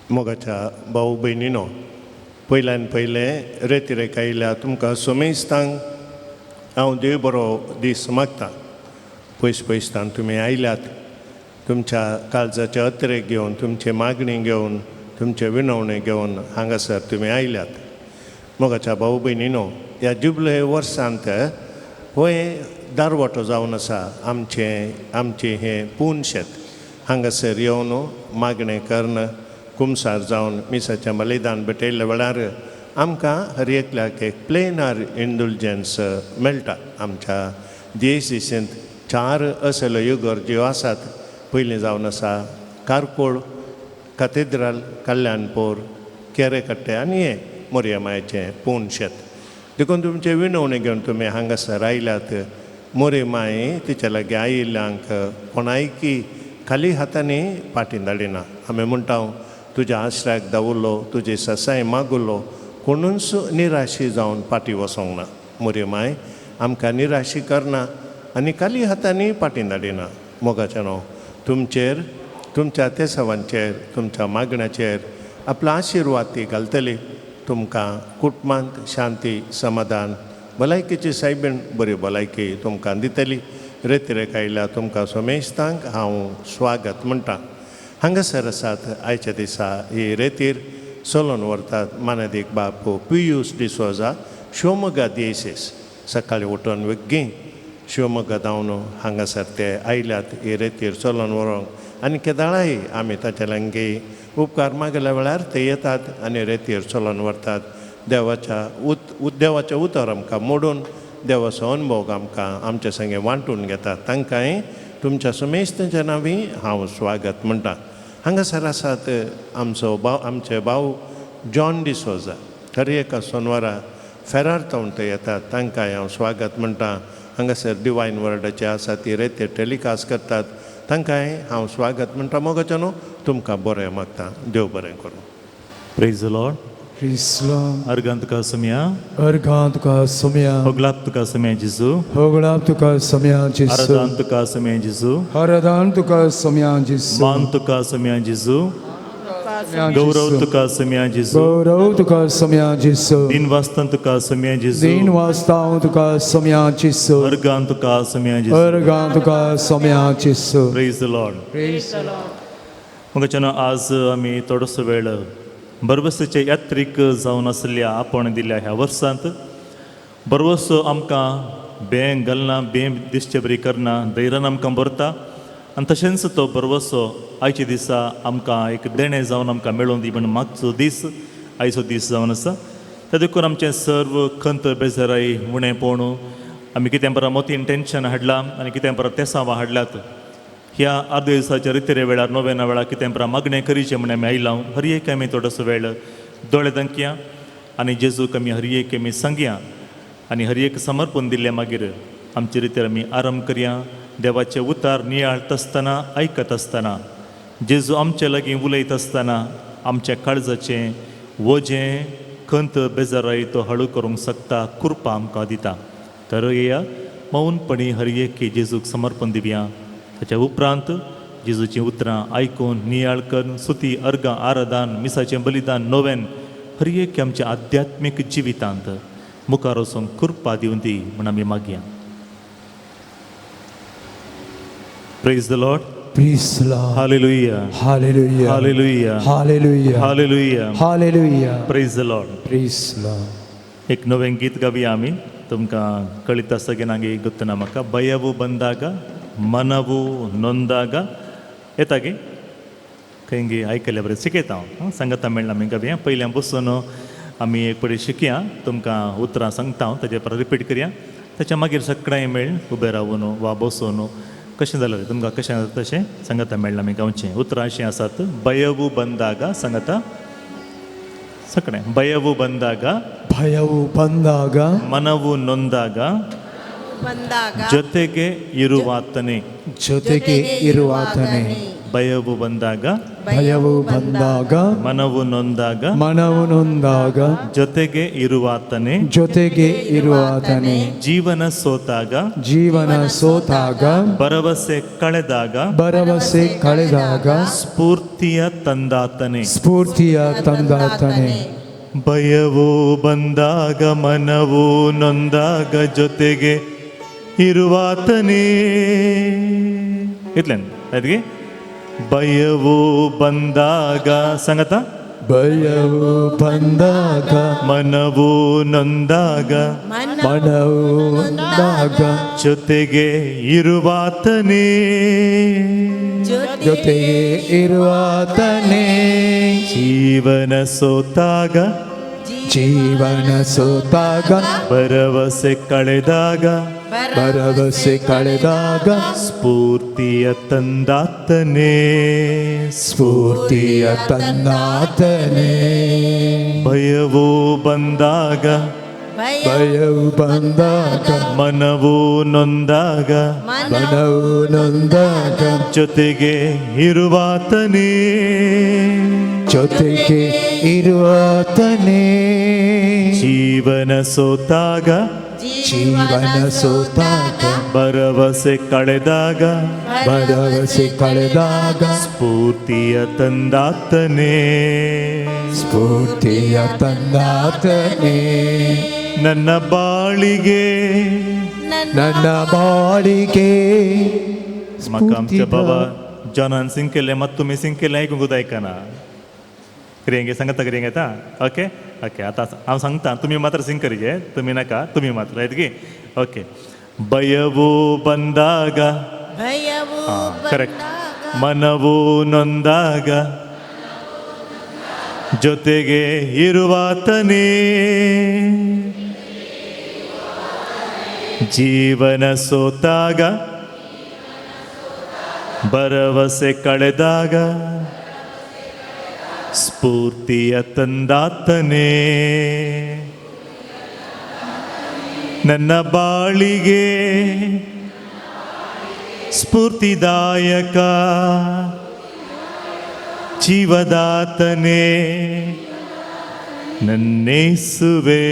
मोगाच्या भाऊ भयणीनो, पयल्यान पयलें रेतिरेक आयिल्ल्या तुमकां समेस्तांक हांव देव बरो दीस मागता. पयस पयसतान तुमी आयल्यात, तुमच्या काळजाचे अत्रेक घेवन, तुमची मागणी घेवन, तुमचे विनवणे घेवन हांगासर तुमी आयल्यात. मोगाच्या भाऊ भयणीनो, ह्या जुबले वर्सांत होय दारवाटो जावन आसा आमचें आमचें हें पून शेत. हांगासर येवन मागणें करून कुमसार जावन मिसाचें बलिदान भेटयल्ल्या वेळार आमकां हर एकल्याक एक प्लेनार इंडुलजन्स मेळटा. आमच्या दियेसींत चार असल्यो इगर्ज्यो आसात. पयलीं जावन आसा कारकोळ कातेद्राल, कल्याणपूर, केरेकट्टे आनी हें मोरया मायेचें पूण शेत. देखून तुमचे विनवणी घेवन तुमी हांगासर आयल्यात. मोरी माय तिच्या लागीं आयिल्ल्यांक कोणायकी खाली हातांनी फाटीं धाडिना. आमी म्हणटा, तुज्या आश्राक दावुलो, तुजी ससाय मागुलो, कोणूच निराशी जावन फाटीं वचोंक ना. मोरी माय आमकां निराशी करना आनी खाली हातांनी फाटीं धाडिना. मोगाचें न्हू, तुमचेर, तुमच्या तेसावांचेर, तुमच्या मागण्याचेर आपलो आशिर्वाद ती घालतली. तुमकां कुटुंबांत शांती, समाधान, भलायकेची सायबीण बरी भलायकी तुमकां दितली. रेतिरेक आयल्या तुमकां समेस्तांक हांव स्वागत म्हणटा. हांगासर आसात आयच्या दिसा ही रेतीर चलोवन व्हरतात मानादीक बापू पियूस डिसोजा, शिवमोगा दियेसीस. सकाळीं उठून वेगीं शिवमोगा धांवन हांगासर ते आयल्यात ही रेतीर चलोवन व्हरोंक आनी केदाळाय आमी ताच्या लागीं उपकार मागल्या वेळार ते येतात आनी रेतीर चलोवन व्हरतात. देवाच्या उत देवाचें उतर आमकां मोडून देवाचो अनुभव आमकां आमच्या संगे वांटून घेतात. तांकांय तुमच्या समेस्तांच्या नांवी हांव स्वागत म्हणटा. हांगासर आसात आमचो भाव, आमचे भाव जॉन डिसोजा. हर एका सोनवारा फेरार तावन ते येतात, तांकांय हांव स्वागत म्हणटा. हांगासर डिवायन वर्डाचे आसा ती रेते टेलिकास्ट करतात, तांकांय हांव स्वागत म्हणटा. मोगाचें न्हू, तुमकां बरें मागता. देव बरें करूं. Praise the Lord. Praise Lord. अर्गां तुका सोम्या. अर्गां तुका सोम्या. होगलाप तुका सोम्या जेजू. होगळाप तुका सोम्या जेजू. आराधान तुका सोम्या जेजू. आराधान तुका सोम्या जेजू. मान तुका सोम्या जेजू. गौरव तुका सोम्या जेजू. गौरव तुका सोम्या जेजू. दिन वाचतां तुका सोम्या जेजू. दिन वाचतां तुका सोम्या जेजू. अर्गां तुका सोम्या जेजू. अर्गां तुका सोम्या जेजू. Praise the Lord. Praise the Lord. मगाच्यान आज आमी थोडोसो वेळ बरवसाचे यात्रीक जावन आशिल्ल्या आपण दिल्या ह्या वर्सांत बरवसो आमकां बें घालना, बें दिसचे बरी करना, धैर्यान आमकां भरता आनी तशेंच तो बरवसो आयच्या दिसा आमकां एक देणें जावन आमकां मेळोवन दी म्हण मागचो दीस आयचो दीस जावन आसा. त्या देखून आमचें सर्व खंत बेजाराय उणें आमी कितें बरा मोतीन टेंशन हाडलां आनी कितें बरा तेसांवां हाडल्यात, ह्या अर्द्या दिसाच्या रितेरे वेळार, नोवेना वेळार कितें बरा मागणें करीचें म्हण आमी आयलां. हर एक आमी थोडोसो वेळ दोळे दांकया आनी जेजूक आमी हर एक आमी सांगया आनी हर एक समर्पण दिल्लें मागीर आमचे रितेर आमी आराम करया. देवाचे उतार नियाळत आसतना, आयकत आसतना, जेजू आमचे लागीं उलयत आसतना आमच्या काळजाचें वजें, खंत बेजाराय तो हळू करूंक शकता, कृपा आमकां दिता. तर येया मौनपणी हर एक जेजूक समर्पण दिवया. ताच्या उपरांत जेजूचीं उतरां आयकून, नियाळ करून, सुती, अर्गां, आराधान, मिसाचें बलिदान, नोवेन हर एक आमच्या आध्यात्मीक जिवितांत मुखार वचूंक कृपा दिवन दी म्हूण आमी मागया. Praise the Lord. Praise the Lord. Hallelujah. Hallelujah. Hallelujah. Hallelujah. Hallelujah. Hallelujah. Praise the Lord. Praise the Lord. एक नवें गीत गावया आमी. तुमकां कळीत आसा की नागे गुत्तना म्हाका भयವು ಬಂದಾಗ ಮನವು ನೊಂದಾಗ येता गे खंय गे आयकल्या बरें शिकयता हांव. सांगता मेळ्ळा आमी गावया. पयल्यां बसून आमी एक पळय शिकया. तुमकां उतरां सांगता हांव, ताजे परत रिपीट करया. ताच्या मागीर सगळ्यांय मेळ उबें रावून वा बसून कशें जालें तुमकां कशें जाता तशें सांगता मेळ्ळां आमी गावचें. उतरां अशीं आसात. भयವು ಬಂದಾಗ सांगता ಸಕಡೆ. ಭಯವು ಬಂದಾಗ, ಭಯವು ಬಂದಾಗ, ಮನವು ನೊಂದಾಗ, ಬಂದಾಗ, ಜೊತೆಗೆ ಇರುವಾತನೇ. ಜೊತೆಗೆ ಇರುವಾತನೇ. ಭಯವು ಬಂದಾಗ, ಭಯವು ಬಂದಾಗ, ಮನವು ನೊಂದಾಗ, ಮನವು ನೊಂದಾಗ, ಜೊತೆಗೆ ಇರುವಾತನೇ, ಜೊತೆಗೆ ಇರುವಾತನೇ, ಜೀವನ ಸೋತಾಗ, ಜೀವನ ಸೋತಾಗ, ಭರವಸೆ ಕಳೆದಾಗ, ಭರವಸೆ ಕಳೆದಾಗ, ಸ್ಫೂರ್ತಿಯ ತಂದಾತನೇ, ಸ್ಫೂರ್ತಿಯ ತಂದಾತನೇ. ಭಯವು ಬಂದಾಗ, ಮನವು ನೊಂದಾಗ, ಜೊತೆಗೆ ಇರುವಾತನೇ. ಇತ್ಲೇನು ಅದಕ್ಕೆ ಭಯವು ಬಂದಾಗ ಸಂಗತ, ಭಯವು ಬಂದಾಗ, ಮನವು ನೊಂದಾಗ, ಮನವು ನೊಂದಾಗ, ಜೊತೆಗೆ ಇರುವಾತನೇ, ಜೊತೆಗೆ ಇರುವಾತನೇ, ಜೀವನ ಸೋತಾಗ, ಜೀವನ ಸೋತಾಗ, ಭರವಸೆ ಕಳೆದಾಗ, ಭರವಸೆ ಕಳೆದಾಗ, ಸ್ಫೂರ್ತಿಯ ತಂದಾತನೇ, ಸ್ಫೂರ್ತಿಯ ತಂದಾತನೇ. ಭಯವು ಬಂದಾಗ, ಭಯವು ಬಂದಾಗ, ಮನವು ನೊಂದಾಗ, ಮನವು ನೊಂದಾಗ, ಜೊತೆಗೆ ಇರುವಾತನೇ, ಜೊತೆಗೆ ಇರುವಾತನೇ, ಜೀವನ ಸೋತಾಗ, ಜೀವನ ಸೋತಾಗ, ಭರವಸೆ ಕಳೆದಾಗ, ಭರವಸೆ ಕಳೆದಾಗ, ಸ್ಫೂರ್ತಿಯ ತಂದಾತನೇ, ಸ್ಫೂರ್ತಿಯ ತಂದಾತನೇ. ನನ್ನ ಬಾಳಿಗೆ, ನನ್ನ ಬಾಳಿಗೆ म्हाका आमच्या बाबा जॉनान सिंग केल्लें मात तुमी सिंग केल्लें आयकूंक आयकना. कितें सांगता कितें येता? ओके ओके, आतां हांव सांगता, तुमी मात्र सिंग करीजे, तुमी नाका, तुमी मात्र येतकी. ओके. ಭಯವು ಬಂದಾಗ, ಕರೆಕ್ಟ್, ಮನವು ನೊಂದಾಗ, ಜೊತೆಗೆ ಇರುವಾತನೇ, ಜೀವನ ಸೋತಾಗ, ಭರವಸೆ ಕಳೆದಾಗ, ಸ್ಫೂರ್ತಿಯ ತಂದಾತನೇ, ನನ್ನ ಬಾಳಿಗೆ ಸ್ಫೂರ್ತಿದಾಯಕ ಜೀವದಾತನೇ, ನನ್ನೇಸುವೆ.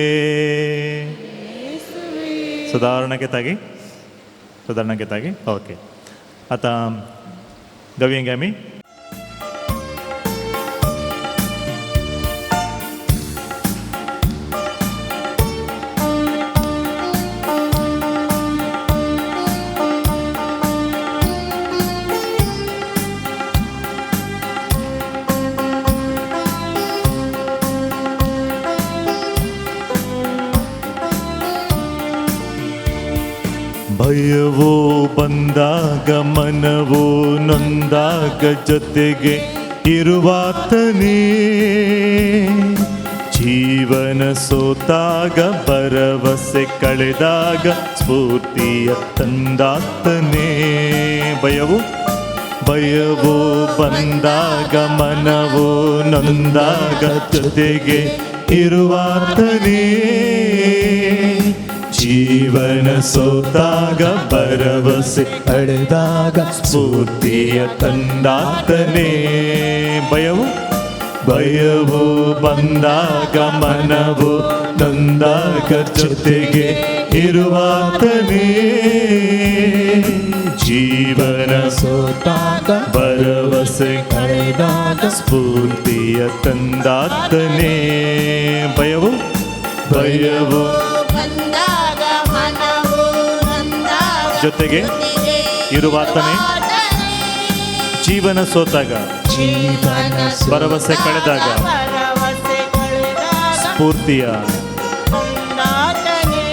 सुदारणा घेतागी, सुदारणा घेतागी. ओके, आतां गावया आमी. ಭಯವೋ ಬಂದಾಗ, ಮನವೋ ನೊಂದಾಗ, ಜೊತೆಗೆ ಇರುವಾತನೇ, ಜೀವನ ಸೋತಾಗ, ಭರವಸೆ ಕಳೆದಾಗ, ಸ್ಫೂರ್ತಿಯ ತಂದಾತನೇ. ಭಯವು ಭಯವೋ ಬಂದಾಗ, ಮನವೋ ನೊಂದಾಗ, ಜೊತೆಗೆ ಇರುವಾತನೇ, ಜೀವನ ಸೋತಾಗ, ಭರವಸೆ ಕಳೆದಾಗ, ಸ್ಫೂರ್ತಿಯ ತಂದಾತನೇ. ಭಯವು ಭಯವು ಬಂದಾಗ, ಮನವು ನೊಂದಾಗ, ಜೊತೆಗೆ ಇರುವಾತನೇ, ಜೀವನ ಸೋತಾಗ, ಭರವಸೆ ಕಳೆದಾಗ, ಸ್ಫೂರ್ತಿಯ ತಂದಾತನೇ. ಭಯವು ಭಯವು ಬಂದಾಗ, ಮನವು ನೊಂದಾಗ, ಜೊತೆಗೆ ಇರುವಾತನೇ, ಜೀವನ ಸೋತಾಗ, ಜೀವನ ಭರವಸೆ ಕಳೆದಾಗ, ಭರವಸೆ ಕಳೆದಾಗ, ಸ್ಫೂರ್ತಿಯ ತಂದಾತನೇ.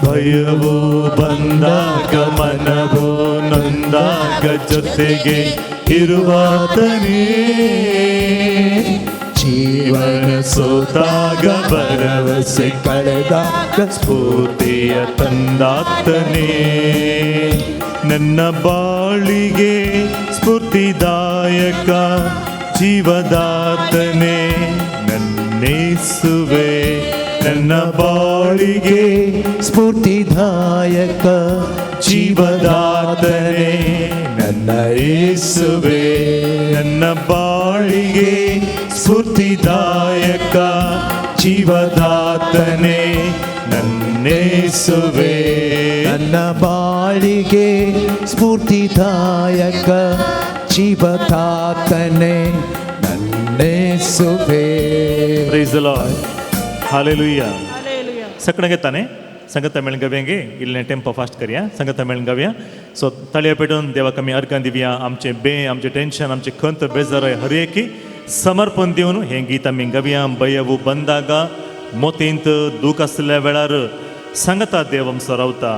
ಭಯವು ಬಂದಾಗ, ಮನವು ನೊಂದಾಗ, ಜೊತೆಗೆ ಇರುವಾತನೇ, ಜೀವನ ಸೋತಾಗ, ಭರವಸೆ ಕಳೆದಾಗ, ಸ್ಫೂರ್ತಿಯ ತಂದಾತನೇ. ನನ್ನ ಬಾಳಿಗೆ ಸ್ಫೂರ್ತಿದಾಯಕ ಜೀವದಾತನೇ, ನನ್ನೇಸುವೆ. ನನ್ನ ಬಾಳಿಗೆ ಸ್ಫೂರ್ತಿದಾಯಕ ಜೀವದಾತನೇ, ನನ್ನ ನನ್ನ ಯೇಸುವೆ, ನನ್ನ ಬಾಳಿಗೆ ಸ್ಫೂರ್ತಿದಾಯಕ ಜೀವದಾತನೇ ನನ್ನೇಸುವೆ. ನನ್ನ ಬಾಳಿಗೆ ಸ್ಫೂರ್ತಿದಾಯಕ ಜೀವದಾತನೇ ನನ್ನೇಸುವೆ. Praise the Lord. Hallelujah. ಸಕ್ಕಣಗೆ ತಾನೆ ಸಂಗತ ಮೇಳನ್ गव्यांगे इल्लें टेम्पो फास्ट करया. संगत मेळन गावया. सो ताळयो पेटून देवाक आमी अर्गां दिवया. आमचें बे, आमचें टेन्शन, आमचें खंत, बेजार हर एकी समर्पण दिवन हें गीत आमी गावया. भयवू बंदागा मोतींत दूख आसल्या वेळार सांगता देव आमचो रावता.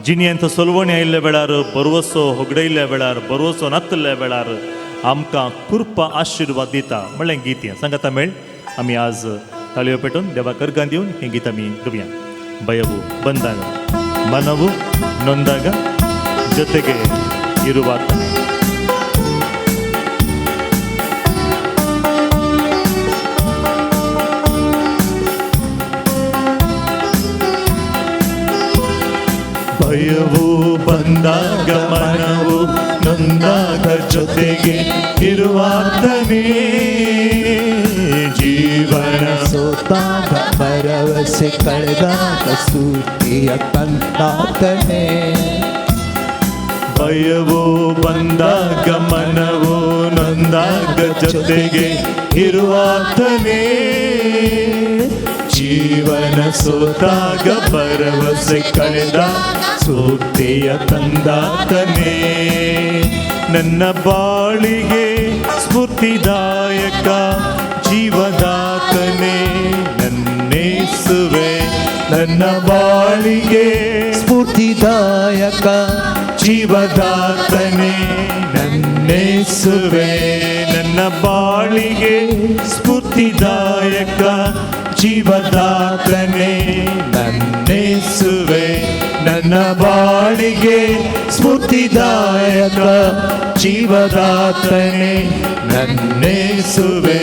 जिणेंत सोलवणी आयिल्ल्या वेळार, बरवसो होगडयल्ल्या वेळार, बरवसो नातल्या वेळार आमकां कृपा आशिर्वाद दिता म्हणलें गीत हें. सांगता मेळ आमी आज ताळयो पेटून देवाक अर्गां दिवन हें गीत आमी गावया. ಭಯವು ಬಂದಾಗ, ಮನವು ನೊಂದಾಗ, ಜೊತೆಗೆ ಇರುವಾತನೇ. ಭಯವು ಬಂದಾಗ, ಮನವು ನೊಂದಾಗ, ಜೊತೆಗೆ ಇರುವಾತನೇ. ಜೀವನ ಸೋತಾಗ ಭರವಸೆ ಕಳೆದಾಗ ಸ್ಫೂರ್ತಿಯ ತಂದಾತನೇ. ಭಯವು ಬಂದಾಗ, ಮನವು ನೊಂದಾಗ, ಜೊತೆಗೆ ಇರುವಾತನೇ. ಜೀವನ ಸೋತಾಗ, ಭರವಸೆ ಕಳೆದ ಸ್ಫೂರ್ತಿಯ ತಂದಾತನೇ. ನನ್ನ ಬಾಳಿಗೆ ಸ್ಫೂರ್ತಿದಾಯಕ ಜೀವದಾತನೇ ನನ್ನೇಸುವೆ. ನನ್ನ ಬಾಳಿಗೆ ಸ್ಫೂರ್ತಿದಾಯಕ ಜೀವದಾತನೇ ನನ್ನೇಸುವೆ. ನನ್ನ ಬಾಳಿಗೆ ಸ್ಫೂರ್ತಿದಾಯಕ ಜೀವದಾತನೇ ನನ್ನೇಸುವೆ. ನನ್ನ ಬಾಳಿಗೆ ಸ್ಫೂರ್ತಿದಾಯಕ ಜೀವದಾತನೇ ನನ್ನೇಸುವೆ.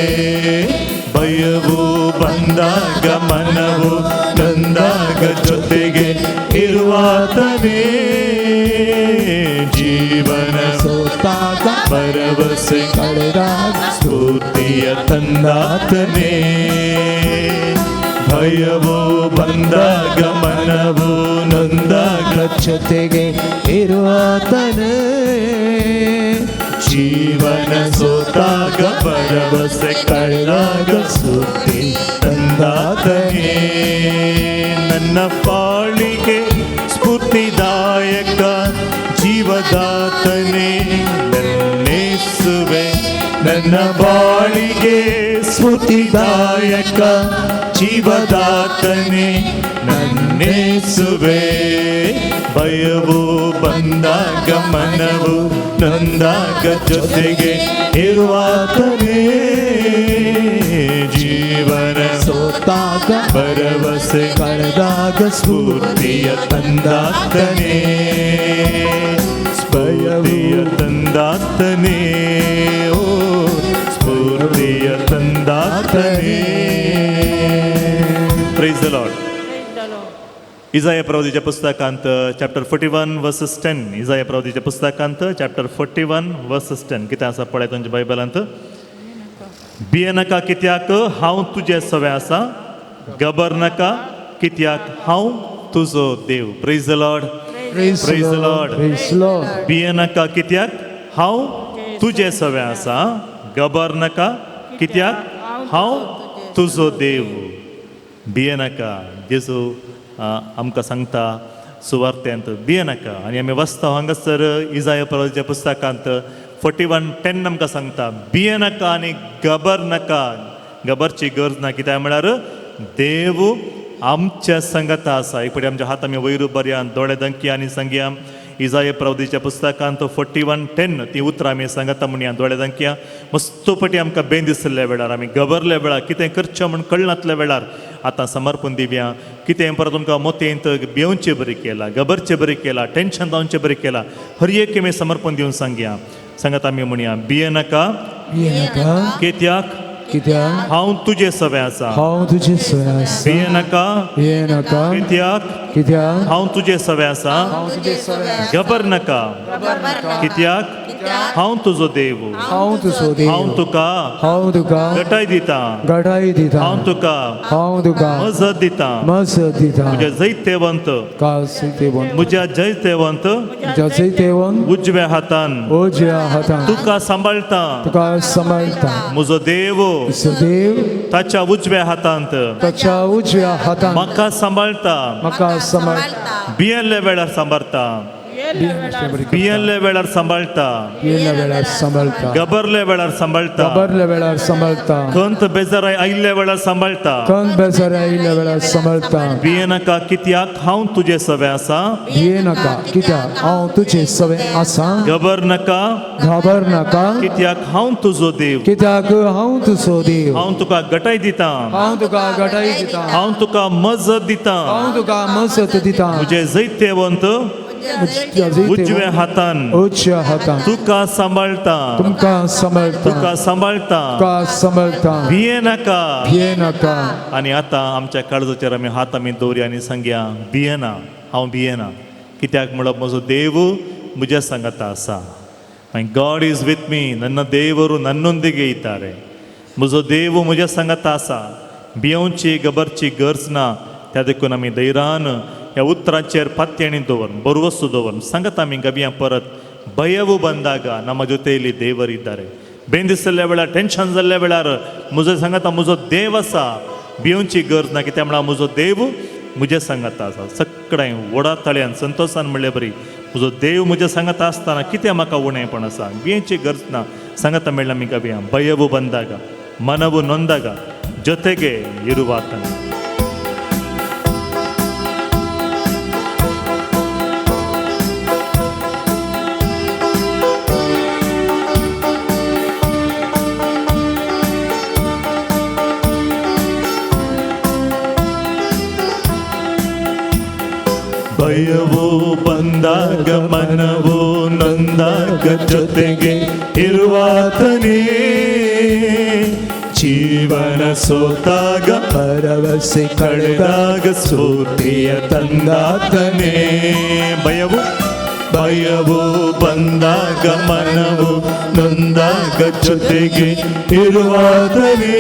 ಭಯವು ಬಂದಾಗ, ಮನವು ನೊಂದಾಗ, ಜೊತೆಗೆ ಇರುವಾತನೇ. ಜೀವನ ಸೋತಾಗ ಭರವಸೆ ಕಳೆದಾಗ ಸ್ಫೂರ್ತಿಯ ತಂದಾತನೇ. ಭಯವು ಬಂದಾಗ, ಮನವು ನೊಂದಾಗ, ಜೊತೆಗೆ ಇರುವಾತನೇ. ಜೀವನ ಸೋತಾಗ, ಭರವಸೆ ಕಳೆದಾಗ, ಸ್ಫೂರ್ತಿ ತಂದಾತನೇ. ನನ್ನ ಪಾಳಿಗೆ ಸ್ಫೂರ್ತಿದಾಯಕ ಜೀವದಾತನೇ ನನ್ನೇಸುವೆ. ನನ್ನ ಬಾಳಿಗೆ ಸ್ಫೂರ್ತಿದಾಯಕ ಜೀವದಾತನೇ ನನ್ನೇಸುವೆ. ಭಯವು ಬಂದಾಗ, ಮನವು ನೊಂದಾಗ, ಜೊತೆಗೆ ಇರುವಾತನೇ. ಜೀವನ ಸೋತಾಗ ಭರವಸೆ ಕಳೆದಾಗ ಸ್ಫೂರ್ತಿಯ ತಂದಾತನೇ. ಸ್ಫೂರ್ತಿಯ ತಂದಾತನೇ, ಓ ಸ್ಫೂರ್ತಿಯ ತಂದಾತನೇ. Praise the Lord. इजाया प्रवादीच्या पुस्तकांत चॅप्टर 41 वर्सस 10. इजाया प्रवादीच्या पुस्तकांत चॅप्टर 41 वर्सस 10 कितें आसा पळय तुमच्या बायबलांत. भियेनाका कित्याक हांव तुजें सवें आसा, गबर नाका कित्याक हांव तुजो देव. Praise the Lord. Praise Praise the Lord. Praise Lord. भियेनाका कित्याक हांव तुजें सवें आसा, गबर नाका कित्याक हांव तुजो देव. भियेनाका. जेजू आमकां सांगता सुवार्त्यांत भियेनाका. आनी आमी वाचता हांगासर इजाया प्रवादीच्या पुस्तकांत 41:10 आमकां सांगता भियेनाका आनी गबर नाका. गबरची गरज ना, कित्याक म्हळ्यार देव आमच्या संगता आसा. एक फावटी आमच्या हात आमी वयर उबारया, दोळे दंकया आनी सांगया. इजाया प्रवादीच्या पुस्तकांत 41:10 ती उतरां आमी सांगता म्हणया. दोळे दंकया. मस्त फावटी आमकां बेन दिसल्या वेळार, आमी गबरल्या वेळार, कितें करचें म्हूण कळनातल्या वेळार आतां समर्पण दिवया. कितें परत तुमकां मोतयेंत भिवचे बरी केला, गबरचे बरी केला, टेन्शन जावचें बरी केला, हर एक आमी समर्पण दिवन सांगया. सांगत आमी म्हणया, भियेनाका भियेनाका कित्याक कित्याक हांव तुजें सवें आसा. हांव तुजें सवें आसा. भियेनाका भियेनाका कित्याक कित्याक हांव तुजें सवें आसा. हांव तुजें सवें आसा. गबर नाका कित्याक हांव तुजो देव. हांव तुजो देव. हांव तुका हांव तुका गटाय दिता. घटाय दिता. हांव तुका हांव तुका मजत दिता. मजत दिता. म्हज्या जैतेवंत कासितेवन म्हज्या जैतेवंत जैतेवन उजव्या हातान उजव्या हातान तुका सांबाळटा. तुका सांबाळटा. म्हजो देव तुजो देव ताच्या उजव्या हातांत ताच्या उजव्या हातान म्हाका सांबाळटा. म्हाका सांबाळटा. भियेल्ल्या वेळार सांबाळटा. भियेल्ल्या वेळार सांबाळटा. भियेल्ल्या वेळार सांबाळटा. गबरल्या वेळार सांबाळटा. घाबरल्या वेळार सांबाळटा. खंत बेजाराय आयिल्ल्या वेळार सांबाळटा. खंत बेजार आयिल्ल्या वेळार सांबाळटा. भियेनाका कित्याक हांव तुजे सवें आसा. भिये नाका कित्याक हांव तुजे सवें आसा. घबर नाका घाबर नाका कित्याक हांव तुजो देव. कित्याक हांव तुजो देव. हांव तुका गटाय दिता. हांव तुका घटाय दिता. हांव तुका मजत दिता. हांव तुका मजत दिता. म्हजे जैतेवंत उजव्या हातान उजव्या हातान तुका सांबाळटा. तुमकां सांबाळटा. तुका सांबाळटा. तुका सांबाळटा. भिये नाका. भिये नाका. आनी आतां आमच्या काळजाचेर आमी हात आमी दवरया आनी सांगया, भियेना, हांव भियेना, कित्याक म्हणप म्हजो देव म्हज्या सांगाता आसा. My God is with me. ನನ್ನ ದೇವರು ನನ್ನೊಂದಿಗೆ ಇದ್ದಾರೆ. म्हजो देव म्हज्या सांगाता आसा. भियोवची गबरची गरज ना. त्या देखून आमी धैर्यान ह्या उतरांचेर पातयेणी दवरून बरवसो दवरून सांगता आमी गबयां परत. ಭಯವು ಬಂದಾಗ ನಮ್ಮ ಜೊತೆಯಲ್ಲಿ ದೇವರಿದ್ದಾರೆ. बेंदिसल्या वेळार टेन्शन जाल्ल्या वेळार म्हजो सांगाता म्हजो देव आसा. भियोवची गरज ना कित्याक म्हळ्यार म्हजो देव म्हज्या सांगाता आसा. सगळें व्हडा ताळ्यान संतोशान म्हणले बरी म्हजो देव म्हज्या सांगाता आसतना कितें म्हाका उणेपण आसा. भियेवची गरज ना. सांगाता मेळ्ळा आमी गबयां. ಭಯವು ಬಂದಾಗ ಮನವು ನೊಂದಾಗ ಜೊತೆಗೆ ಇರುವಾತನು. ಭಯವು ಬಂದಾಗ ಮನವು ನೊಂದಾಗ ಜೊತೆಗೆ ಇರುವಾತನೇ. ಜೀವನ ಸೋತಾಗ ಭರವಸೆ ಕಳೆದಾಗ ಸ್ಫೂರ್ತಿಯ ತಂದಾತನೇ. ಭಯವು ಭಯವು ಬಂದಾಗ ಮನವು ನೊಂದಾಗ ಜೊತೆಗೆ ಇರುವಾತನೇ.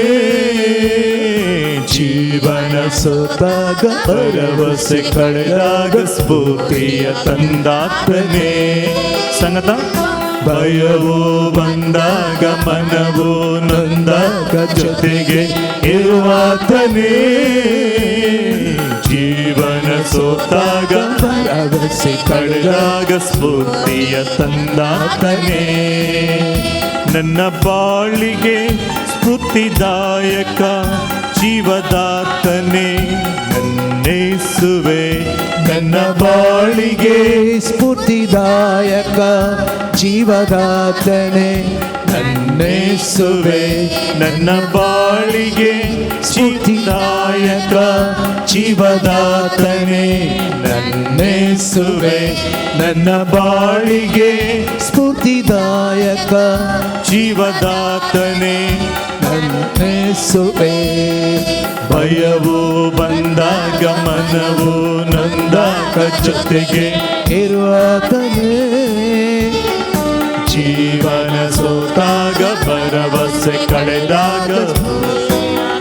ಜೀವನ ಸೋತಾಗ ಭರವಸೆ ಕಳೆದಾಗ ಸ್ಫೂರ್ತಿಯ ತಂದಾತನೇ. ಸಂಗತ ಭಯವು ಬಂದಾಗ ಮನವು ನೊಂದಾಗ ಜೊತೆಗೆ ಇರುವಾತನೇ. ಜೀವನ ಸೋತಾಗ ಭರವಸೆ ಕಳೆದಾಗ ಸ್ಫೂರ್ತಿಯ ತಂದಾತನೇ. ನನ್ನ ಬಾಳಿಗೆ ಸ್ಫೂರ್ತಿದಾಯಕ ಜೀವದಾತನೇ ನನ್ನೇಸುವೆ. ನನ್ನ ಬಾಳಿಗೆ ಸ್ಫೂರ್ತಿದಾಯಕ ಜೀವದಾತನೇ ನನ್ನೇಸುವೆ. ನನ್ನ ಬಾಳಿಗೆ ಸ್ಫೂರ್ತಿದಾಯಕ ಜೀವದಾತನೇ ನನ್ನೇಸುವೆ. ನನ್ನ ಬಾಳಿಗೆ ಸ್ಫೂರ್ತಿದಾಯಕ ಜೀವದಾತನೇ ನನ್ನೇಸುವೆ. ಭಯವು ಬಂದಾಗ ಮನವು ನೊಂದಾಗ ಜೊತೆಗೆ ಇರುವಾತನೇ. ಜೀವನ ಸೋತಾಗ ಭರವಸೆ ಕಳೆದಾಗ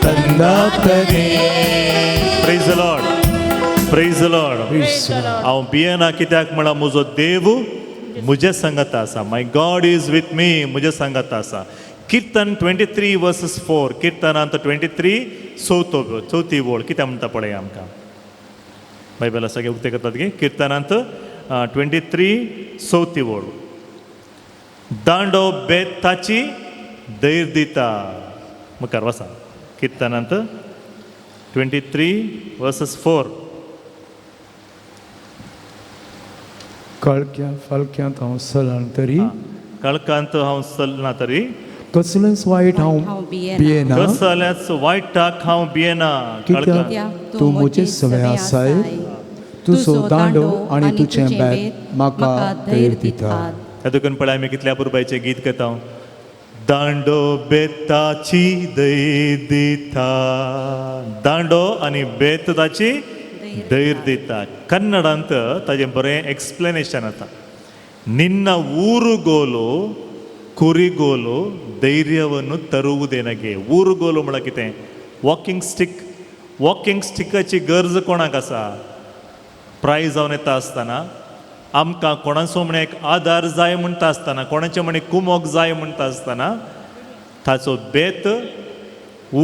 ತಂದಾತನೇ. Praise the Lord. Praise the Lord. हांव भियेना कित्याक म्हळ्यार म्हजो देव म्हजे सांगाता आसा. My God is with me. म्हजे सांगाता आसा. कीर्तन 23:4. कीर्तनांत 23 चवथी ओळ कितें म्हणटा पळय आमकां. बायबल सगळें उक्तें करतात की कीर्तनांत 23 चवथी ओळ. दांडो बेत ताची धैर्य दिता. मुखार वसा. कीर्तनांत 23:4. काळख्या फालक्यांत हांव चलना तरी काळखांत हांव चलना तरी कसलेंच वायट हांव भियेना. कसल्याच वायटाक हांव भियेना. कित्याक तूं म्हजे सवें आसाय. तुजो दांडो आनी तुजें बेत म्हाका धैर्य दिता. ह्या देखून पळय आमी कितल्या पुरबायचें गीत गायता. दांडो बेताची धैर्य दिता. दांडो आनी बेत ताची धैर्य दिता. कन्नडांत ताजें बरें एक्सप्लेनेशन आसा. ನಿನ್ನ ಊರುಗೋಲು ಕುರಿಗೋಲು ಧೈರ್ಯವನ್ನು ತರುವುದೇನಗೆ. ಊರುಗೋಲು म्हळ्यार कितें? Walking stick. वॉकिंग स्टिकाची गरज कोणाक आसा? प्राय जावन येता आसतना आमकां कोणाचो म्हण एक आदार जाय म्हणटा आसतना, कोणाचें म्हण एक कुमोक जाय म्हणटा आसतना ताचो बेत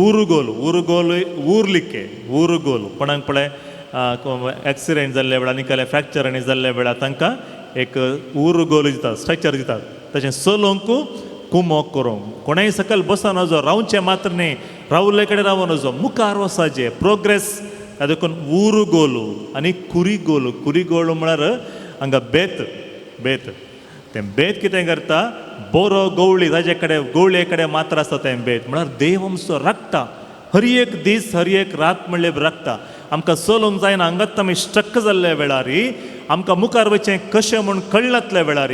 ऊरुगोल. ऊरुगोल ऊरलिके ऊरुगोल कोणाक पळय एक्सिडेंट जाल्ल्या वेळार आनी कसले फ्रॅक्चर आनी जाल्ल्या वेळार तांकां एक ऊरुगोल दितात, स्ट्रक्चर दितात. तशें चलोवंक कुमोक करूंक कोणेय सकयल बसून वचो, रावचें मात्र न्ही, रावले कडेन रावन वचो, मुखार वचपाचें प्रोग्रेस. देखून ऊरुगोलू आनी कुरिगोलू. कुरिगोलू म्हळ्यार हांगा बेत. बेत तें बेत कितें करता? बरो गवळी ताजे कडेन, गवळे कडेन मात्र आसता तें बेत. म्हळ्यार देव आमचो राखता, हर एक दीस हर एक रात म्हणल्यार राखता. आमकां चलोवंक जायना, हांगाच आमी स्ट्रक जाल्ल्या वेळार, आमकां मुखार वचचें कशें म्हूण कळनातल्या वेळार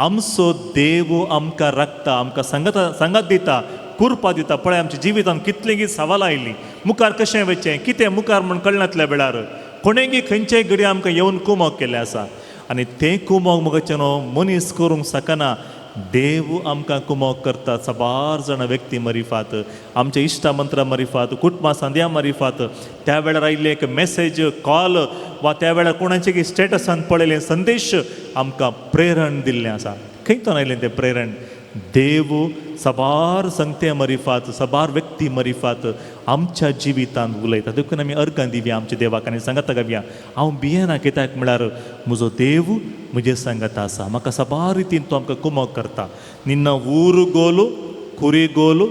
आमचो देव आमकां राखता, आमकां सांगता, सांगात दिता, कुरपा दिता. पळय आमच्या जिवितांत कितलीं सवालां आयलीं, मुखार कशें वचचें, कितें मुखार म्हूण कळनातल्या वेळार कोणेगी खंयचेय घडये आमकां येवन कुमोक केल्लें आसा. आनी तें कुमोक मुखाचें न्हू मनीस करूंक शकना, देव आमकां कुमोक करता. साबार जाणां व्यक्ती मरिफात, आमच्या इश्टा मंत्रा मरिफात, कुटुंबा सांद्या मरिफात, त्या वेळार आयिल्ले एक मेसेज कॉल वा त्या वेळार कोणाचे स्टेटसान पळयलें संदेश आमकां प्रेरण दिल्लें आसा. खंयतून आयलें तें प्रेरण? देव साबार संगते मरिफात, साबार व्यक्ती मरिफात आमच्या जिवितांत उलयता. देखून आमी अर्गां दिवया आमच्या देवाक आनी सांगता गावया, हांव भियेना, कित्याक म्हळ्यार म्हजो देव म्हजे सांगता आसा, म्हाका साबार रितीन तो आमकां कुमक करता. निन्न ऊरुगोलू कुरिगोलू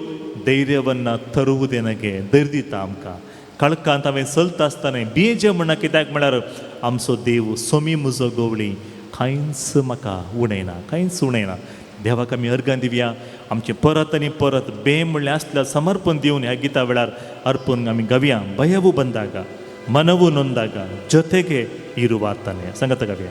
धैर्यवन्न तरुवदेनगे, धैर्य दिता आमकां. काळखांत हांवें चलता आसतना भियेचें म्हणना, कित्याक म्हळ्यार आमचो देव सोमी म्हजो गवळी, कांयच म्हाका उणयना, कांयच उणयना. देवाक आमी अर्गां दिवया, आमचें परत आनी परत बे म्हणल्यार आसल्यार समर्पण दिवन ह्या गिता वेळार अर्पण आमी गावया. भयवू ಬಂದಾಗ ಮನವು ನೊಂದಾಗ ಜೊತೆಗೆ ಇರುವಾತನೇ ಸಂಗತ ಗವ್ಯ.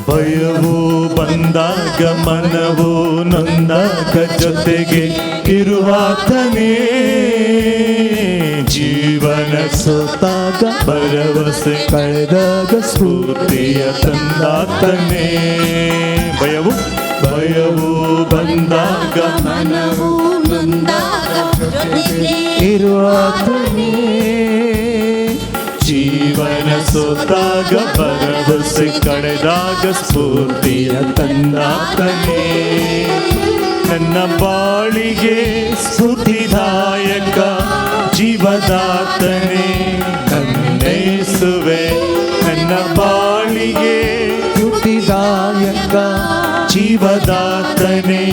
ಭಯವು ಬಂದಾಗ ಮನವು ನೊಂದಾಗ ಜೊತೆಗೆ ಇರುವಾತನೇ, ಜೀವನ ಸೋತಾಗ ಭರವಸೆ ಕಳೆದಾಗ ಸ್ಫೂರ್ತಿಯ ತಂದಾತನೇ. ಭಯವು ಭಯವು ಬಂದಾಗ ಮನವು ನೊಂದಾಗ ಜೊತೆಗೆ ಇರುವಾತನೇ, ಜೀವನ ಸೋತಾಗ ಭರವಸೆ ಕಳೆದಾಗ ಸ್ಫೂರ್ತಿಯ ತಂದಾತನೇ. ನನ್ನ ಬಾಳಿಗೆ ಸ್ಫೂರ್ತಿದಾಯಕ ಜೀವದಾತನೇ ನನ್ನೇಸುವೆ. ನನ್ನ ಬಾಳಿಗೆ ಸ್ಫೂರ್ತಿದಾಯಕ ಜೀವದಾತನೇ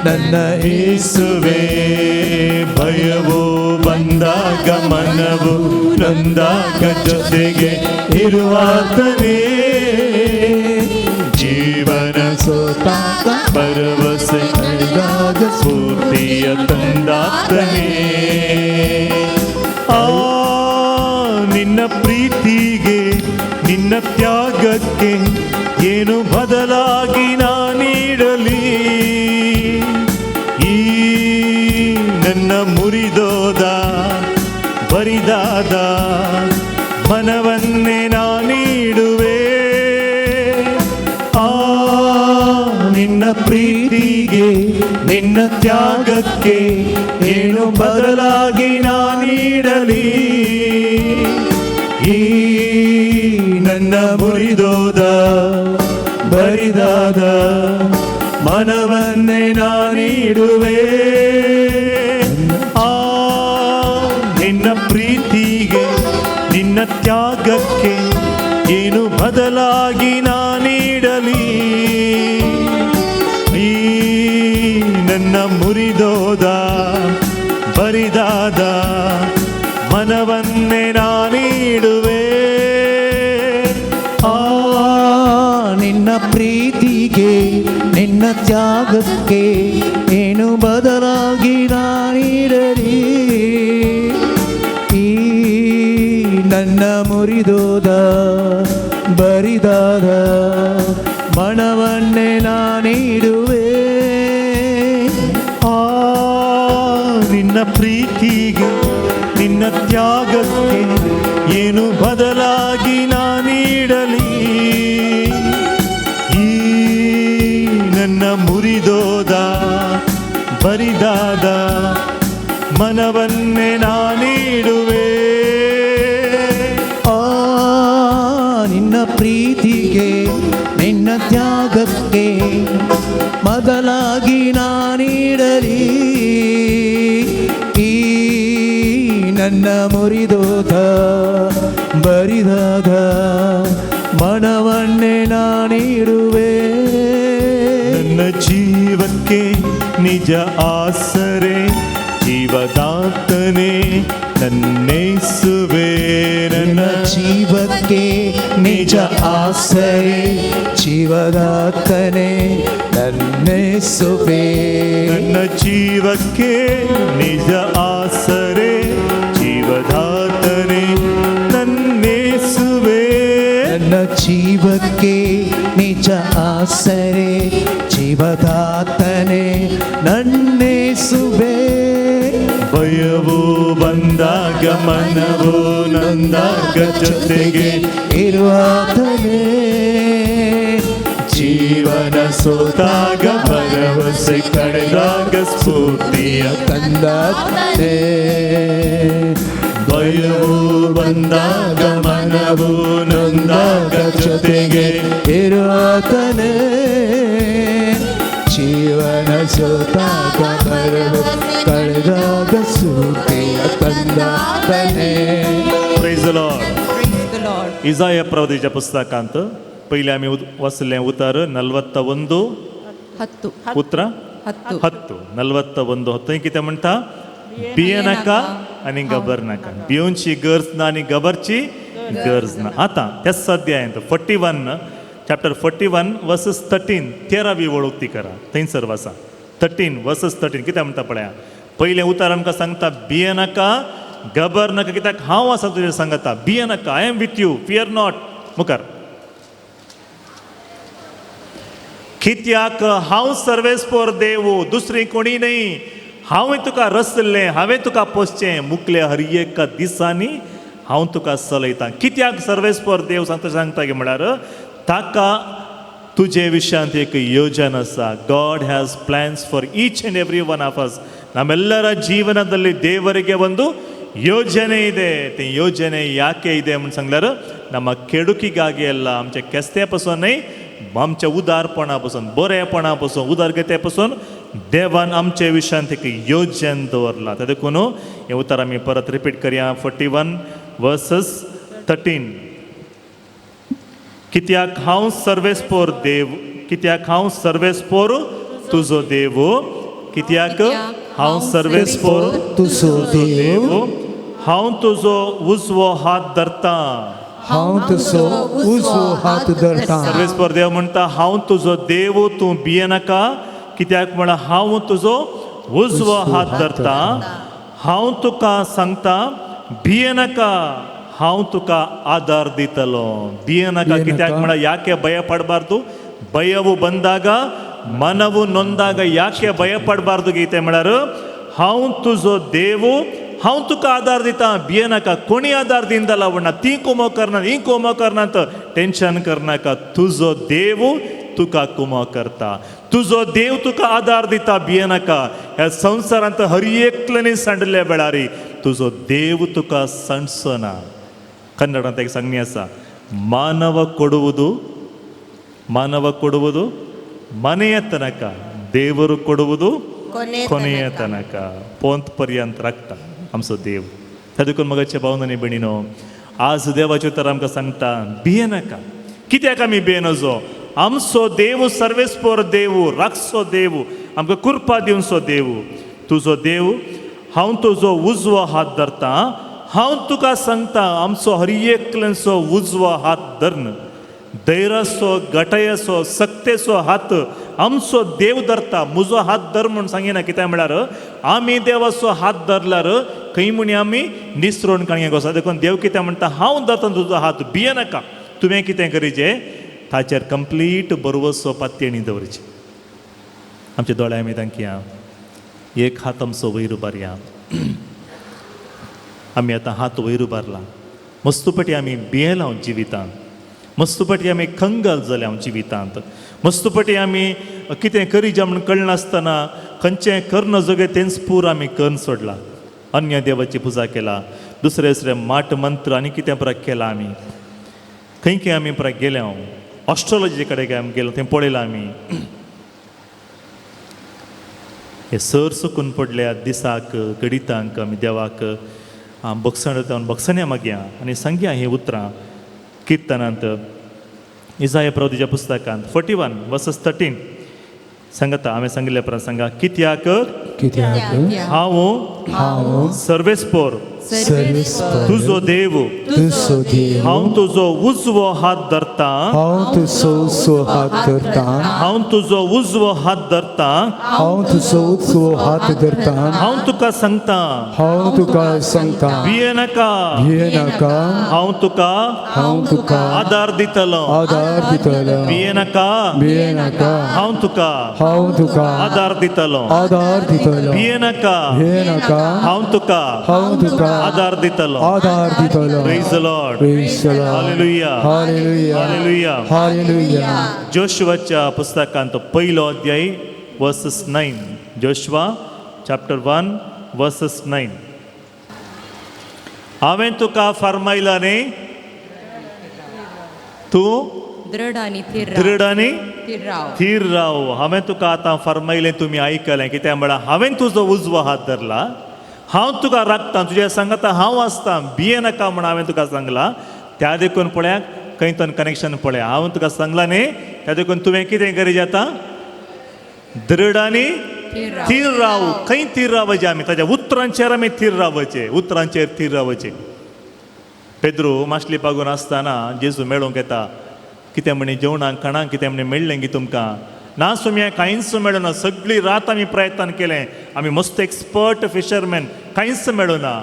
ನನ್ನ ಏಸುವೆ. ಭಯವು ಬಂದಾಗ ಮನವು ನೊಂದಾಗ ಜೊತೆಗೆ ಇರುವಾತನೇ, ಜೀವನ ಸೋತಾಗ ಭರವಸೆ ಕಳೆದಾಗ ಸ್ಫೂರ್ತಿಯ ತಂದಾತನೇ. ಆ ನಿನ್ನ ಪ್ರೀತಿಗೆ ನಿನ್ನ ತ್ಯಾಗಕ್ಕೆ ಏನು ಬದಲಾಗಿ ನಾ ನೀಡಲಿ? ಈ ನನ್ನ ಮುರಿದೋದ ಬರಿದಾದ ಮನವನ್ನೇ ನಾ ನೀಡುವೆ. ಆ ನಿನ್ನ ಪ್ರೀತಿಗೆ ನಿನ್ನ ತ್ಯಾಗಕ್ಕೆ ಏನು ಬದಲಾಗಿ ನಾ ನೀಡಲಿ? ಈ ನನ್ನ ಮುರಿದೋದ ಬರಿದಾದ ಮನವನ್ನೇ ನಾ ನೀಡುವೆ. ಆ ನಿನ್ನ ಪ್ರೀತಿಗೆ ನಿನ್ನ ತ್ಯಾಗಕ್ಕೆ ಏನು ಬದಲಾಗಿ ನಾ ನೀಡಲಿ? ಈ ನನ್ನ ಮುರಿದೋದ ಬರಿದಾದ ಮನವನ್ನೇ ನಾ ನೀಡುವೆ. ಆ ನಿನ್ನ ಪ್ರೀತಿಗೆ ನಿನ್ನ ತ್ಯಾಗಕ್ಕೆ ಏನು ಬದಲಾಗಿ ಬದಲಾಗಿ ನಾನೀಡಲಿ ಈ ನನ್ನ ಮುರಿದೋದ ಬರಿದಾದ ಮನವನ್ನೇ ನಾನೀಡುವೆ. ಆ ನಿನ್ನ ಪ್ರೀತಿಗೆ ನಿನ್ನ ತ್ಯಾಗಕ್ಕೆ ಏನು ಬದಲಾಗಿ ನಾನೀಡಲಿ ಈ ನನ್ನ ಮುರಿದೋದ ಬರಿದಾದ ಮನವನ್ನೇ ನಾನೀಡುವೆ. ಆ ನಿನ್ನ ಪ್ರೀತಿಗೆ ನಿನ್ನ ತ್ಯಾಗಕ್ಕೆ ಬದಲಾಗಿ ನಾನೀಡಲಿ ಈ ನನ್ನ ಮುರಿದೋದ ಬರಿದಾದ ಮನವನ್ನೇ ನಾನೀಡುವೆ. ನನ್ನ ಜೀವಕ್ಕೆ ನಿಜ ಆಸರೆ ಜೀವದಾತನೇ ನನ್ನೇಸುವೆ. ನನ್ನ ನನ್ನ ಜೀವಕ್ಕೆ ನಿಜ ಆಸರೆ ಜೀವದಾತನೇ ನನ್ನೇಸುವೆ. ನನ್ನ ಜೀವಕ್ಕೆ ನಿಜ ಆಸರೆ ಜೀವದಾತನೇ ನನ್ನೇಸುವೆ. ನನ್ನ ಜೀವಕ್ಕೆ ನಿಜ ಆಸರೆ ಜೀವದಾತನೇ ನನ್ನೇಸುವೆ. ಭಯವು ಬಂದಾಗ ಮನವು ನಂದಾಗ ಜೊತೆಗೆ ಇರುವಾತನೇ ಜೀವನ ಸೋತಾಗ ಭರವಸೆ ಕಳೆದಾಗ ಸ್ಫೂರ್ತಿಯ ತಂದಾತನೇ. ಭಯವು ಬಂದಾಗ ಮನವು ನೊಂದಾಗ ಜೊತೆಗೆ ಇರುವಾತನೇ ಜೀವನ ಸೋತಾಗ ಬರುವ ಕಳೆದಾಗ ಸ್ಫೂರ್ತಿಯ ತಂದಾತನೇ. Praise the Lord. Praise the Lord. इजाय प्रवतीच्या पुस्तकांत पयलीं आमी वाचलें उतर 41 10. उतरां 10. 10 41 थंय कितें म्हणटा भिये नाका आनी गबर नाका भिवची गरज ना आनी गबरची गरज ना. आतां त्याच अध्यायांत 41 चॅप्टर 41 वर्सस 13 तेरावी वळख ती करा थंयसर वाचा 13 वर्सस 13 कितें म्हणटा पळया. पयलें उतर आमकां सांगता भिये नाका गबर नाका कित्याक हांव आसा तुजें सांगता भिये नाका I am with you fear not. मुखार कित्याक हांव सर्वेस्पोर देव दुसरी कोणी न्हय हांवें तुका रचलें हांवें तुका पोसचें मुकले हर एका दिसांनी हांव तुका चलयतां. कित्याक सर्वेस्पोर देव सांगता सांगता की म्हळ्यार ताका तुजे विशयांत एक योजन आसा. God has plans for each and every one of us. ನಮ್ಮೆಲ್ಲರ ಜೀವನದಲ್ಲಿ ದೇವರಿಗೆ ಒಂದು ಯೋಜನೆ ಇದೆ. ते ಯೋಜನೆ ಯಾಕೆ ಇದೆ म्हूण सांगल्यार ನಮ್ಮ ಕೆಡುಕಿಗಾಗಿ ಅಲ್ಲ, आमच्या केस्त्या पासून न्हय, आमच्या उदारपणा पासून बरेपणा पासून उदरगते पासून देवान आमचे विशयांत एक योजन दवरला. ते देखून हें उतर आमी परत रिपीट करया 41 वर्सस 13. कित्याक हांव सर्वेस्पोर देव, कित्याक हांव सर्वेस्पोर तुजो देव, कित्याक हांव सर्वेस्पोर तुजो देव, हांव तुजो उजवो हात धरता. हांव तुजो उजवो हात धरता. सर्वेस्पोर देव म्हणटा हांव तुजो देव, तूं भियेनाका, कित्याक म्हळ्यार हांव तुजो उजवो हात धरता. हांव तुका सांगता भियेनाका, हांव तुका ಆಧಾರ ದಿತಲೋ. ಭಿಯೇನಕ ಕಿತ್ಯಾಕ್ ಮಾಡ ಯಾಕೆ ಭಯ ಪಡಬಾರ್ದು? ಭಯವು ಬಂದಾಗ ಮನವು ನೊಂದಾಗ ಯಾಕೆ ಭಯ ಪಡಬಾರ್ದು ಗೀತೆ म्हळ्यार हांव तुजो देव, हांव तुका आदार दिता, भियेनाका. कोणी आदार दिनदला म्हणना ती कुमो करना ही कुमो करना टेन्शन करनाका. तुजो देव तुका कुमो करता, तुजो देव तुका आदार दिता, भियेनाका. ह्या संवसारांत हर एकल्यानी सांडल्या वेळारी तुजो देव तुका सांडचो ना. कन्नडांत एक सांगणी आसा, ಮಾನವ ಕೊಡುವುದು ಮಾನವ ಕೊಡುವುದು ಮನೆಯ ತನಕ, ದೇವರು ಕೊಡುವುದು ಕೊನೆಯ ತನಕ. पोंत पर्यंत राखता आमचो देव. त्या देखून मगाचे भावनांनी आनी भयणीनो, आज देवाच्यो तर आमकां सांगता भियेनाका. कित्याक आमी भियेनजो? आमचो देव सर्वेस्पोर देव, राखचो देव, आमकां कृपा दिवचो देव. तुजो देव हांव तुजो उजवो हात धरता. हांव तुका सांगता आमचो हर एकल्यांचो उजवो हात धरून धैर्याचो गटयाचो सक्तेचो हात आमचो देव धरता. म्हजो हात धर म्हूण सांगिना, कित्याक म्हळ्यार आमी देवाचो हात धरल्यार खंय म्हणी आमी निसरोण काणयेक वता. देखून देव कितें म्हणटा, हांव धरता तुजो हात, भियेनाका. तुवें कितें करीजे, ताचेर कंप्लीट बरवसो पातयेणी दवरची. आमच्या दोळ्या आमी तांकया, एक हात आमचो वयर उबारया. आमी आतां हात वयर उबारला. मस्तुपटी आमी भियेला जिवितांत, मस्तुपटी आमी कंगाल जाल्या जिवितांत, मस्तुपटी आमी कितें करीजा म्हूण कळनासतना खंयचें कर्ण जोगे तेंच पूर आमी करून सोडला. अन्य देवाची पुजा केला, दुसरे दुसरे माट मंत्र आनी कितें परा केला. आमी खंय खंय आमी परा गेले, ऑस्ट्रोलॉजी कडेन आमी गेलो, थंय पळयलां आमी. हे सर सुकून पडल्या दिसाक गडितांक आमी देवाक बक्षण बक्षण्या मागया आनी सांगया हीं उतरां. किर्तनांत इजाय प्रवतीच्या पुस्तकांत 41 वर्सस 13 सांगता, हांवें सांगिल्ल्या प्रमाण सांगा, कित्याक कित्याक हांव हांव सर्वेस्पोर सर्वेस्पर तुजो देव, तुजो देव, हांव तुजो उजवो हात धरता, हांव तुजो उजवो हात धरता, हांव तुजो उजवो हात धरता, हांव तुजो उजवो हात धरता, हांव तुका सांगता, हांव तुका सांगता, भियेनाका, भियेनाका, हांव तुका हांव तुका आदार दितलो, आदार दितलो, भियेनाका, भियेनाका, हांव तुका हांव तुका आदार दितलो, आदार दितलो, भियेनाका, भियेनाका, हांव तुका हांव तुका आदार दितलो. आदार दितलो. Praise the Lord. Praise the Lord. Hallelujah. Hallelujah. Hallelujah. Hallelujah. जोशुआच्या पुस्तकांत पहिलो अध्याय वर्सस 9, जोशुआ चॅप्टर 1 वर्सस 9. हांवें तुका फरमायला न्ही, तूं दृढ आनी थीर राव. दृढ आनी थीर राव. थीर राव. हांवें तुका आतां फरमायलें, तुमी आयकलें. कित्याक म्हळ्यार हांवें तुजो उजवो हात धरला, हांव तुका राखता, तुज्या सांगता हांव आसता, भियेनाका म्हण हांवें तुका सांगलां. त्या देखून पळयात खंय तो कनेक्शन पळया, हांवें तुका सांगलां न्ही, त्या देखून तुवें कितें करीजे आतां, दृढ आनी थीर राव. खंय थीर रावचें आमी, ताज्या उतरांचेर आमी थीर रावचें, उतरांचेर थीर रावचें. पेद्रू मासली पागून आसतना जेजू मेळोवंक येता, कितें म्हणी जेवणाक खाणाक कितें म्हणी मेळ्ळें की तुमकां? ना सुमया, कांयच मेळना, सगळी रात आमी प्रयत्न केलें, आमी मस्त एक्सपर्ट फिशरमॅन, कांयच मेळना.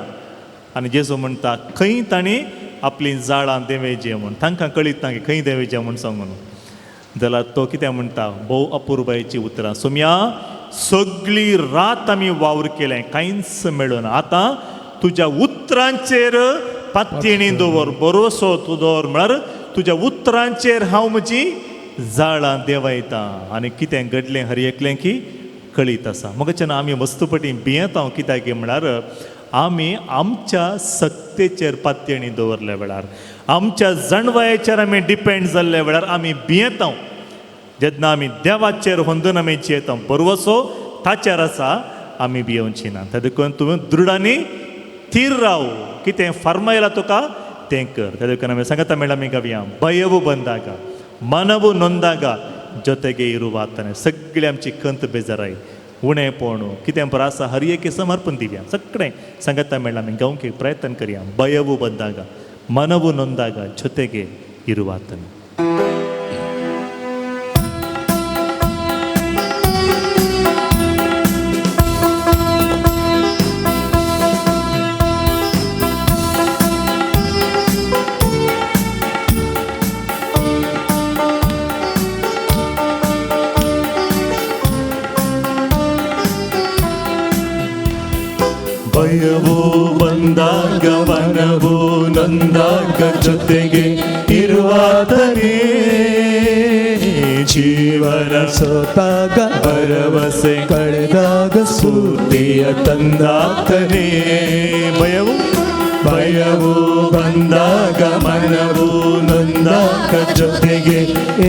आनी जेजू म्हणटा खंय तांणी आपलीं जाळां देंवयचीं म्हूण, तांकां कळीत ना की खंय देंवयचें म्हूण सांगून. जाल्यार तो कितें म्हणटा, भोव अपुरबायेचीं उतरां, सुमया सगळी रात आमी वावर केलें, कांयच मेळना, आतां तुज्या उतरांचेर पातयेणी दवर, बरोसो तूं दवर, म्हळ्यार तुज्या उतरांचेर हांव म्हजी जाळां देंवयता. आनी कितें घडलें हर एकलें की कळीत आसा. मगच्यान आमी वस्तुपटी भियेता, कित्याक म्हळ्यार आमी आमच्या सक्तेचेर पातयेणी दवरल्या वेळार, आमच्या जाणवायेचेर आमी डिपेंड जाल्ल्या वेळार आमी भियेता. जेन्ना आमी देवाचेर होंदून आमी जियेता, बरवसो ताचेर आसा, आमी भियेवची ना. त्या देखून तुवें दृढ आनी थीर राव, कितें फरमायला तुका तें कर. त्या देखून आमी सांगता मेळ्ळा आमी गावया, ಭಯವು ಬಂದಾಗ ಮನವು ನೊಂದಾಗ ಜೊತೆಗೆ ಇರುವಾತನೆ. सगळी आमची खंत बेजाराय उणेपण कितें बरें आसा हर एके समर्पण दिवया. सगळें सांगता मेळ्ळा आमी गावंक प्रयत्न करया. ಭಯವು ಬಂದಾಗ ಮನವು ನೊಂದಾಗ ಜೊತೆಗೆ ಇರುವಾತನೆ. ಭಯವು ಬಂದಾಗ ಮನವು ನೊಂದಾಗ ಜೊತೆಗೆ ಇರುವಾತನೇ, ಜೀವನ ಸೋತಾಗ ಭರವಸೆ ಕಳೆದಾಗ ಸ್ಫೂರ್ತಿಯ ತಂದಾತನೇ. ಭಯವು ಭಯವು ಬಂದಾಗ ಮನವು ನೊಂದಾಗ ಜೊತೆಗೆ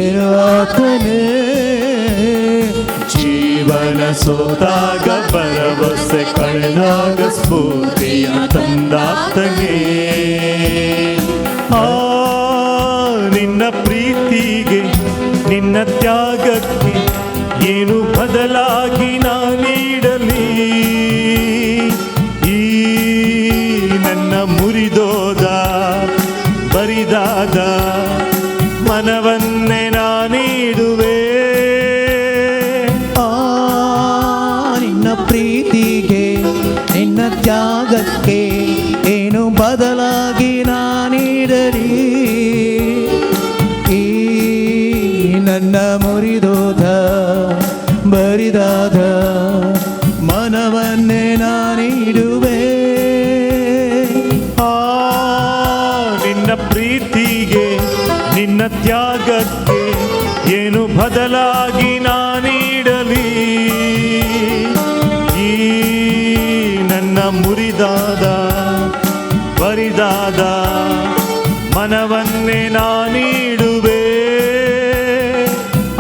ಇರುವಾತನೇ, ಜೀವನ ಸೋತಾಗ ಭರವಸೆ ಕಳೆದಾಗ ಸ್ಫೂರ್ತಿಯ ತಂದಾತನೇ. ಆ ನಿನ್ನ ಪ್ರೀತಿಗೆ ನಿನ್ನ ತ್ಯಾಗಕ್ಕೆ ಏನು ಬದಲಾಗಿ ನಾ ನೀಡಲಿ, ಈ ನನ್ನ ಮುರಿದೋದ ಬರಿದಾದ ಮನವನ್ನೇ ನಾ ನೀಡುವೆ. ತ್ಯಾಗಕ್ಕೆ ಏನು ಬದಲಾಗಿ ನಾನೀಡಲಿ. ಈ ನನ್ನ ಮುರಿದೋದ ಬರಿದಾದ ಮನವನ್ನೇ ನಾನೀಡುವೆ. ಆ ನಿನ್ನ ಪ್ರೀತಿಗೆ ನಿನ್ನ ತ್ಯಾಗಕ್ಕೆ ಏನು ಬದಲಾಗಿ ನಾನೀಡಲಿ. ಈ ನನ್ನ ಮುರಿದಾದ ಬರಿದಾದ ಮನವನ್ನೇ ನಾನೀಡುವೆ.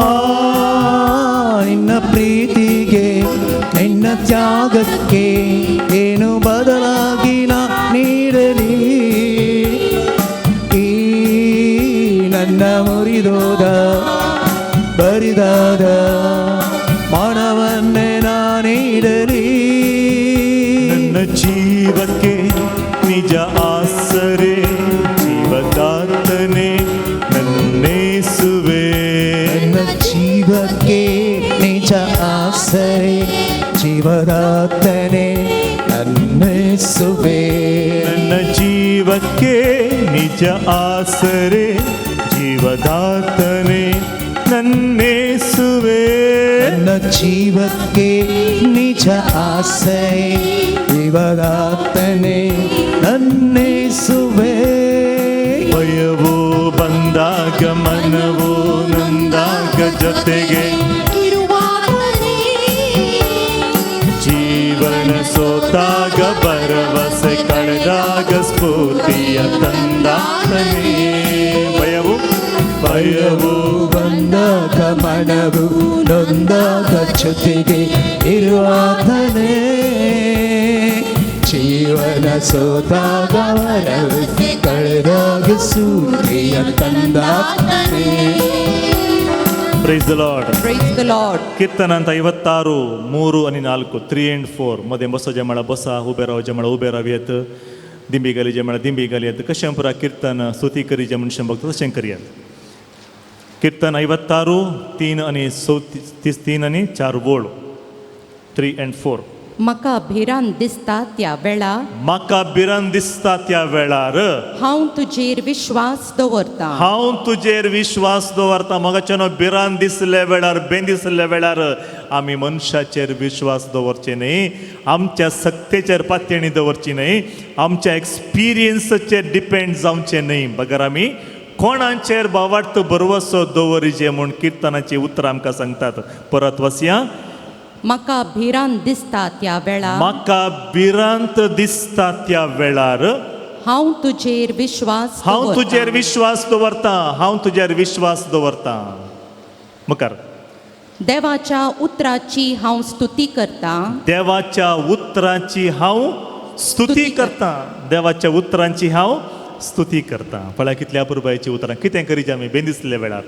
ಆ ನಿನ್ನ ಪ್ರೀತಿಗೆ ನಿನ್ನ ತ್ಯಾಗಕ್ಕೆ ಏನು ಬದಲಾಗಿ ನಾ ನೀಡಲಿ. ಈ ನನ್ನ ಮುರಿದೋದ ಬರಿದಾದ ಮನವನ್ನೇ ನಾನೀಡಲಿ. ನನ್ನ ಜೀವಕ್ಕೆ ನಿಜ ಆಸರೆ ಜೀವದಾತನೇ ನನ್ನೇಸುವೆ. ನನ್ನ ಜೀವಕ್ಕೆ ನಿಜ ಆಸರೆ ಜೀವದಾತನೇ ನನ್ನೇಸುವೆ. ನನ್ನ ಜೀವಕ್ಕೆ ನಿಜ ಆಸರೆ ಜೀವದಾತನೇ ನನ್ನೇಸುವೆ. ನನ್ನ ಜೀವಕ್ಕೆ ನಿಜ ಆಸರೆ ಜೀವದಾತನೇ ನನ್ನೇಸುವೆ. ಭಯವೋ ಬಂದಾಗ ಮನವೋ ನೊಂದಾಗ ಜೊತೆಗೆ ಇರುವಾತನೇ. ಜೀವನ ಸೋತಾಗ ಭರವಸೆ ಕಳೆದಾಗ ಸ್ಫೂರ್ತಿಯ ತಂದಾತನೇ. ಭಯವು ಭಯವು ಬಂದಾಗ ಮನವು ನೊಂದಾಗ ಜೊತೆಗೆ ಇರುವಾತನೇ. ಜೀವನ ಸೋತಾಗ ಭರವಸೆ ಕಳೆದಾಗ ಸ್ಫೂರ್ತಿಯ ತಂದಾತನೇ. Praise the Lord. Praise the Lord. ಕೀರ್ತನ ಅಂತ 56 3 आणि 4, 3 and 4 मध्ये बसो जेमाळा बसा, उबे राव जेमाळा उबे रावयत, दिंबी घाली जेमाळा दिंबी घालयत. कशें पुरा कीर्तन स्तुती करी जे मनशां बघता तशें करयात. कीर्तन 56 3 आणि 3 आणि 4 वोळ, 3 and 4. म्हाका भिरांत दिसता त्या वेळा, म्हाका भिरांत दिसता त्या वेळार, हांव तुजेर विश्वास दवरता. हांव तुजेर विश्वास दवरता. म्हाका भिरांत दिसल्या वेळार, बेन दिसल्या वेळार आमी मनशाचेर विश्वास दवरचे न्हय, आमच्या सक्तेचेर पातयेणी दवरची न्हय, आमच्या एक्सपिरियन्साचेर डिपेंड जावचें न्हय, बगर आमी कोणाचेर भावार्थ भरवसो दवरिजे म्हूण किर्तनाची उतरां आमकां सांगतात. परत वसया. म्हाका भिरांत दिसता त्या वेळा, म्हाका भिरांत दिसता त्या वेळार, हांव तुजेर विश्वास हांव दवरतां. तुजेर विश्वास दवरता. हांव तुजेर विश्वास दवरता. मुखार. देवाच्या उतराची हांव स्तुती करता. देवाच्या उतरांची हांव स्तुती करता. देवाच्या उतरांची हांव ಸ್ತುತಿ करता. ಪಳ ಕಿತ್ಲೆ ಅಪುರ್ಬಾಯಿची ಉತ್ತರಾं कितें करीचे आमी बेंदिसल्या वेळार?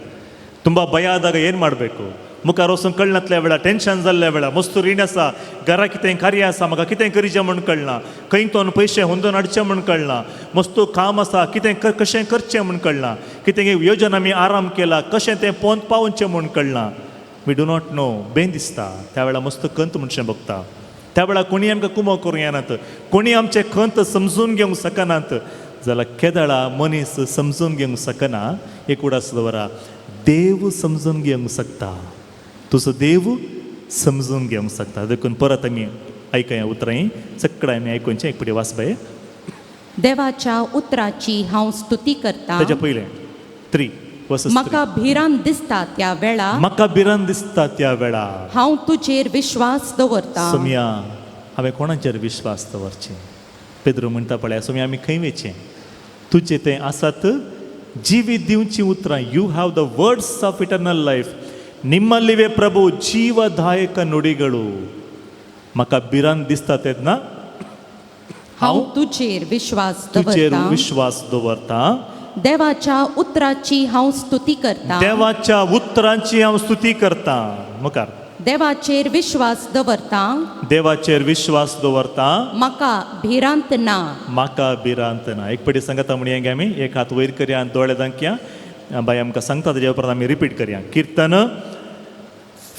तुमकां भंय ಏನು ಮಾಡಬೇಕು? मुखार वचून कळनातल्या वेळार, टेन्शन जाल्ल्या वेळार, मस्त रीण आसा, घरा कितें कार्य आसा, म्हाका कितें करीचें म्हूण कळना, खंय तोन पयशे हुंदोन हाडचे म्हूण कळना, मस्त काम आसा, कितें कशें करचें म्हूण कळना, कितें योजना आमी आराम केला, कशें तें पोंत पावोवचें म्हूण कळना. We do not know. बेन दिसता त्या वेळार, मस्त खंत मनशां भोगता त्या वेळार. कोणी आमकां कुमो करूं येनात, कोणी आमचें खंत समजून घेवंक शकनात. जाल्यार केदळा मनीस समजून घेवंक शकना, एक उडास दवरा, देव समजून घेवंक शकता. तुजो देव समजून घेवंक शकता. देखून परत आमी आयकया उतरां, सगळ्या आमी आयकुचें. एक पटी वाचबाय. देवाच्या उतराची हांव स्तुती करता. ताच्या पयलें 3 वर्सस. म्हाका भिरांत दिसता त्या वेळा, म्हाका भिरांत दिसता त्या वेळा, हांव तुजेर विश्वास दवरता. सोमया, हांवें कोणाचेर विश्वास दवरचें? पेद्रो म्हणटा पळया, सोमया, आमी खंय वयचें? तुजें तें आसात जिवीत दिवची उतरां. You have the words of eternal life. ನಿಮ್ಮಲ್ಲಿವೆ ಪ್ರಭು ಜೀವದಾಯಕ ನುಡಿಗಳು. म्हाका भिरांत दिसता तेन्ना हांव तुजेर विश्वास तुजेर दवरता. विश्वास दवरता. देवाच्या उतराची हांव स्तुती करता. देवाच्या उतरांची हांव स्तुती करता. मुखार. देवाचेर विश्वास दवरता. देवाचेर विश्वास दवरता. म्हाका भिरांत ना. म्हाका भिरांत ना. एक पटी सांगता म्हणया गे आमी. एक हात वयर करया आनी दोळे दांकया. बाई आमकां सांगता, तेज्या उपरांत आमी रिपीट करया. कीर्तन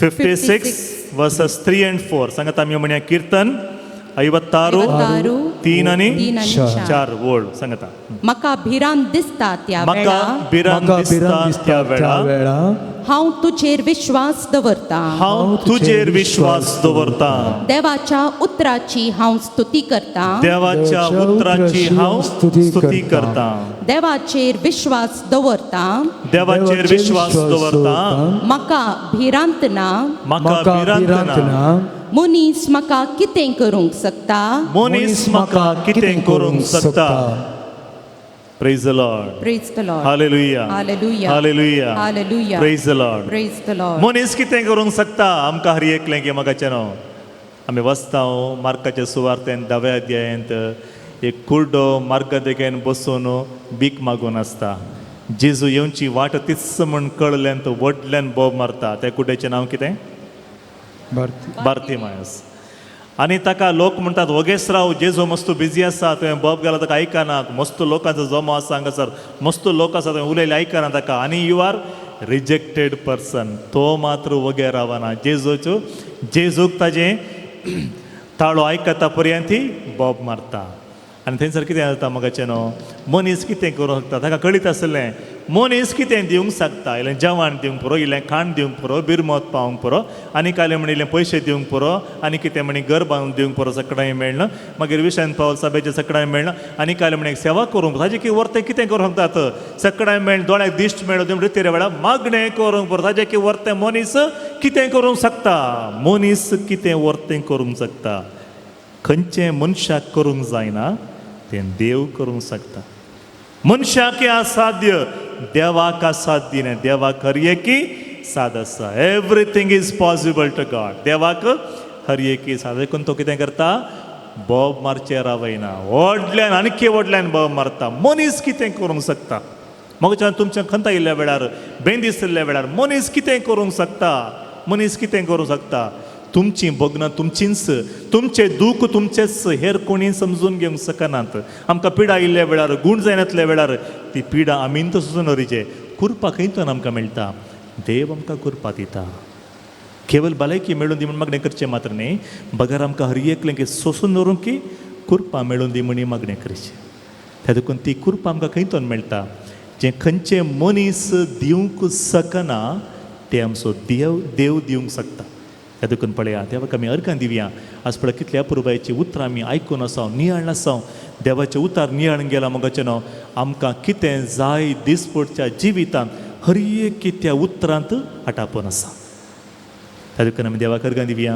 56 verses 3 and 4. सांगता आमी म्हणया. कीर्तन 56 3 आनी 4 वळ सांगता. म्हाका भिरांत दिसता त्या म्हाका भिरांत दिसता त्या वेळा हांव तुजेर विश्वास दवरता. हांव तुजेर विश्वास दवरता. देवाच्या उतराची हांव स्तुती करता. देवाच्या उतराची हांव स्तुती करता. देवाचेर विश्वास दवरता. देवाचेर विश्वास दवरता. म्हाका भिरांत ना. म्हाका भिरांत ना. मनीस म्हाका कितें करूंक शकता. मनीस म्हाका कितें करूंक शकता. Praise the Lord. Praise the Lord. Hallelujah. Hallelujah. Hallelujah. Hallelujah. Praise the Lord. Praise the Lord. मनीस कितें करूंक शकता आमकां हर एकलें की म्हाका न्हू आमी वचता मार्काच्या सुवार्तेन 10व्या अध्यायांत एक कुर्डो मार्गा देगेन बसून भीक मागून आसता. जेजू येवची वाट तीच म्हण कळल्यान तो व्हडल्यान बोब मारता. त्या कुड्याचें नांव कितें? बार्तिमायस. आनी ताका लोक म्हणटात वगेस राव, जेजू मस्त बिजी आसा, तुवें बोब घाला ताका आयकना, मस्त लोकांचो जमो आसा हांगासर, मस्त लोक आसा, तुवें उलयले आयकना ताका, आनी you are rejected person. तो मात्र वगे रावना. जेजूचो जेजूक ताजें ताळो आयकता पर्यंत बोब मारता. आनी थंयसर कितें जाता म्हाका न्हू मनीस कितें करूंक शकता ताका कळीत आसलें. मनीस कितें दिवंक शकता, इल्लें जेवण दिवंक पुरो, इल्लें खाण दिवंक पुरो, बिरमत पावंक पुरो, आनी कालें म्हण इल्लें पयशे दिवंक पुरो, आनी कितें म्हणी घर बांदून दिवंक पुरो, सगळ्यांक मेळना, मागीर विशांत पावल सभेचें सगळ्यांक मेळना, आनी कालें म्हण एक सेवा करूंक ताजें की वर्तें कितें करूंक शकतात, सगळ्यांक मेळना, दोळ्याक दिश्ट मेळ्ळो दिवन रितीरे वेळार मागणें करूंक पुरो, ताजें की वर्तें मनीस कितें करूंक शकता. मनीस कितें वर्तें करूंक शकता, खंयचें मनशाक करूंक जायना तें देव करूंक शकता. मनशाक हें असाध्य, देवाक असाध्य न्हय. देवाक हर एकी साद आसा. Everything is possible to God. देवाक हर एकी साद. देखून तो कितें करता, बोब मारचें रावयना, व्हडल्यान आणखी व्हडल्यान बोब मारता. मनीस कितें करूंक शकता. म्हाका तुमच्या खंत आयिल्ल्या वेळार, बेंदिसल्ल्या वेळार मनीस कितें करूंक शकता, मनीस कितें करूंक शकता. तुमचीं भोगणां तुमचींच, तुमचें दूख तुमचेंच, हेर कोणी समजून घेवंक शकनात. आमकां पिडा आयिल्ल्या वेळार, गूण जायनातल्या वेळार ती पिडा आमीन सोसून दवरिचे. कुरपा खंयतून आमकां मेळटा? देव आमकां कुरपा दिता. केवल भलायकी मेळून दी म्हण मागणें करचें मात्र न्ही, बगर आमकां हर एकलें की सोसून दवरूंक की कुरपा मेळून दी म्हणी मागणें करचें. त्या देखून ती कुरपा आमकां खंयतून मेळटा? जें खंयचें मनीस दिवंक शकना तें आमचो देव देव दिवंक शकता. त्या देखून पळया देवाक आमी अर्गां दिवया. आज पळय कितल्या अपुरबायेची उतरां आमी आयकून आसाव, नियाळ आसाव. देवाचें उतार नियाळून गेला मगाचें न्हू आमकां कितें जाय दिसपडच्या जिवितांत हर एक त्या उतरांत आटापून आसा. त्या देखून आमी देवाक अर्गां दिवया.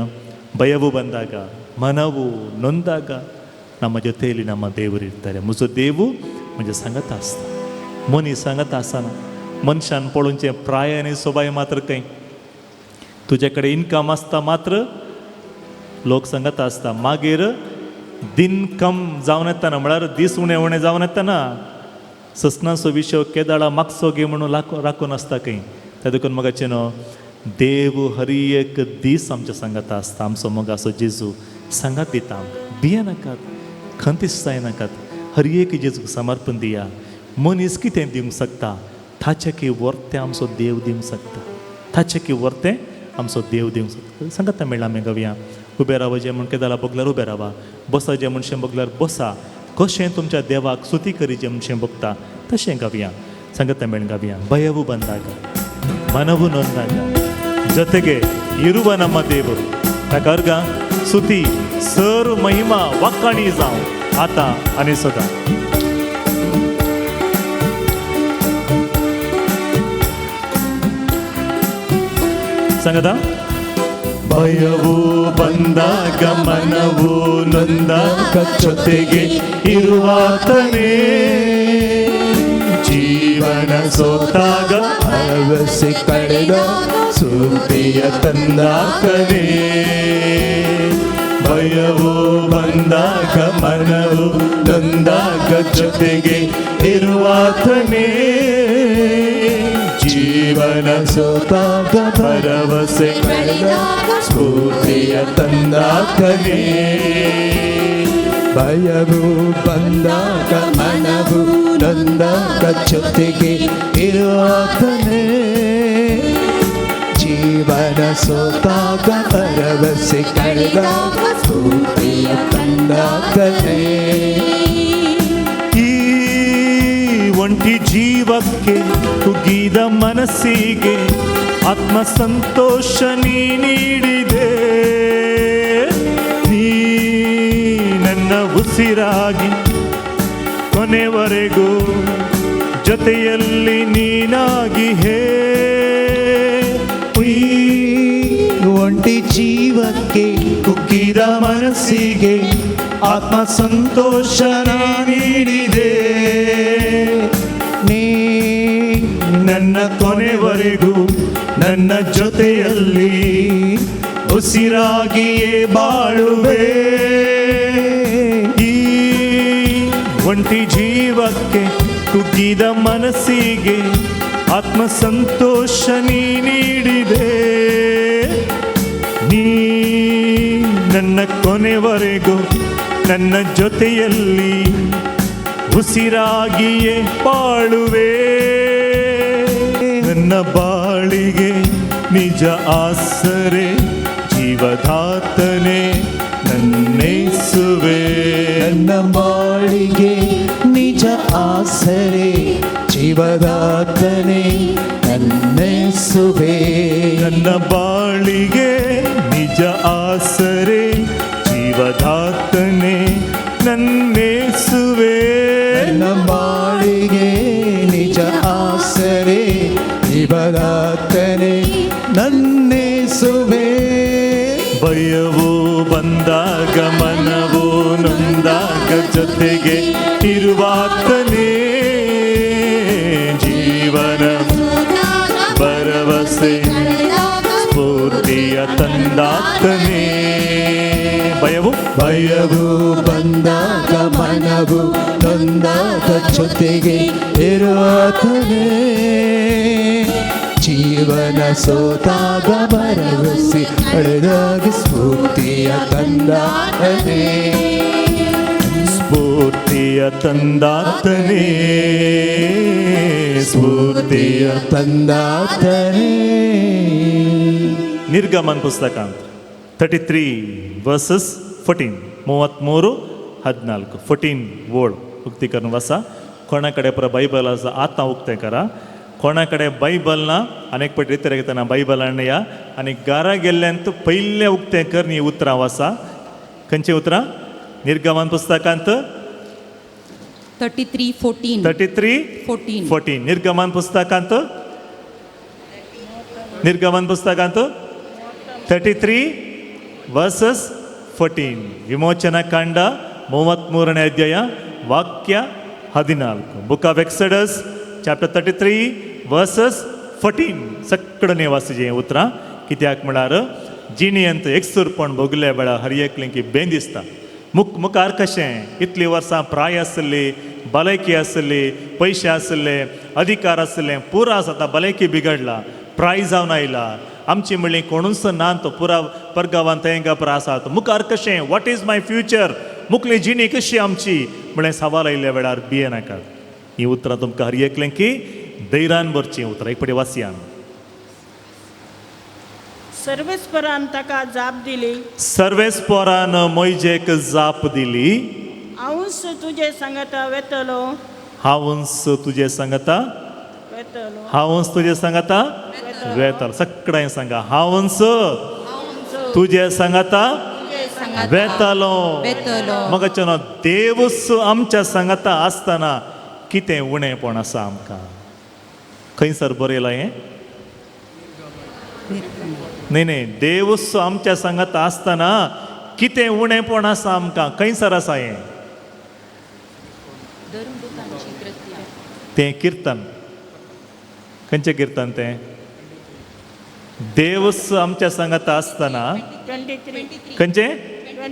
ಭಯವು ಬಂದಾಗ ಮನವು ನೊಂದಾಗ ನಮ್ಮ ಜೊತೆಯಲ್ಲಿ ನಮ್ಮ ದೇವರು ಇರ್ತಾರೆ. म्हजो देव म्हणजे सांगत आसता, मनीस सांगत आसना. मनशान पळोवचें प्राय आनी सोबाय मात्र खंय तुजे कडेन इनकम आसता मात्र लोक सांगत आसता, मागीर दिन कम जावन येतना म्हळ्यार दीस उणें उणें जावन येतना ससनाचो विशय केदाळा मागचो गे म्हणून राखून आसता खंय. त्या देखून म्हाका न्हू देव हर एक दीस आमच्या सांगाता आसता. आमचो मोगाचो जेजू सांगात दिता आमकां. भियेनाकात, खंतीस जायनाकात, हर एक जेजूक समर्पण दिया. मनीस कितें दिवंक शकता ताचें की वर्तें आमचो देव दिवंक शकता, ताचें की वर्तें आमचो देव दिवंक शकता. सांगाता मेळ्ळा आमी गवया. उबें रावा जें म्हण केदाला बगल्यार उबें रावा, बसा जें मनशें बगल्यार बसा, कशें तुमच्या देवाक स्तुती करी जें मनशें बगता तशें गावया. सांगाता मेळ्ळें गावया. ಭಯವು ಬಂದಾಗ ಮನವು ನೊಂದಾಗ ಜೊತೆಗೆ ಇರುವ ನಮ್ಮ ದೇವರು ताका अर्गां ಸ್ತುತಿ सर महिमा वाखाणी जावं आतां आनी सदां. सांगता. ಭಯವು ಬಂದಾಗ ಮನವು ನೊಂದಾಗ ಜೊತೆಗೆ ಇರುವಾತನೇ, ಜೀವನ ಸೋತಾಗ ಭರವಸೆ ಕಳೆದ ಸುದ್ದಿಯ ತಂದಾತನೇ. ಭಯವು ಬಂದಾಗ ಮನವು ನೊಂದಾಗ ಜೊತೆಗೆ ಇರುವಾತನೇ, ಜೀವನ ಸೋತಾಗ ಭರವಸೆ ಸ್ಫೂರ್ತಿಯ ತಂದಾತನೇ. ಭಯವು ಬಂದಾಗ ಮನವು ನೊಂದಾಗ ಜೊತೆಗೆ ಇರುವಾತನೇ, ಜೀವನ ಜೀವನ ಸೋತಾಗ ಭರವಸೆ ಕಳೆದಾಗ ಸ್ಫೂರ್ತಿಯ ತಂದಾತನೇ. ಈ ಒಂಟಿ ಜೀವಕ್ಕೆ, ಕುಗ್ಗಿದ ಮನಸ್ಸಿಗೆ ಆತ್ಮ ಸಂತೋಷ ನೀ ನೀಡಿದೆ. ನೀ ನನ್ನ ಉಸಿರಾಗಿ ಕೊನೆವರೆಗೂ ಜೊತೆಯಲ್ಲಿ ನೀನಾಗಿ ಹೇ. ಈ ಒಂಟಿ ಜೀವಕ್ಕೆ, ಕುಗ್ಗಿದ ಮನಸ್ಸಿಗೆ ಆತ್ಮ ಸಂತೋಷ ನೀಡಿದೆ. ನೀ ನನ್ನ ಕೊನೆವರೆಗೂ ನನ್ನ ಜೊತೆಯಲ್ಲಿ ಉಸಿರಾಗಿಯೇ ಬಾಳುವೆ. ಈ ಒಂಟಿ ಜೀವಕ್ಕೆ, ಕುಗ್ಗಿದ ಮನಸ್ಸಿಗೆ ಆತ್ಮ ಸಂತೋಷ ನೀ ನೀಡಿದೆ. ನೀ ನನ್ನ ಕೊನೆವರೆಗೂ ನನ್ನ ಜೊತೆಯಲ್ಲಿ ಉಸಿರಾಗಿಯೇ ಬಾಳುವೆ. ನನ್ನ ಬಾಳಿಗೆ ನಿಜ ಆಸರೆ ಜೀವದಾತನೇ ನನ್ನೇಸುವೆ. ನನ್ನ ಬಾಳಿಗೆ ನಿಜ ಆಸರೆ ಜೀವದಾತನೇ ನನ್ನೇಸುವೆ. ನನ್ನ ಬಾಳಿಗೆ ನಿಜ ಆಸರೆ ಜೀವದಾತನೇ ನನ್ನೇಸುವೆ. ನನ್ನ ಬಾಳಿಗೆ ನಿಜ ಆಸರೆ ಜೀವದಾತನೇ ನನ್ನೇಸುವೆ. ಭಯವು ಬಂದಾಗ, ಮನವು ನೊಂದಾಗ ಜೊತೆಗೆ ಇರುವಾತನೇ. ಜೀವನ ಭರವಸೆ ಸ್ಫೂರ್ತಿಯ ತಂದಾತನೇ. ಭಯವು ಭಯವು ಬಂದಾಗ, ಮನವು ನೊಂದಾಗ ಜೊತೆಗೆ ಇರುವಾತನೇ. ಜೀವನ ಸೋತಾಗ, ಭರವಸೆ ಕಳೆದಾಗ ಸ್ಫೂರ್ತಿಯ ತಂದಾತನೇ. ಸ್ಫೂರ್ತಿಯ ತಂದಾತನೇ, ಸ್ಫೂರ್ತಿಯ ತಂದಾತನೇ. ನಿರ್ಗಮನ್ ಪುಸ್ತಕ ಅಂತ 33 ವರ್ಸಸ್ 14, 33:14, 14 ಓಳ್ उक्ती करून वाचा. कोणा कडेन पुरो बायबल आसा, आतां उक्तें करा. कोणा कडेन बायबल ना, अनेक पटी रितेर घेतना बायबल हाडया आनी घरा गेल्ल्यान तूं पयलें उक्तें कर न्ही उतरां वाचा. खंयचीं उतरां? निर्गमन पुस्तकांत 33:14. 33 14. 14. निर्गमन पुस्तकांत, निर्गमन पुस्तकांत 33 ವರ್ಸಸ್ 14. ವಿಮೋಚನಾ ಕಾಂಡ 33ನೇ ಅಧ್ಯಾಯ ವಾಕ್ಯ 14. Book of Exodus chapter 33 verses 14. सगळं वाचचें उतरां, कित्याक म्हळ्यार जिणेंत एकसुरपण भोगल्या वेळार हर एकलेंकी बें दिसता, मुखार कशें? इतलीं वर्सां प्राय आसली, भलायकी आसली, पयशे आसले, अधिकार आसले, पुरो आसा. आतां भलायकी बिगडला, प्राय जावन आयला, आमची म्हणली कोणूच ना, तो पुरा परगांवान थंय पुरा आसात. मुखार कशें? What is my future? मुखली जिणी कशी आमची म्हणलें सवाल आयिल्ल्या वेळार भिये नाकात. ही उतरां तुमकां हर एकलें की धैर्यान भरचीं उतरां. एक पटी वाचया. सर्वेस्परान ताका जाप दिली, सर्वेस्पोरान मोयजेक जाप दिली, हांवूच तुजे सांगता वेतलो. हांवूच तुजे सांगता वेतलो. हांवूच तुजे सांगता वेतलो. सगळ्यांक सांगा, हांवूच तुजे सांगता वेतलो. वेतलो. मग देवूच आमच्या सांगता आसतना कितें उणेपण आसा आमकां? खंयसर बरयलां हें? न्ही न्ही, देवूच आमच्या सांगता आसतना कितें उणेपण आसा आमकां? खंयसर आसा हें? तें किर्तन, खंयचें किर्तन तें? देवूच आमच्या सांगता आसतना. 23. खंयचें?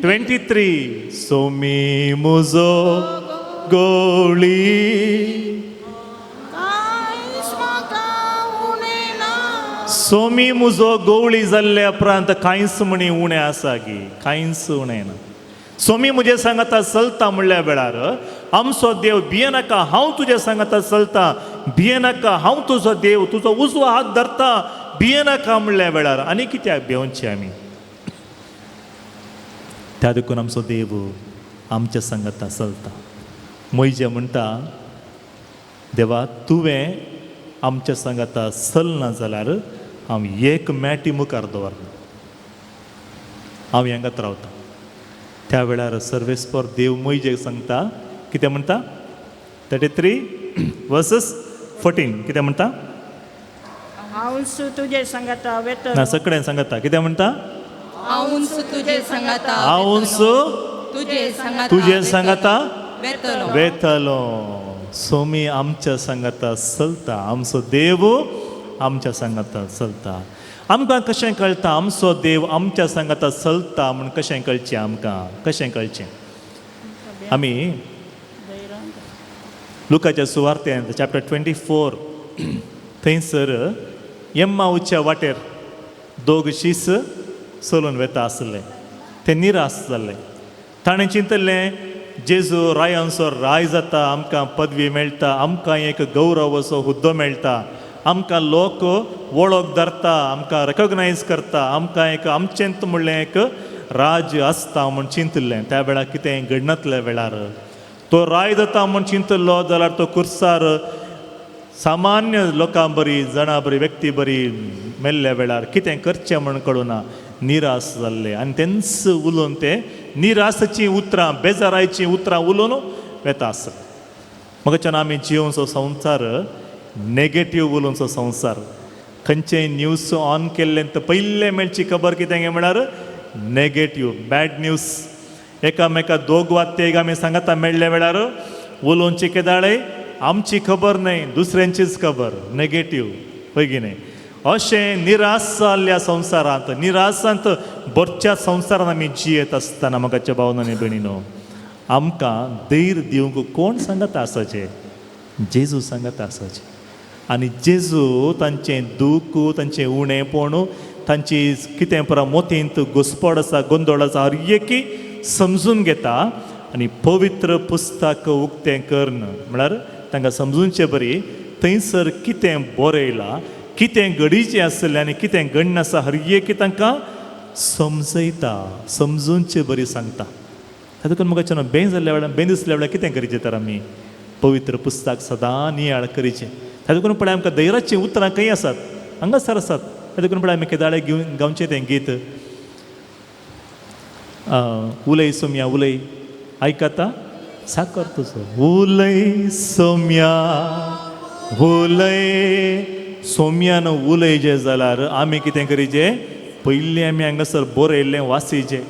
23. सोमी मुजो गोळी, कांयच म्हाका उणें ना. सोमी मुजो गोवळी जाल्ल्या उपरांत कांयच म्हणी उणें आसा की? कांयच उणें ना. सोमी म्हजे सांगता चलता म्हणल्या वेळार आमचो देव, भियेनाका, हांव तुज्या सांगता चलता, भियेनाका, हांव तुजो देव, तुजो उजवो हात धरता. भियेनाका म्हणल्या वेळार आनी कित्याक भिवचे आमी? त्या देखून आमचो देव आमच्या सांगाता चलता. मोयजे म्हणटा, देवा तुवें आमच्या सांगाता चलना जाल्यार हांव एक मॅटी मुखार दवरना, हांव हेंगात रावता. त्या वेळार सर्वेस्पर देव मोयजेक सांगता, कितें म्हणटा? 33 वर्सस 14 कितें म्हणटा? हांवूच तुजे सांगाता वेतलो. ना, सगळ्यां सांगता, कितें म्हणटा? हांवूच तुजे सांगाता. हांवूच तुजे सांगाता. तुजे सांगाता वेतलो. वेतलो. सोमी आमच्या सांगाता चलता, आमचो देव आमच्या सांगाता चलता. आमकां कशें कळटा आमचो देव आमच्या सांगाता चलता म्हूण? कशें कळचें आमकां? कशें कळचें? आमी लुकाच्या सुवार्तेंत चॅप्टर 24, थंयसर एम्माऊच्या वाटेर दोग शीस चलून वेता आसले. ते निराश जाल्ले. ताणें चिंतलें, जेजू रायांचो राय जाता, आमकां पदवी मेळटा, आमकां एक गौरव असो हुद्दो मेळटा, आमकां लोक वळख धरता, आमकां रेकॉग्नायज करता, आमकां एक आमचेंत म्हणलें एक राज्य आसता म्हूण चिंतिल्लें. त्या वेळार कितें घडनातल्या वेळार तो राय जाता म्हूण चिंतिल्लो जाल्यार तो कुर्सार सामान्य लोकां बरी, जाणां बरी, व्यक्ती बरी मेल्ल्या वेळार कितें करचें म्हूण कळुना, निराश जाल्ले. आनी तेंच उलोवन, ते निरासाचीं उतरां, बेजारायचीं उतरां उलोवन वेता आसले. म्हाका आमी जियोवचो संवसार नेगेटीव उलोवचो संवसार. खंयचेय न्यूज ऑन केल्लें तर पयलें मेळची खबर कितें काय म्हळ्यार नेगेटीव, बॅड न्यूज. एकामेका दोग वा तेग आमी सांगता मेळ्ळे वेळार उलोवची केदाळे आमची खबर न्हय, दुसऱ्यांचीच खबर नेगेटीव, हय की न्हय? अशें निराश जाल्ल्या संवसारांत, निराशांत भरच्या संवसारांत आमी जियेत आसतना, म्हाकाच्या भावनांनी भयणीनो, आमकां धैर्य दिवंक कोण सांगता आसाचें? जेजू सांगता आसाचें. आनी जेजू तांचें दूख, तांचें उणेपण, तांची कितें परा मोतींत घुसपड आसा, गोंदळ आसा, हर एकी समजून घेता आनी पवित्र पुस्तक उक्तें करून, म्हळ्यार तांकां समजूनचे बरी थंयसर कितें बरयलां, कितें घडीचें आसलें आनी कितें घडण आसा, हर एकी तांकां समजयता, समजूनचे बरी सांगता. तातूंत म्हाका बें जाल्ल्या वेळार, बें दिसल्या वेळार कितें करीचें? तर आमी पवित्र पुस्तक सदां नियाळ करीचें. तातूंत पळय आमकां धैर्याचीं उतरां खंय आसात? हांगासर आसात. तातूंत पळय आमी केदाळे घेवन गावचें तें गीत, उलय सोम्या उलय, आयकता साकर तुजो. उलय सोम्या उलय, सोम्यान उलय जे जाल्यार आमी कितें करीचें? पयलीं आमी हांगासर बरयल्लें वासीचें.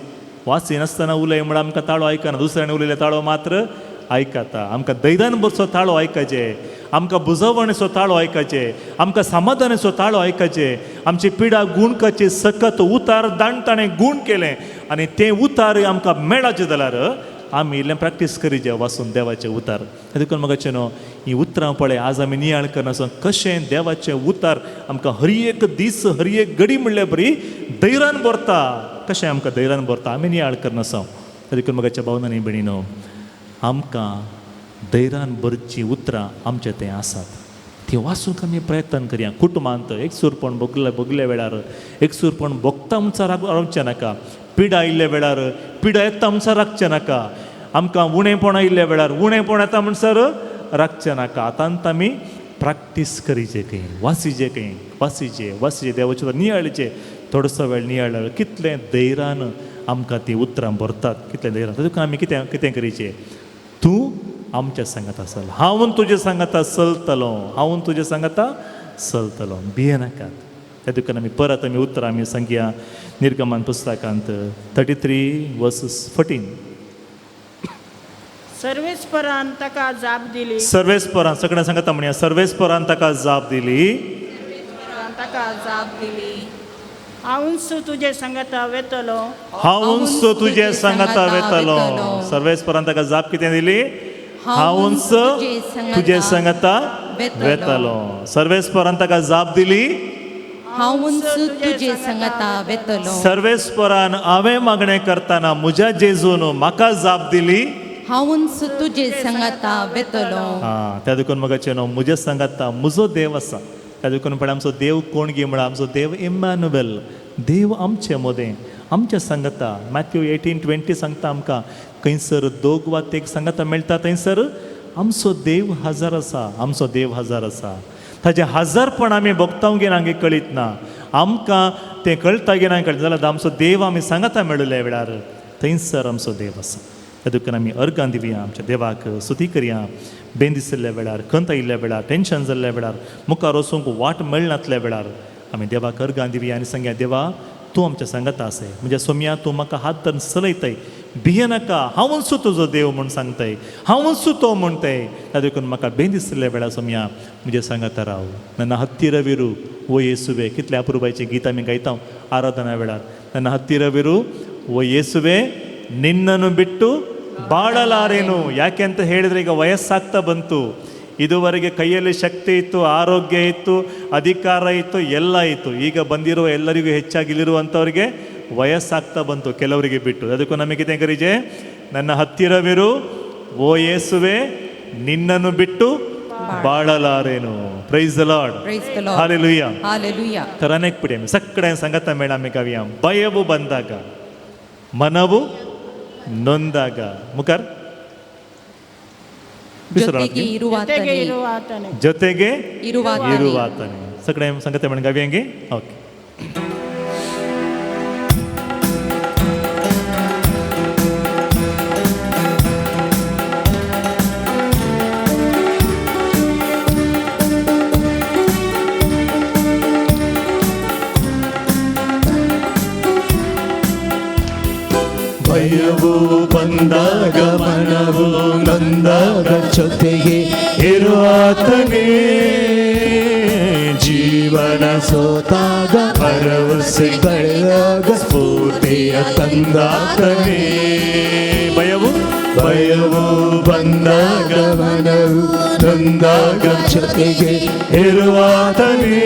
वाचिनासतना उलय म्हळ्यार आमकां ताळो आयकना, दुसऱ्यान उलयलें ताळो मात्र आयकता. आमकां दैदान बरचो ताळो आयकाचें, आमकां बुजवणेचो ताळो आयकाचें, आमकां समाधानाचो ताळो आयकाचें. आमची पिडा गुणकाची सकत उतार दाण ताणें गूण केलें आनी तें उतार आमकां मेळाचें जाल्यार आमी इल्लें प्रॅक्टीस करीचे वाचून देवाचें उतार. देखून म्हाका न्हू हीं उतरां पळय आज आमी नियाळ करनासतना कशें देवाचें उतार आमकां हर एक दीस, हर एक घडी म्हणल्यार बरी धैर्यान भरता, कशें आमकां धैर्यान भरता, आमी नियाळ करनासो. देखून म्हाका भावनांनी भयणीनो, आमकां धैर्यान भरचीं उतरां आमचे थंय आसात, ती वाचूंक आमी प्रयत्न करया. कुटुंबांत एकसूरपण भोगले भोगल्या वेळार, एकसूरपण भोगता म्हणसर रावचें नाका. पिडा आयिल्ल्या वेळार, पिडा येता म्हणसर राखचें नाका. आमकां उणेपण आयिल्ल्या वेळार, उणेपण येता म्हणसर राखचें नाका. आतांत आमी प्रॅक्टीस करीचे खंय, वासीचे खंय, वासीचे वासीचे देवाचे नियाळचे. थोडोसो वेळ नियाळ, कितलें धैर्यान आमकां तीं उतरां भरतात, कितलें धैर्यान. तातूंत आमी कितें कितें करीचें? तूं आमच्या सांगाता चल, हांव तुजे सांगाता चलतलो, हांव तुजे सांगाता चलतलो, भियेनाकात. त्या देखून आमी परत आमी उतरां आमी सांगया निर्गमन पुस्तकांत 33 वर्सस 14. सर्वेस्परान ताका जाप दिली. सर्वेस्परान, सगळ्यां सांगता म्हणया, सर्वेस्परान ताका जाप दिली. ताका जाप दिली. हांवूच तुजे सांगाता वेतलो. हांवूच तुजे सांगाता वेतलो. सर्वेस्परान ताका जाप कितें दिली? हांवूच तुजे सांगाता वेतलो. सर्वेस्परान ताका जाप दिली. हांवूच तुजे सांगाता वेतलो. सर्वेस्परान हांवें मागणें करतना म्हज्या जेजून म्हाका जाप दिली. हांवूच तुजे सांगाता वेतलो. आं, त्या देखून म्हाका न्हू म्हज्या सांगाता म्हजो देव आसा. त्या देखून पण आमचो देव कोण गी म्हळ्यार आमचो देव इम्मॅन्युएल, देव आमचे मदें, आमचे सांगता. मॅथ्यू 18:20 सांगता आमकां, खंयसर दोग वा तेग सांगता मेळटा थंयसर आमचो देव हजर आसा, आमचो देव हजर आसा. ताजें हजरपण आमी भोगता गे ना कळीत ना, आमकां तें कळटा गे ना कळटा जाल्यार आमचो देव आमी सांगता मेळिल्ल्या वेळार थंयसर आमचो देव आसा. त्या देखून आमी अर्गां दिवया आमच्या देवाक, स्तुती करया. बेन दिशिल्ल्या वेळार, खंत आयिल्ल्या वेळार, टेंशन जाल्ल्या वेळार, मुखार वचूंक वाट मेळनातल्या वेळार आमी देवाक अर्गां दिवया आनी सांगया, देवा तूं आमच्या सांगता आसाय, म्हणजे सोमया तूं म्हाका हात धरून चलयताय, भियेनाका, हांवूच तुजो देव म्हूण सांगताय, हांवूच तो म्हणटाय. त्या देखून म्हाका बेन दिशिल्ल्या वेळार सोमया म्हजे सांगता राव. नन्ना हत्तीरविरू ओ येसुवे, कितल्या अपुरबायचें गीत आमी गायता आराधना वेळार. ನನ್ನ ಹತ್ತಿರವಿರು ಓ ಯೇಸುವೆ, ನಿನ್ನನ್ನು ಬಿಟ್ಟು ಬಾಳಲಾರೇನು. ಯಾಕೆ ಅಂತ ಹೇಳಿದರೆ ಈಗ ವಯಸ್ಸಾಗ್ತಾ ಬಂತು, ಇದುವರೆಗೆ ಕೈಯಲ್ಲಿ ಶಕ್ತಿ ಇತ್ತು, ಆರೋಗ್ಯ ಇತ್ತು, ಅಧಿಕಾರ ಇತ್ತು, ಎಲ್ಲ ಇತ್ತು. ಈಗ ಬಂದಿರುವ ಎಲ್ಲರಿಗೂ ಹೆಚ್ಚಾಗಿ ಇಲ್ಲಿರುವಂಥವ್ರಿಗೆ ವಯಸ್ಸಾಗ್ತಾ ಬಂತು, ಕೆಲವರಿಗೆ ಬಿಟ್ಟು. ಅದಕ್ಕೂ ನಮಗೆ ಕರೀಜೆ, ನನ್ನ ಹತ್ತಿರವಿರು ಓ ಯೇಸುವೆ, ನಿನ್ನನ್ನು ಬಿಟ್ಟು ಬಾಳಲಾರೇನು. Praise the Lord. Praise the Lord. Hallelujah. Hallelujah. तर अनेक पिढी आम्ही सगळ्या सांगता ಮೇಳ आम्ही गावया. ಭಯವು ಬಂದಾಗ, ಮನವು ನೊಂದಾಗ, ಮುಖರ್ ಜೊತೆಗೆ ಜೊತೆಗೆ ಇರುವಾತನೇ, ಇರುವ ಆತನೇ, ಜೊತೆಗೆ ಇರುವಾತನೇ. ಇರುವಾತನೇ. ಸಕಡೆ ಸಂಗತಿ ಮೇಳ गावयांगे. ಓಕೆ. ಭಯವು ಬಂದಾಗ, ಮನವು ನೊಂದಾಗ, ಜೊತೆಗೆ ಇರುವಾತನೇ. ಜೀವನ ಸೋತಾಗ, ಭರವಸೆ ಕಳೆದಾಗ, ಸ್ಫೂರ್ತಿಯ ತಂದಾತನೇ. ಭಯವು ಭಯವು ಬಂದಾಗ, ಮನವು ನೊಂದಾಗ, ಜೊತೆಗೆ ಇರುವಾತನೇ.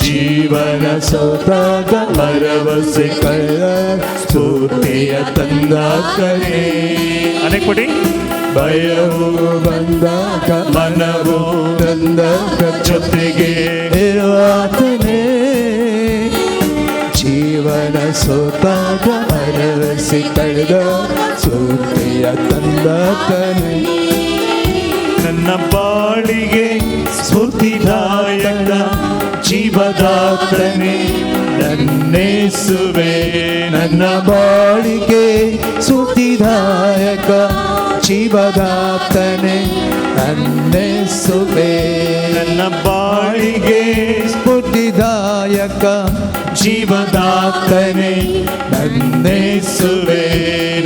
ಜೀವನ ಸೋತಾಗ, ಭರವಸೆ ಕಳೆದಾಗ, ಸ್ಫೂರ್ತಿಯ ತಂದಾತನೇ. ಅನೇಕ ಪುಟಿ. ಭಯವು ಬಂದಾಗ, ಮನವು ನೊಂದಾಗ, ಜೊತೆಗೆ ಇರುವಾತನೇ. ಜೀವನ ಸೋತಾಗ, ಭರವಸೆ ಕಳೆದ, ಸ್ಫೂರ್ತಿಯ ತಂದಾತನೇ. ನನ್ನ ಬಾಳಿಗೆ ಸ್ಫೂರ್ತಿದಾಯಕ ಜೀವದಾತನೇ ನನ್ನೇಸುವೆ. ನನ್ನ ಬಾಳಿಗೆ ಸ್ಫೂರ್ತಿದಾಯಕ ಜೀವದಾತನೇ ನನ್ನೇಸುವೆ. ನನ್ನ ಬಾಳಿಗೆ ಸ್ಫೂರ್ತಿದಾಯಕ ಜೀವದಾತನೇ ನನ್ನೇಸುವೆ.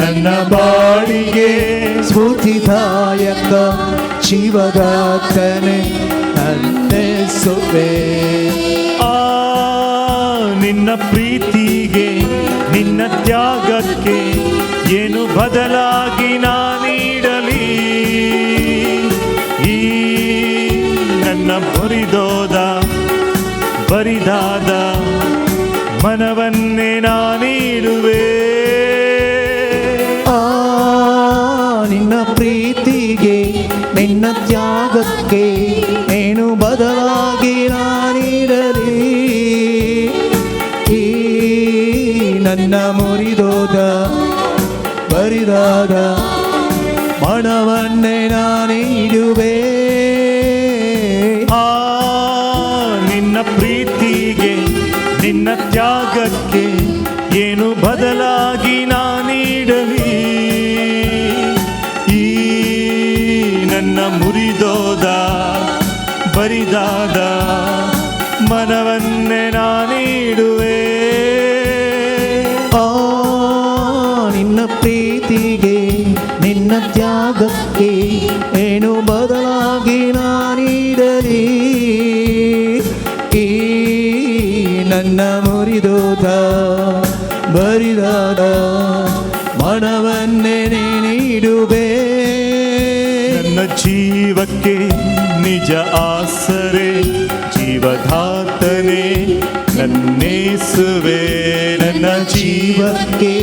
ನನ್ನ ಬಾಳಿಗೆ ಸ್ಫೂರ್ತಿದಾಯಕ ಜೀವದಾತನೇ ನನ್ನೇಸುವೆ. ಆ ನಿನ್ನ ಪ್ರೀತಿಗೆ ನಿನ್ನ ತ್ಯಾಗಕ್ಕೆ ಏನು ಬದಲಾಗಿ ನಾನೀಡಲಿ, ಈ ನನ್ನ ಬರಿದೋದ ಬರಿದಾದ ಮನವನ್ನೇ ನಾನೀಡುವೆ. ಆ ನಿನ್ನ ಪ್ರೀತಿಗೆ ನಿನ್ನ ತ್ಯಾಗಕ್ಕೆ ಏನು ಬದಲಾಗಿ ನಾನಿರಲಿ, ಈ ನನ್ನ ಮುರಿದೋದ ಬರಿದಾದ ಮನವನ್ನೇ ನಾನಿಡುವೆ. ಆ ನಿನ್ನ ಪ್ರೀತಿಗೆ ನಿನ್ನ ತ್ಯಾಗಕ್ಕೆ ಏನು ಬದಲಾಗಿ ನಾನೀಡಲಿ, ಈ ನನ್ನ ಮುರಿದೋದ ಬರಿದಾದ ಮನವನ್ನೇ ನಾನೀಡುವೆ. ಆ ನಿನ್ನ ಪ್ರೀತಿಗೆ ನಿನ್ನ ತ್ಯಾಗಕ್ಕೆ ಏನು ಬದಲಾಗಿ ನಾನಿಡಲಿ, ಈ ನನ್ನ ಮುರಿದೋದ ಬರಿದಾದ ಮನವನ್ನೇ ನೀಡುವೆ. ನನ್ನ ಜೀವಕ್ಕೆ ನಿಜ ಆಸರೆ ಜೀವಧಾತನೆ ನನ್ನೇಸುವೆ. ನನ್ನ ಜೀವಕ್ಕೆ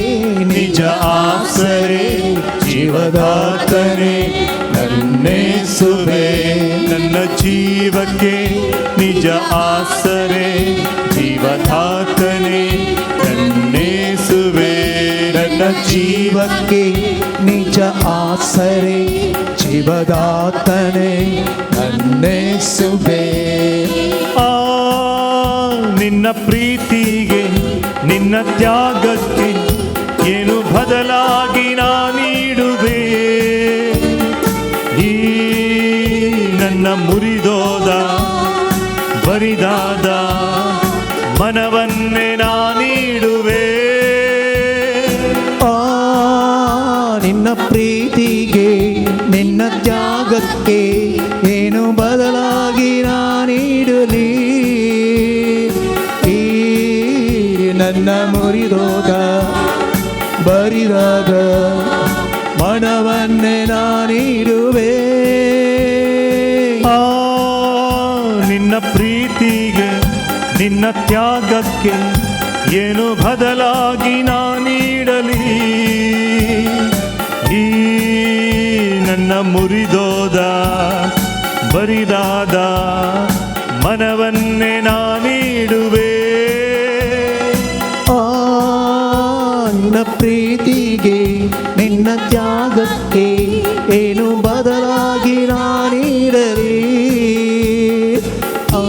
ನಿಜ ಆಸರೆ ಜೀವದಾತನೆ ನನ್ನೇಸುವೆ. ನನ್ನ ಜೀವಕ್ಕೆ ನಿಜ ಆಸರೆ ಜೀವದಾತನೇ ನನ್ನೇಸುವೆ. ನನ್ನ ಜೀವಕ್ಕೆ ನಿಜ ಆಸರೆ ಜೀವದಾತನೇ ನನ್ನೇಸುವೆ. ಆ ನಿನ್ನ ಪ್ರೀತಿಗೆ ನಿನ್ನ ತ್ಯಾಗಕ್ಕೆ ಏನು ಬದಲಾಗಿ ನಾ ನೀಡುವೆ. ಈ ನನ್ನ ಮುರಿದೋದ ಬರಿದಾದ ಮನವನ್ನೇ ನಾ ನೀಡುವೆ. ಆ ನಿನ್ನ ಪ್ರೀತಿಗೆ ನಿನ್ನ ತ್ಯಾಗಕ್ಕೆ ಏನು ಬದಲಾಗಿ ನೀಡಲಿ. ಈ ನನ್ನ ಮುರಿದೋದ ಬರಿದಾದ ಮನವನ್ನೇ ನೀಡುವೆ. ಆ ನಿನ್ನ ಪ್ರೀತಿಗೆ ನಿನ್ನ ತ್ಯಾಗಕ್ಕೆ ಏನು ಬದಲಾಗಿ ನಾ ನೀಡಲಿ. ಈ ನನ್ನ ಮುರಿದೋದ ಬರಿದಾದ ಮನವನ್ನೇ ನಾ ನೀಡುವೆ. ಆ ನಿನ್ನ ಪ್ರೀತಿಗೆ ನಿನ್ನ ತ್ಯಾಗಕ್ಕೆ ಏನು ಬದಲಾಗಿ ನೀಡಲಿ. ಆ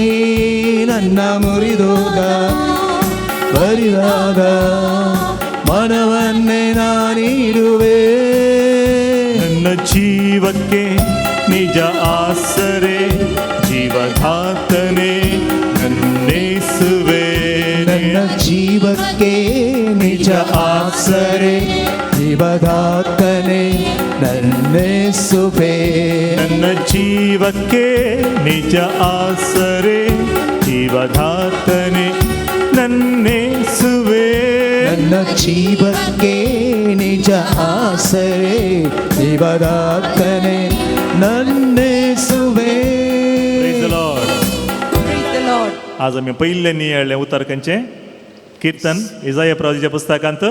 ಈ ನನ್ನ ಮುರಿದೋದ ಬರಿದಾದ ಮನವನ್ನೇ ನೀಡುವೆ. ನನ್ನ ಜೀವಕ್ಕೆ ನಿಜ ಆಸರೆ ಜೀವದಾತನೇ ನನ್ನೇಸುವೆ. ನನ್ನ ಜೀವಕ್ಕೆ ನಿಜ ಆಸರೆ ಜೀವದಾತನೇ ನನ್ನೇಸುವೆ. ನನ್ನ ಜೀವಕ್ಕೆ ನಿಜ ಆಸರೆ ಜೀವದಾತನೇ ನನ್ನೇಸುವೆ. ನನ್ನ ಜೀವಕ್ಕೆ ನಿಜ ಆಸರೆ ಜೀವದಾತನೇ ನನ್ನೇಸುವೆ. Praise the Lord. Praise the Lord. आज आमी पयिल्लें नियाळ्ळें उतर खंयचें? कीर्तन इजाया प्रवादीच्या पुस्तकांत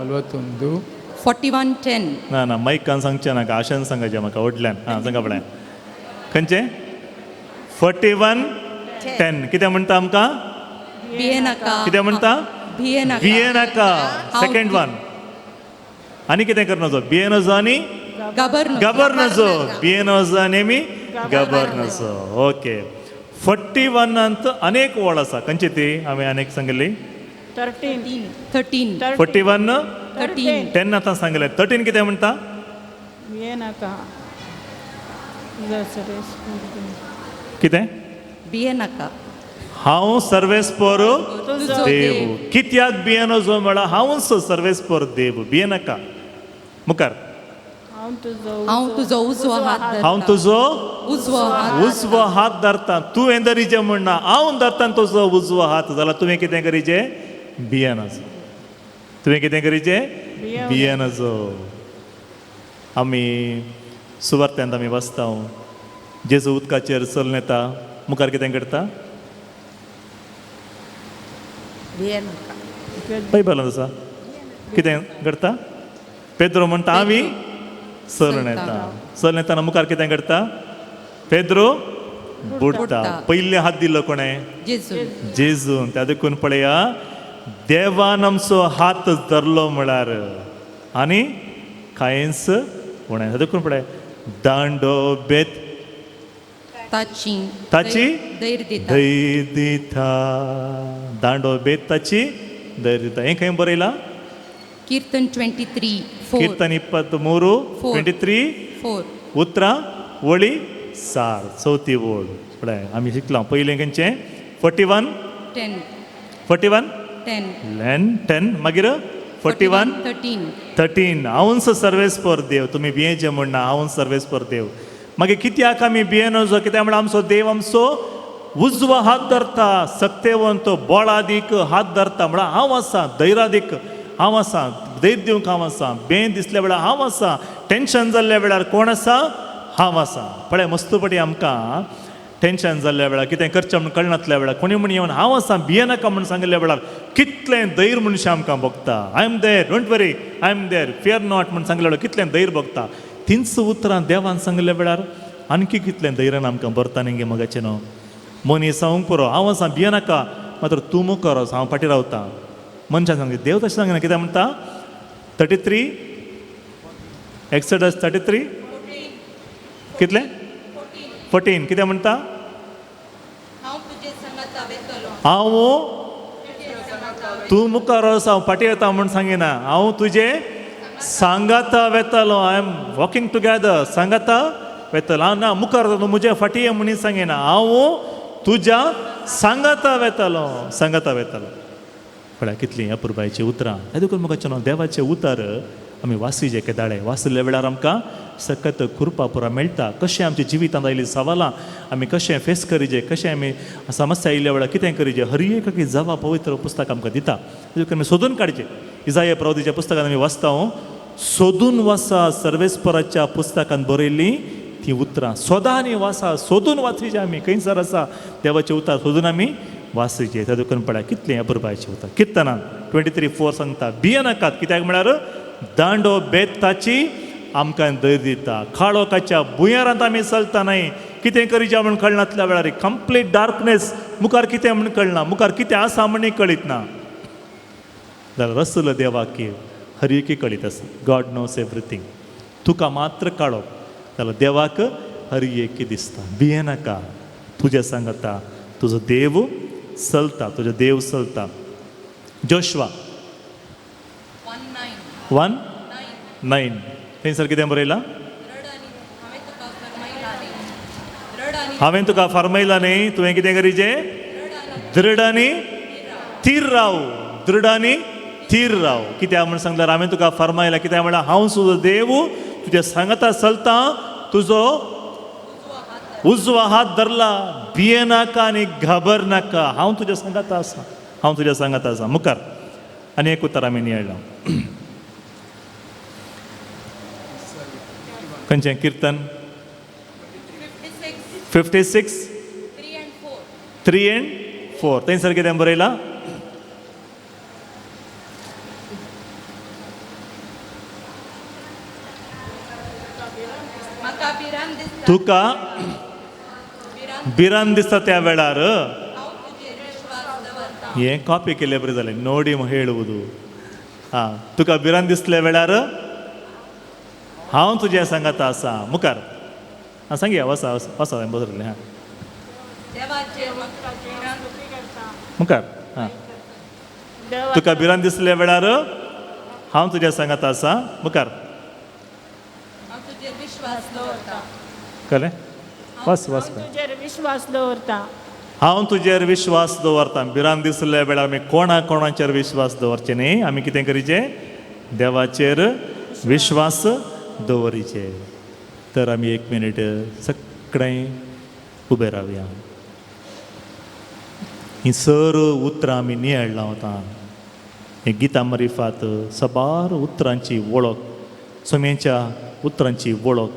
41. 41:10. ना ना, मायकान सांगचें नाका, आशेन सांगाचें म्हाका व्हडल्यान. आं, सांगा पळय खंयचें? 41:10. कितें म्हणटा आमकां? भिये नाका. कितें म्हणटा? भिये नाका. भिये नाका. Second one. आनी कितें कर नजो? भिये नजो आनी घाबर नको. घाबर नजो. भिये नजो आनी आमी घाबर नजो. ओके, 41 अंत अनेक वळ आसा. खंयची ती हांवें अनेक सांगिल्ली? 13. 13. 41 13. 10 आतां सांगलें. 13 कितें म्हणटा? भिये नाका. कितें? भिये नाका. हांव सर्वेस्पर तुजो देव. कित्याक भिये नजो म्हळ्यार हांवूच सर्वेस्पर देव. भिये नाका. मुखार. हांव तुजो हांव तुजो उजवो हात धरता. हांव तुजो उजवो हात. उजवो हात धरता. तुवें धरीचें म्हणना, हांव धरता तुजो उजवो हात. जाल्यार तुवें कितें करीचें? भिये नजो. तुवें कितें करीचें? भिये नजो. आमी सुवार्त्यांत आमी वाचता, जेजू उदकाचेर चलून येता. मुखार कितें करता? बायबलांत आसा. कितें करता? पेद्रो म्हणटा आमी चलून येता. चलून येताना मुखार कितें करता? पेद्रो बुडटा. बुडटा. पयले हात दिलो कोणें? जेजू. जेजून. त्या देखून पळया, देवान आमचो हात धरलो म्हळ्यार आनी कांयच उणें. देखून पळय, दांडो बेत ताची ताची धैर्य दिता. धैर्य दिता. दांडो बेत ताची धैर्य दिता. हें खंय बरयलां? कीर्तन 23:4. कीर्तन 23. Four. 23 4. उतरां वळी सार, चवथी ओळ. पळय, आमी शिकलां. पयलें खंयचें? 41 10. 41 10. 10. मागीर 41 13. 13. हांवूच सर्वेस्पर देव, तुमी भियेचें म्हण ना. हांवूच सर्वेस्पर देव. मागीर कित्याक आमी भियेनजो? कित्याक म्हणल्यार आमचो देव आमचो उजवो हात धरता. सक्तेवंत बोळादीक हात धरता म्हळ्यार हांव आसा. धैर्यादीक हांव आसा. धैर्य दिवंक हांव आसा. बें दिसल्या वेळार हांव आसा. टेंशन जाल्ल्या वेळार कोण आसा? हांव आसा. पळय, मस्तपटी आमकां टेंशन जाल्ल्या वेळार, कितें करचें म्हूण कळनातल्या वेळार, कोणी म्हण येवन हांव आसा, भियेनाका म्हूण सांगिल्ल्या वेळार कितलें धैर्य मनशां आमकां भोगता. I am there, don't worry, I am there, fear not म्हूण सांगिल्ल्या वेळार कितलें धैर्य भोगता. तींच उतरां देवान सांगिल्ल्या वेळार आणखी कितलें धैर्यान आमकां भरता न्ही गे मगाचें न्हू. मनीस सांगूंक पुरो, हांव आसा भियेनाका, मात्र तूं मुखार वच, हांव फाटीं रावता. मनशान सांगता, देव तशें सांगना. कितें म्हणटा? 33, एक्सडस 33 कितलें? 14. कितें म्हणटा? हांव तूं मुखार वच, हांव फाटीं येता म्हूण सांगिना, हांव तुजें सांगाता वेतालो. I am walking together, सांगाता वेतलो. हांव ना मुखार वता, तूं म्हज्या फाटीं ये म्हूण सांगिना, हांव तुज्या सांगाता वेतालो, सांगाता वेतालो. पळय कितलीं अपुरबायचीं उतरां. हें देखून म्हाका चलो देवाचें उतर आमी वासीचे केदाळे वाचल्या वेळार आमकां सकत कृपा पुरा मेळटा. कशें आमच्या जिवितांत आयिल्लीं सवालां आमी कशें फेस करीजे, कशें आमी समस्या आयिल्ल्या वेळार कितें करीजे, हर एक जवाब पवित्र पुस्तक आमकां दिता. देखून आमी सोदून काडचें. इजाया प्रवतीच्या पुस्तकांत आमी वाचता, सोदून वाचा सर्वेस्पराच्या पुस्तकांत बरयल्लीं ती उतरां. सोदा आनी वाचा, सोदून वाचीचे आमी खंयसर आसा देवाचें उतर सोदून आमी वाचीचे. त्या देखून पळय कितलें अपुरबायचें उतर. किर्तनान 23:4 सांगता, भियेनाकात, कित्याक म्हळ्यार दांडो बेताची आमकां धैर्य दिता. काळोखाच्या भुंयारांत आमी चलता न्हय, कितें करीचें म्हूण कळनातल्या वेळार, कंप्लीट डार्कनेस, मुखार कितें म्हूण कळना, मुखार कितें आसा म्हूण कळीत ना. जाल्यार रसल देवाक हर एकी कळीत आसा. God knows everything. तुका मात्र काळोख, जाल्यार देवाक हर एकी दिसता. भियेनाका, तुजें सांगता तुजो देव चलता, तुजो देव चलता. जोशवा 1:9 थंयसर कितें बरयलां? हांवें तुका फर्मायलां न्ही, तुवें कितें करीचें? दृढ आनी थीर राव, दृढ आनी थीर राव. कित्याक म्हूण सांगल्यार हांवें तुका फर्मायलां, कित्याक म्हळ्यार हांव तुजो देव, तुज्या सांगाता चलता, तुजो उजवा हात धरला, भियेनाका आनी घाबरनाका, हांव तुज्या सांगाता आसा, हांव तुज्या सांगाता आसा. मुखार आनी एक उतर आमी नियाळ्ळां. खंयचें किर्तन? 56 3 and 4. थंयसर कितें बरयलां? तुका भिरांत दिसता त्या वेळार, हें कॉपी केलें बरें जालें, नोडी हेळवदू. आं, तुका भिरांत दिसल्या वेळार हांव तुजें सांगाता आसा. मुखार आं सांगया, वसा वसा बसरलें. हां मुखार हां, तुका भिरांत दिसल्या वेळार हांव तुज्या सांगाता आसा. मुखार कळ्ळें? वस वस, विश्वास दवरता, हांव तुजेर विश्वास दवरता. भिरांत दिसल्या वेळार आमी कोणा कोणाचेर विश्वास दवरचे न्ही, आमी कितें करीचे? देवाचेर विश्वास दवरीचे. तर आमी एक मिनीट सगळें उबें रावया. ही सर उतरां आमी नियाळ्ळां वता. हे गितां मारिफात सबार उतरांची वळख, सोम्याच्या उतरांची वळख,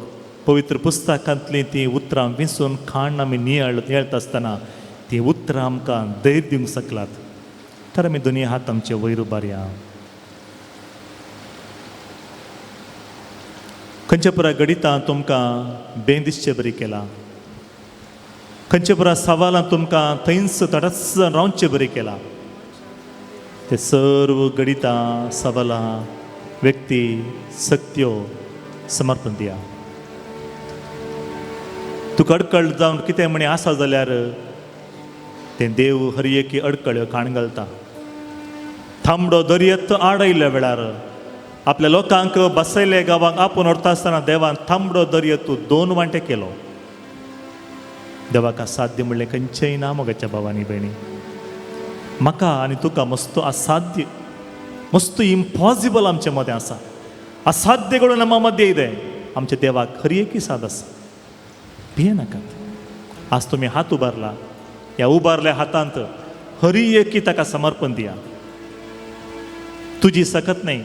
पवित्र पुस्तकांतलीं तीं उतरां विंचून खाण आमी नियाळता आसतना तीं उतरां आमकां धैर्य दिवंक शकलात. तर आमी दोनी हात आमचे वयर उबारया. खंयच्या पुरा गणितां तुमकां बें दिसचें बरी केलां, खंयच्या पुरा सवालां तुमकां थंयच तटस्थ रावचें बरी केलां, ते सर्व गणितां सवालां व्यक्ती शक्त्यो समर्पण दिया. तुका अडकळ जावन कितें म्हणी आसा जाल्यार तें देव हर एकी अडकळ काण घालता. थांबडो दर्यत आडयल्ल्या वेळार आपल्या लोकांक बसयले गांवांक आपूण व्हरता आसतना देवान थांबडो दर्यत तूं दोन वांटे केलो. देवाक असाध्य म्हणलें खंयचेंय ना मोगाच्या भावांनी भयणी. म्हाका आनी तुका मस्त असाध्य, मस्त इम्पॉसिबल आमचे मदें आसा. असाध्य घडून आमच्या मदें येयलें आमच्या देवाक हर एकी साद आसा. भियेनाकात. आज तुमी हात उबारला, ह्या उबारल्या हातांत हरी एकी ताका समर्पण दिया. तुजी सकत न्हय,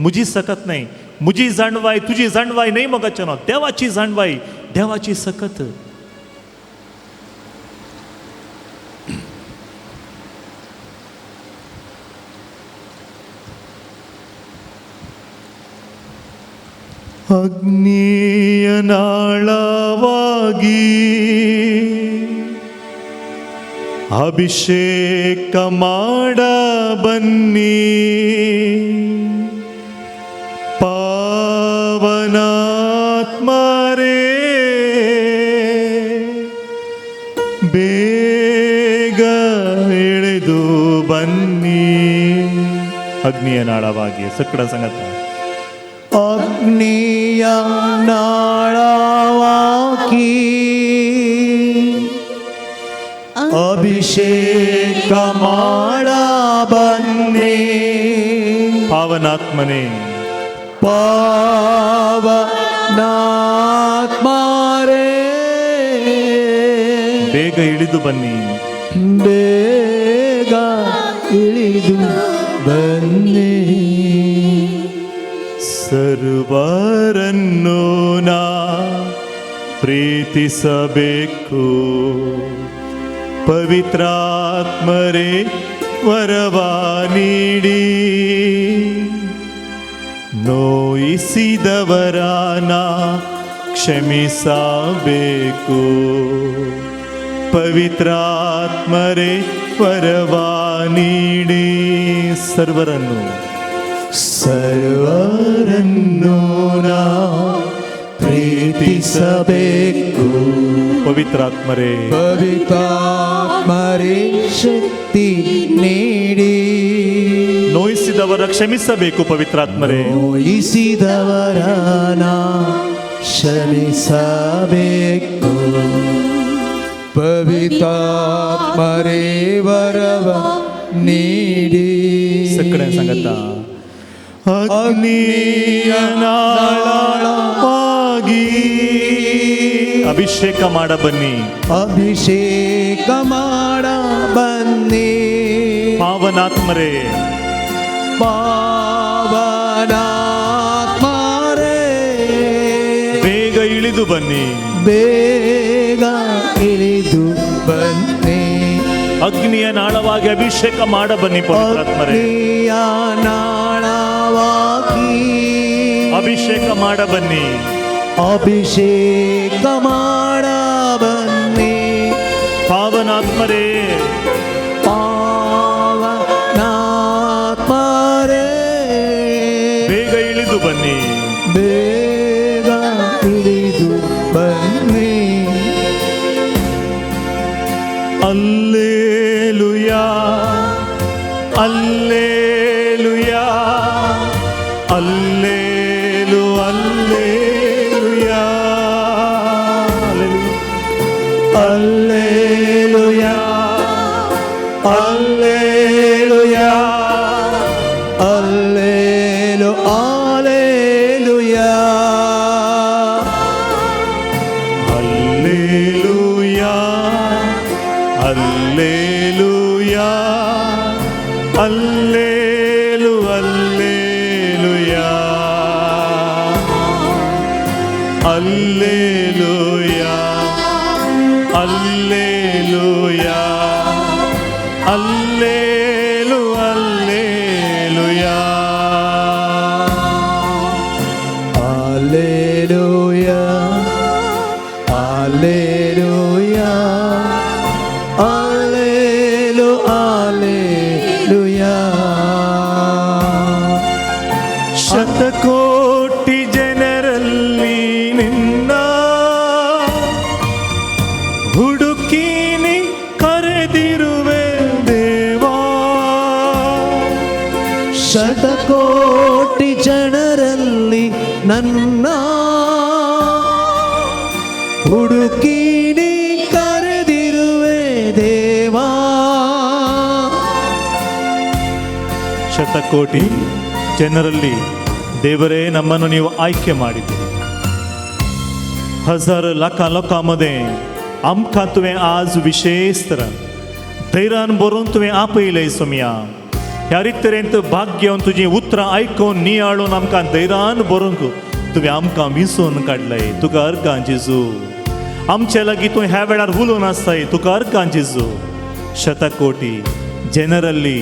म्हजी सकत न्हय, म्हजी जाणवाय तुजी जाणवाय न्हय मोगाचें न्हय, देवाची जाणवाय, देवाची सकत. अग्निय नाळावागी ಅಭಿಷೇಕ ಮಾಡ ಬನ್ನಿ. ಪಾವನಾತ್ಮರೇ ಬೇಗ ಇಳಿದು ಬನ್ನಿ. ಅಗ್ನಿಯ ನಾಳವಾಗಿ ಸಕ್ಕಡ ಸಂಗತ ಅಗ್ನಿಯ ನಾಳವಾಗಿ ಅಭಿಷೇಕ ಮಾಡ ಬನ್ನಿ. ಪಾವನಾತ್ಮನೇ ಪಾವನಾತ್ಮರೇ ಬೇಗ ಇಳಿದು ಬನ್ನಿ. ಬೇಗ ಇಳಿದು ಬನ್ನಿ. ಸರ್ವರನ್ನು ನಾ ಪ್ರೀತಿಸಬೇಕು, ಪವಿತ್ರಾತ್ಮರೇ ವರವ ನೀಡಿ. ನೋಯಿಸಿದವರ ಕ್ಷಮಿಸಬೇಕು, ಪವಿತ್ರಾತ್ಮರೇ ವರವ ನೀಡಿ. ಸರ್ವರನ್ನು ಸರ್ವರನ್ನು ನಾ ಪ್ರೀತಿಸಬೇಕು, ಪವಿತ್ರಾತ್ಮರೇ ಪವಿತ್ರಾತ್ಮರೇ ಶಕ್ತಿ ನೀಡಿ. ನೋಯಿಸಿದವರ ಕ್ಷಮಿಸಬೇಕು, ಪವಿತ್ರಾತ್ಮರೇ ನೋಯಿಸಿದವರ ನಾ ಕ್ಷಮಿಸಬೇಕು, ಪವಿತ್ರಾತ್ಮರೇ ವರವ ನೀಡಿ. ಸಕ್ಕರೆ ಸಂಗತ ಅಗ್ನಿಯ ನಾಳವಾಗಿ ಅಭಿಷೇಕ ಮಾಡ ಬನ್ನಿ. ಅಭಿಷೇಕ ಮಾಡ ಬನ್ನಿ. ಪಾವನಾತ್ಮರೇ ಪಾವನಾತ್ಮರೇ ಬೇಗ ಇಳಿದು ಬನ್ನಿ. ಬೇಗ ಇಳಿದು ಬನ್ನಿ. ಅಗ್ನಿಯ ನಾಳವಾಗಿ ಅಭಿಷೇಕ ಮಾಡ ಬನ್ನಿ. ಪವಿತ್ರಾತ್ಮರೇ ಅಗ್ನಿಯ ನಾಳವಾಗಿ ಅಭಿಷೇಕ ಮಾಡ ಬನ್ನಿ. ಅಭಿಷೇಕ ಮಾಡ ಬನ್ನಿ. ಪಾವನಾತ್ಮರೇ ಪಾವನಾತ್ಮರೇ ಬೇಗ ಇಳಿದು ಬನ್ನಿ. ಬೇಗ ಇಳಿದು ಬನ್ನಿ. ಅಲ್ಲೇಲುಯಾ ಅಲ್ಲೇಲುಯಾ ಅಲ್ಲೇಲು ಅಲ್ಲೇಲುಯಾ ಅಲ್ಲೇಲುಯಾ ಅಲ್ಲೇಲುಯಾ ಅಲ್ಲೇಲು ಅಲ್ಲೇಲುಯಾ ಅಲ್ಲೇಲುಯಾ ಅಲ್ಲೇಲುಯಾ ಅಲ್ಲೇಲು ಅಲ್ಲೇಲುಯಾ ಅಲ್ಲೇಲುಯಾ ಅಲ್ಲೇಲುಯಾ ಅಲ್ಲೇಲು ಅಲ್ಲೇಲುಯಾ ಅಲ್ಲೇಲುಯಾ ಅಲ್ಲೇಲುಯಾ ಅಲ್ಲೇಲು ಅಲ್ಲೇಲುಯಾ. ಶತಕೋಟಿ ಜನರಲ್ಲಿ ನಿನ್ನ ಹುಡುಕೀನಿ ಕರೆದಿರುವೆ ದೇವಾ. ಶತಕೋಟಿ ಜನರಲ್ಲಿ ನನ್ನ ಹುಡುಕೀನಿ ಕರೆದಿರುವೆ ದೇವಾ. ಶತಕೋಟಿ ಜನರಲ್ಲಿ ದೇವರೇ ನಮ್ಮನ್ನು ನೀವು ಆಯ್ಕೆ ಮಾಡಿದ್ದೀರಿ. हजार लाखां लोकां मदें आमकां तुवें आज विशेष तरान धैर्यान बरोवन तुवें आपयलें सोमया. ह्या रितरेंत भाग्य तुजीं उतरां आयकून नियाळून आमकां धैर्यान बरोवंक तुवें आमकां विसून काडलें. तुका अर्गां जेजू. आमचे लागीं तूं ह्या वेळार उलोवन आसताय. तुका अर्गां जेजू. ಶತಕೋಟಿ ಜನರಲ್ಲಿ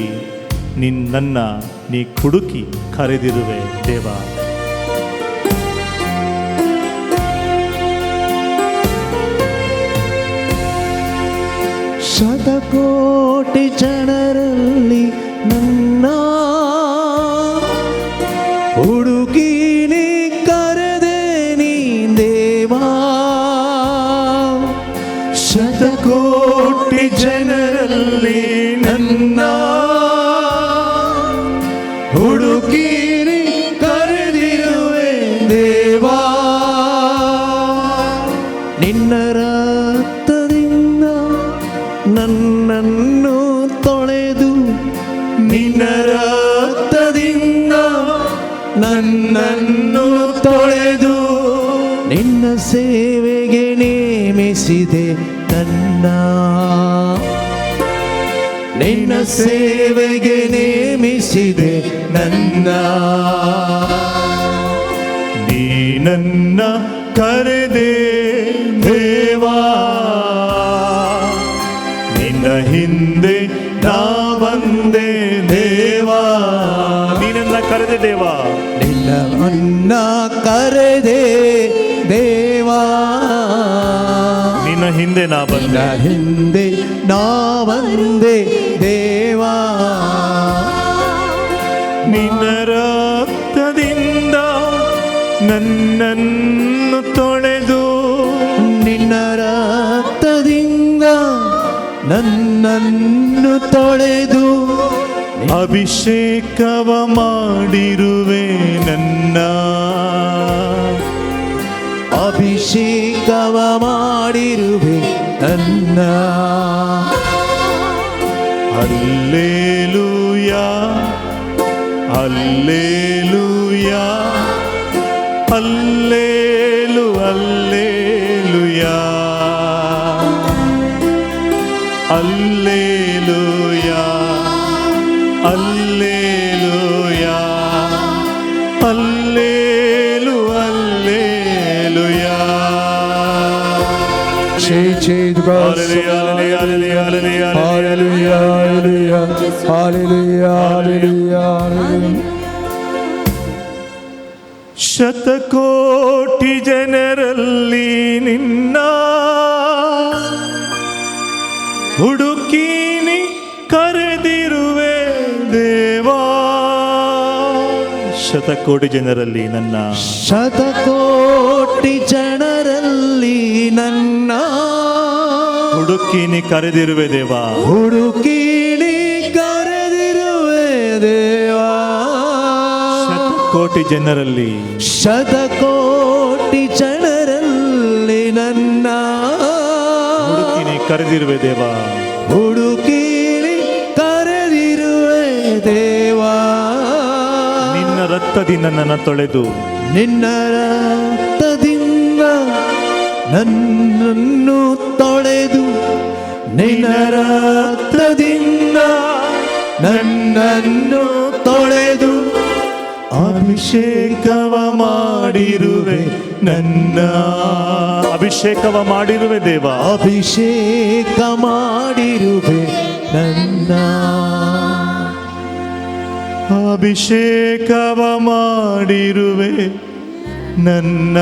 ನಿನ್ನನ್ನು ನೀ ಹುಡುಕಿ ಕರೆದಿರುವೆ ದೇವ. ಶತಕೋಟಿ ಜನರಲ್ಲಿ ನನ್ನ ಹುಡುಕೀನಿ ಕರೆದೆ ನೀ ದೇವಾ. ಶತಕೋಟಿ ಜನರಲ್ಲಿ ನನ್ನ ಹುಡುಕೀನಿ ಕರೆದಿರುವೆ ದೇವಾ. ನಿನ್ನ ರಕ್ತದಿಂದ ನನ್ನನ್ನು ತೊಳೆದು, ನಿನ್ನ ರಕ್ತದಿಂದ ನನ್ನನ್ನು ತೊಳೆದು, ನಿನ್ನ ಸೇವೆಗೆ ನೇಮಿಸಿದೆ ನನ್ನ, ನಿನ್ನ ಸೇವೆಗೆ ನೇಮಿಸಿದೆ ನನ್ನ. ನೀ ನನ್ನ ಕರೆದೆ ದೇವಾ, ನಿನ್ನ ಹಿಂದೆ ನಾ ಬಂದೆ ದೇವಾ. ನೀ ನನ್ನ ಕರೆದೆ ದೇವಾ, ನಿನ್ನ ಕರೆದೆ ದೇವಾ, ನಿನ್ನ ಹಿಂದೆ ನಾ ಬಂದೆ, ನಿನ್ನ ಹಿಂದೆ ನಾ ಬಂದೆ ದೇವಾ. ನಿನ್ನ ರಕ್ತದಿಂದ ನನ್ನನ್ನು ತೊಳೆದು, ನಿನ್ನ ರಕ್ತದಿಂದ ನನ್ನನ್ನು ತೊಳೆದು, ಅಭಿಷೇಕವ ಮಾಡಿರುವೆ ನನ್ನ, ಅಭಿಷೇಕವ ಮಾಡಿರುವೆ ನನ್ನ. Alleluia alleluia ಅಲ್ಲೇಲು alleluia alleluia alleluia ಅಲ್ಲೇಲು alleluia. Hallelujah, hallelujah, hallelujah, hallelujah, hallelujah, hallelujah, hallelujah. ಶತಕೋಟಿ ಜನರಲ್ಲಿ ನಿನ್ನ ಹುಡುಕೀನಿ ಕರೆದಿರುವೆ ದೇವಾ. ಶತಕೋಟಿ ಜನರಲ್ಲಿ ನನ್ನ, ಶತಕೋಟಿ ಜನರಲ್ಲಿ ನನ್ನ ಹುಡುಕೀನಿ ಕರೆದಿರುವೆ ದೇವಾ, ಹುಡುಕೀನಿ ಕರೆದಿರುವೆ ದೇವಾ. ಶತಕೋಟಿ ಜನರಲ್ಲಿ, ಶತಕೋಟಿ ಜನರಲ್ಲಿ ನನ್ನ ಹುಡುಕೀನಿ ಕರೆದಿರುವೆ ದೇವಾ, ಹುಡುಕೀನಿ ಕರೆದಿರುವೆ ದೇವಾ. ನಿನ್ನ ರಕ್ತದಿಂದ ನನ್ನ ತೊಳೆದು, ನಿನ್ನ ರಕ್ತದಿಂದ ನನ್ನನ್ನು ತೊಳೆದು, ನಿನ್ನ ರಕ್ತದಿಂದ ನನ್ನನ್ನು ತೊಳೆದು, ಅಭಿಷೇಕವ ಮಾಡಿರುವೆ ನನ್ನ, ಅಭಿಷೇಕವ ಮಾಡಿರುವೆ ದೇವ, ಅಭಿಷೇಕ ಮಾಡಿರುವೆ ನನ್ನ, ಅಭಿಷೇಕವ ಮಾಡಿರುವೆ ನನ್ನ.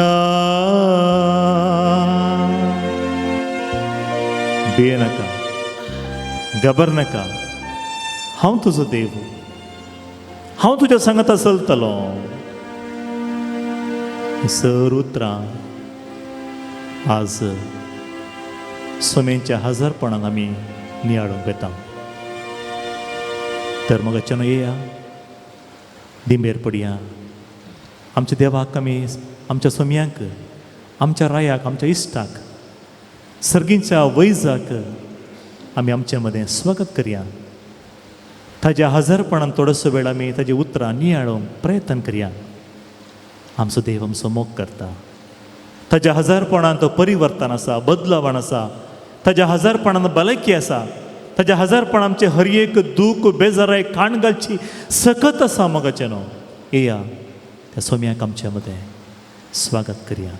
भियेनाका, घाबरनाका, हांव तुजो देव, हांव तुज्या सांगाता चलतलो. सर उतरां आज सोमेंच्या हजारपणान आमी नियाळूंक वेता. तर मगाच्यान येया, दिंबेर पडया, आमच्या देवाक आमी, आमच्या सोम्यांक, आमच्या रायाक, आमच्या इश्टाक, सर्गींच्या वैजाक आमी आमचे मदें स्वागत करया. ताज्या हजारपणान थोडोसो वेळ आमी ताजी उतरां नियाळूंक प्रयत्न करया. आमचो देव आमचो मोग करता. ताज्या हजारपणान तो परिवर्तन आसा, बदलावण आसा. ताज्या हजारपणान भलायकी आसा. ताज्या हजारपणान आमचें हर एक दूख, बेजाराय, खाण घालची सकत आसा. मोगाचें न्हू, येया त्या सोम्याक आमच्या मदें स्वागत करया.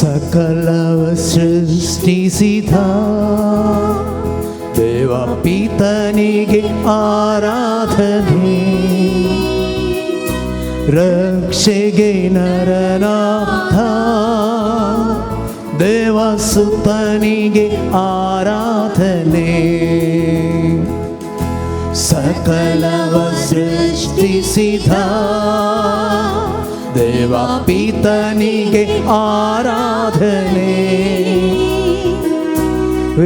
सकलव ಸೃಷ್ಟಿಸಿದ ದೇವ ಪಿತನಿಗೆ ಆರಾಧನೆ, ರಕ್ಷೆಗೆ ನರನಾಥ ದೇವಸುತನಿಗೆ ಆರಾಧನೆ. ಸಕಲವ ಸೃಷ್ಟಿಸಿದ ದೇವ ಪಿತನಿಗೆ ಆರಾಧನೆ.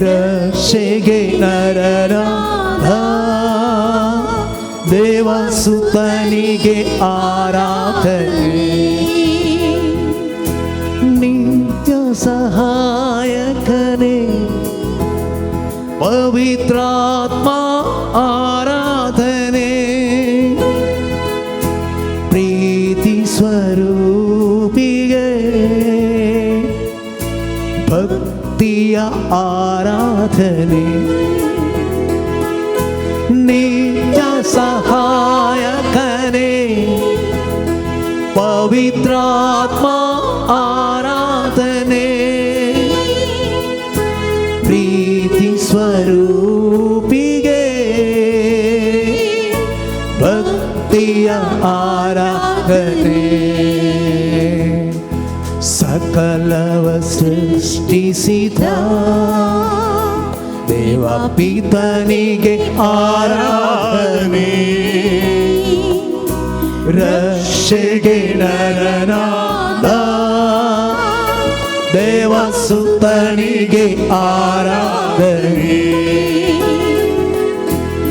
ರಕ್ಷೆಗೆ ನರನಾದ ದೇವಸುತನಿಗೆ ಆರಾಧನೆ. ನಿತ್ಯ ಸಹಾಯಕನೇ ಪವಿತ್ರಾತ್ಮ ಆರಾಧನೆ. ಪ್ರೀತಿ ಸ್ವರೂಪಿಗೆ ಭಕ್ತಿಯ ಆರಾಧನೆ. ನಿತ್ಯ ಸಹಾಯಕನೇ ಪವಿತ್ರಾತ್ಮ ಆರಾಧನೆ. ಪ್ರೀತಿ ಸ್ವರೂಪಿಗೆ ಭಕ್ತಿಯ ಆರಾಧನೆ. ಸಕಲವ ಸೃಷ್ಟಿಸಿದ ದೇವ ಪಿತನಿಗೆ ಆರಾಧನೆ. ರಕ್ಷೆಗೆ ನರನಾದ ದೇವಸುತನಿಗೆ ಆರಾಧನೆ.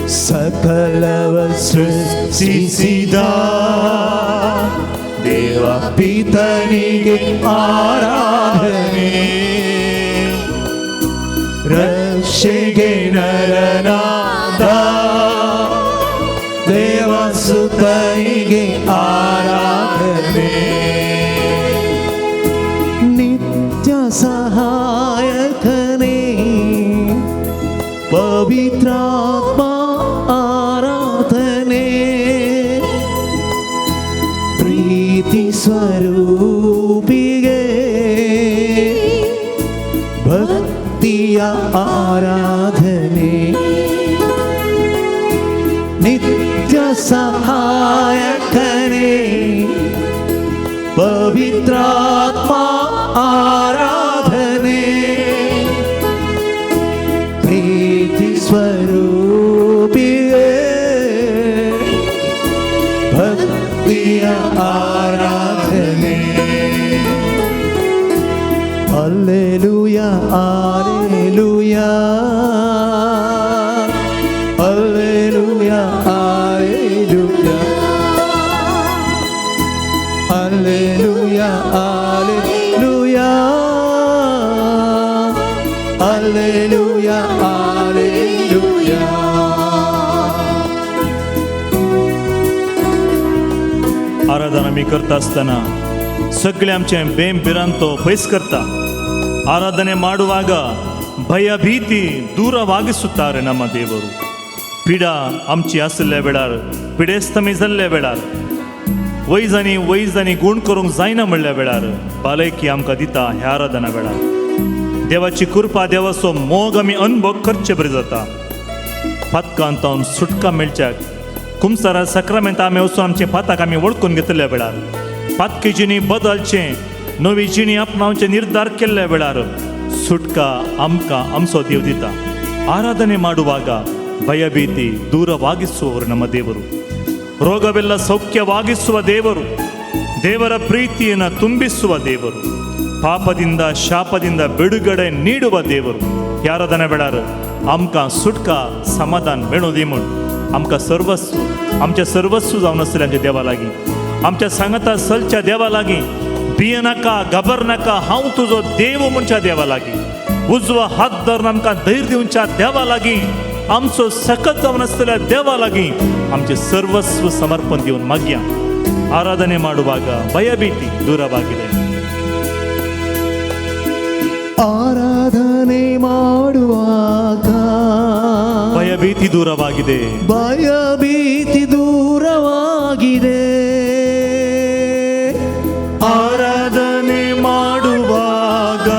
ಸಕಲವ ಸೃಷ್ಟಿಸಿದ ದೇವ ಪಿತನಿಗೆ ಆರಾಧನೆ. ರಕ್ಷೆಗೆ ನರನಾದ ದೇವಸುತನಿಗೆ ಆರಾಧನೆ. ನಿತ್ಯ ಸಹಾಯಕನೇ ಪವಿತ್ರಾತ್ಮ ಆರಾಧನೆ. ಪ್ರೀತಿ ಸ್ವರೂಪಿಗೆ ಭಕ್ತಿಯ ಆರಾಧನೆ. ನಿತ್ಯ ಸಹಾಯಕನೇ ಪವಿತ್ರಾತ್ಮ ಆರಾಧನೆ. ಪ್ರೀತಿ ಸ್ವರೂಪಿಗೆ ಭಕ್ತಿಯ ಆರಾಧನೆ. Alleluia, alleluia, alleluia, alleluia, alleluia, alleluia, alleluia, alleluia. आराधना आमी करता आसतना सगळे आमचे बेम भिरांतो पयस करता. ಆರಾಧನೆ ಮಾಡುವಾಗ ಭಯ ಭೀತಿ ದೂರವಾಗಿಸುತ್ತಾರೆ ನಮ್ಮ ದೇವರು. ಪಿಡಾ आमची आसल्या वेळार, पिडेस्तमी जाल्ल्या वेळार, वैजांनी वैजांनी गूण करूंक जायना म्हणल्या वेळार भलायकी आमकां दिता ह्या आराधना वेळार. देवाची कृपा, देवाचो मोग आमी अनुभव करचे बरें जाता. पातकांतावन सुटका मेळच्याक कुमसारा सक्रामेंत आमी वचून आमचे पाताक आमी वळखून घेतल्या वेळार, पातकी जिणी बदलचें, नवी जिणी आपणावचे निर्धार केल्ल्या वेळार सुटका आमकां आमचो देव दिता. ಆರಾಧನೆ ಮಾಡುವಾಗ ಭಯಭೀತಿ ದೂರವಾಗಿಸುವವರು ನಮ್ಮ ದೇವರು. ರೋಗವೆಲ್ಲ ಸೌಖ್ಯವಾಗಿಸುವ ದೇವರು, ದೇವರ ಪ್ರೀತಿಯನ್ನು ತುಂಬಿಸುವ ದೇವರು, ಪಾಪದಿಂದ ಶಾಪದಿಂದ ಬಿಡುಗಡೆ ನೀಡುವ ದೇವರು. ಯಾರದನ वेळार आमकां सुटका समाधान मेळूं दी म्हूण आमकां सर्वस्व, आमचें सर्वस्व जावन आसलें आमच्या देवा लागीं, आमच्या सांगाता चलच्या देवा लागीं. भिये नाका, घाबर नाका, हांव तुजो देव म्हणच्या देवा लागीं, उजवो हात धरून आमकां धैर्य दिवच्या देवा लागीं, आमचो सकत जावन आसतल्या देवा लागीं आमचें सर्वस्व समर्पण दिवन मागया. ಆರಾಧನೆ ಮಾಡುವಾಗ ಭಯಭೀತಿ ದೂರವಾಗಿದೆ. ಆರಾಧನೆ ಮಾಡುವಾಗ ಭಯಭೀತಿ ದೂರವಾಗಿದೆ. ಭಯಭೀತಿ ದೂರವಾಗಿದೆ. ಆರಾಧನೆ ಮಾಡುವಾಗ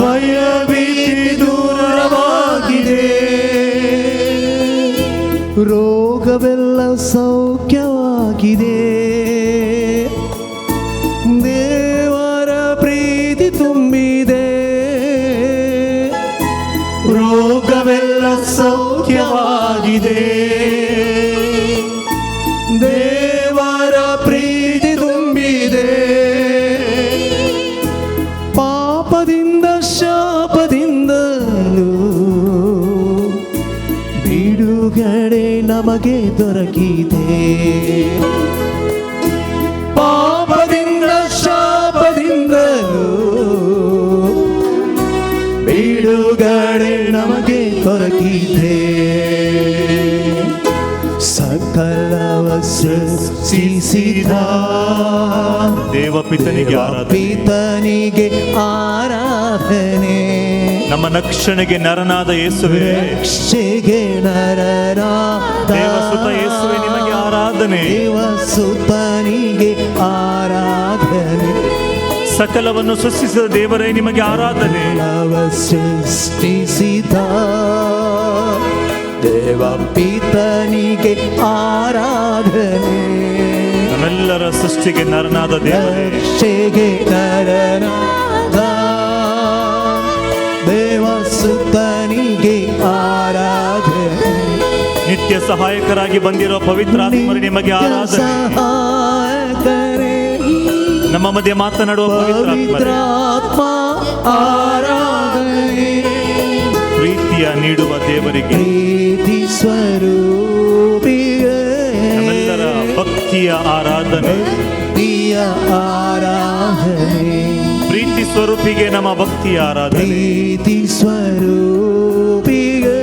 ಭಯಭೀತಿ ದೂರವಾಗಿದೆ. ರೋಗವೆಲ್ಲ ಸೌಖ್ಯವಾಗಿದೆ. ದೇವರ ಸೌಖ್ಯವಾಗಿದೆ. ದೇವರ ಪ್ರೀತಿ ತುಂಬಿದೆ. ಪಾಪದಿಂದ ಶಾಪದಿಂದಲೂ ಬಿಡುಗಡೆ ನಮಗೆ ದೊರಕಿದೆ. ಪಾಪದಿಂದ ಶಾಪದಿಂದಲೂ ಬಿಡುಗಡೆ ನಮಗೆ ದೊರಕಿದೆ. ಸಕಲವ ಸೃಷ್ಟಿಸಿದ ದೇವಪಿತನಿಗೆ ಆರಾಧನೆ. ಪಿತನಿಗೆ ಆರಾಧನೆ. ನಮ್ಮ ರಕ್ಷಣೆಗೆ ನರನಾದ ಯೇಸುವೆ, ರಕ್ಷೆಗೆ ನರನಾದ ದೇವಸುತ ಯೇಸುವೆ ನಿಮಗೆ ಆರಾಧನೆ. ದೇವಸುತನಿಗೆ ಆರಾಧನೆ. ಸಕಲವನ್ನು ಸೃಷ್ಟಿಸಿದ ದೇವರೇ ನಿಮಗೆ ಆರಾಧನೆ. ಸಕಲವ ಸೃಷ್ಟಿಸಿದ ದೇವ ಪಿತನಿಗೆ ಆರಾಧನೆ. ನಮ್ಮೆಲ್ಲರ ಸೃಷ್ಟಿಗೆ ನರನಾದ ದೇವರೇ, ರಕ್ಷೆಗೆ ನರನಾದ ದೇವಸುತನಿಗೆ ಆರಾಧನೆ. ನಿತ್ಯ ಸಹಾಯಕರಾಗಿ ಬಂದಿರೋ ಪವಿತ್ರಾತ್ಮರೇ ನಿಮಗೆ ಆರಾಧನೆ. ಸಹಾಯಕರೇ, ನಮ್ಮ ಮಧ್ಯೆ ಮಾತನಾಡುವ ಪವಿತ್ರಾತ್ಮರೇ, ಪವಿತ್ರಾತ್ಮ ಆರಾಧನೆ. ಪ್ರೀತಿಯ ನೀಡುವ ದೇವರಿಗೆ, ಪ್ರೀತಿ ಸ್ವರೂಪಿಯೇ, ನಮ್ಮೆಲ್ಲರ ಭಕ್ತಿಯ ಆರಾಧನೆ. ಭಕ್ತಿಯ ಆರಾಧನೆ. ಪ್ರೀತಿ ಸ್ವರೂಪಿಗೆ ನಮ್ಮ ಭಕ್ತಿಯ ಆರಾಧನೆ. ಪ್ರೀತಿ ಸ್ವರೂಪಿಯೇ,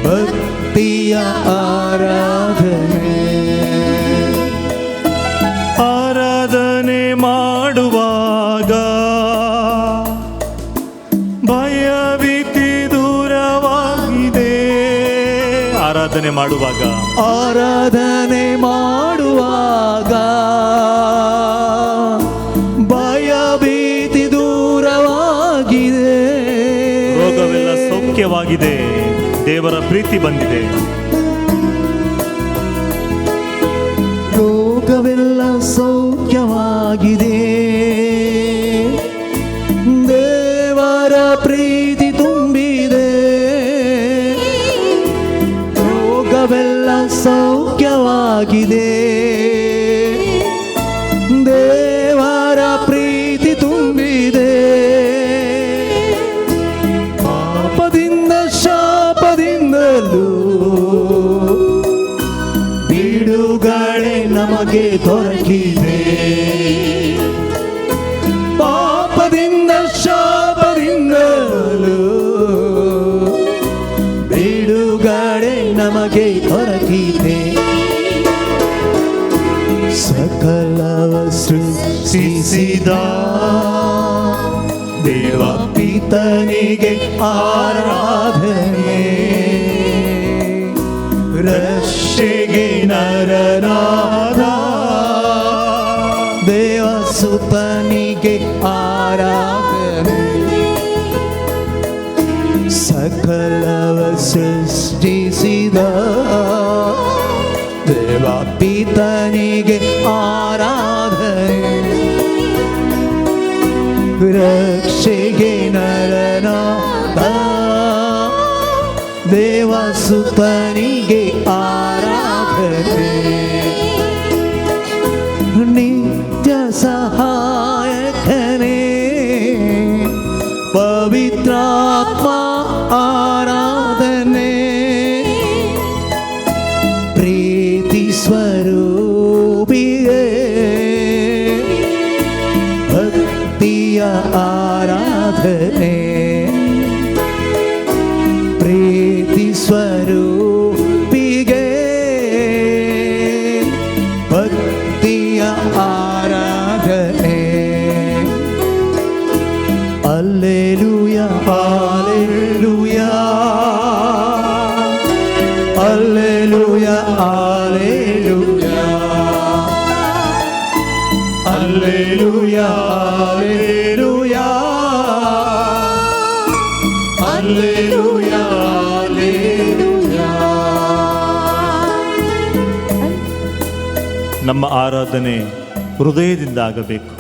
ಭಕ್ತಿಯ ಆರಾಧನೆ. ಆರಾಧನೆ ಮಾಡುವಾಗ ಭಯಭೀತಿ ದೂರವಾಗಿದೆ. ಆರಾಧನೆ ಮಾಡುವಾಗ, ಆರಾಧನೆ ಮಾಡುವಾಗ ಭಯಭೀತಿ ದೂರವಾಗಿದೆ. ರೋಗವೆಲ್ಲ ಸೌಖ್ಯವಾಗಿದೆ, ದೇವರ ಪ್ರೀತಿ ಬಂದಿದೆ. ರೋಗವೆಲ್ಲ ಸೌಖ್ಯವಾಗಿದೆ, ದೇವರ ಪ್ರೀತಿ ತುಂಬಿದೆ. ರೋಗವೆಲ್ಲ ಸೌಖ್ಯವಾಗಿದೆ, ದೇವರ ಪ್ರೀತಿ ತುಂಬಿದೆ. ಪಾಪದಿಂದ ಶಾಪದಿಂದಲೂ ಬಿಡುಗಡೆ ನಮಗೆ ದೊರಕಿದೆ. ಪಾಪದಿಂದ ಶಾಪದಿಂದಲೂ ಬಿಡುಗಡೆ ನಮಗೆ ದೊರಕಿದೆ. ಸಕಲವ ಸೃಷ್ಟಿಸಿದ ದೇವ ಪಿತನಿಗೆ ಆರಾಧನೆ. ರಕ್ಷೆಗೆ ನರನಾದ ದೇವಸುತನಿಗೆ ಆರಾಧನೆ. ಸಕಲವ ಸೃಷ್ಟಿಸಿದ ದೇವ ಪಿತನಿಗೆ ಆರಾಧನೆ. ರಕ್ಷೆಗೆ ನರನಾದ ದೇವಸುತನಿಗೆ ಆರಾಧನೆ. ನಿತ್ಯ ಸಹಾಯಕನೇ, ಪವಿತ್ರಾತ್ಮ ಆರಾಧನೆ. ಪ್ರೀತಿ ಸ್ವರೂಪಿಯೇ, ಭಕ್ತಿಯ ಆರಾಧನೆ. ಪ್ರೀತಿ ಸ್ವರೂಪಿಗೆ ಭಕ್ತಿಯ ಆರಾಧನೆ. Alleluia, alleluia, alleluia, alleluia, alleluia, alleluia, alleluia, alleluia. ನಮ್ಮ ಆರಾಧನೆ ಹೃದಯದಿಂದ ಆಗಬೇಕು.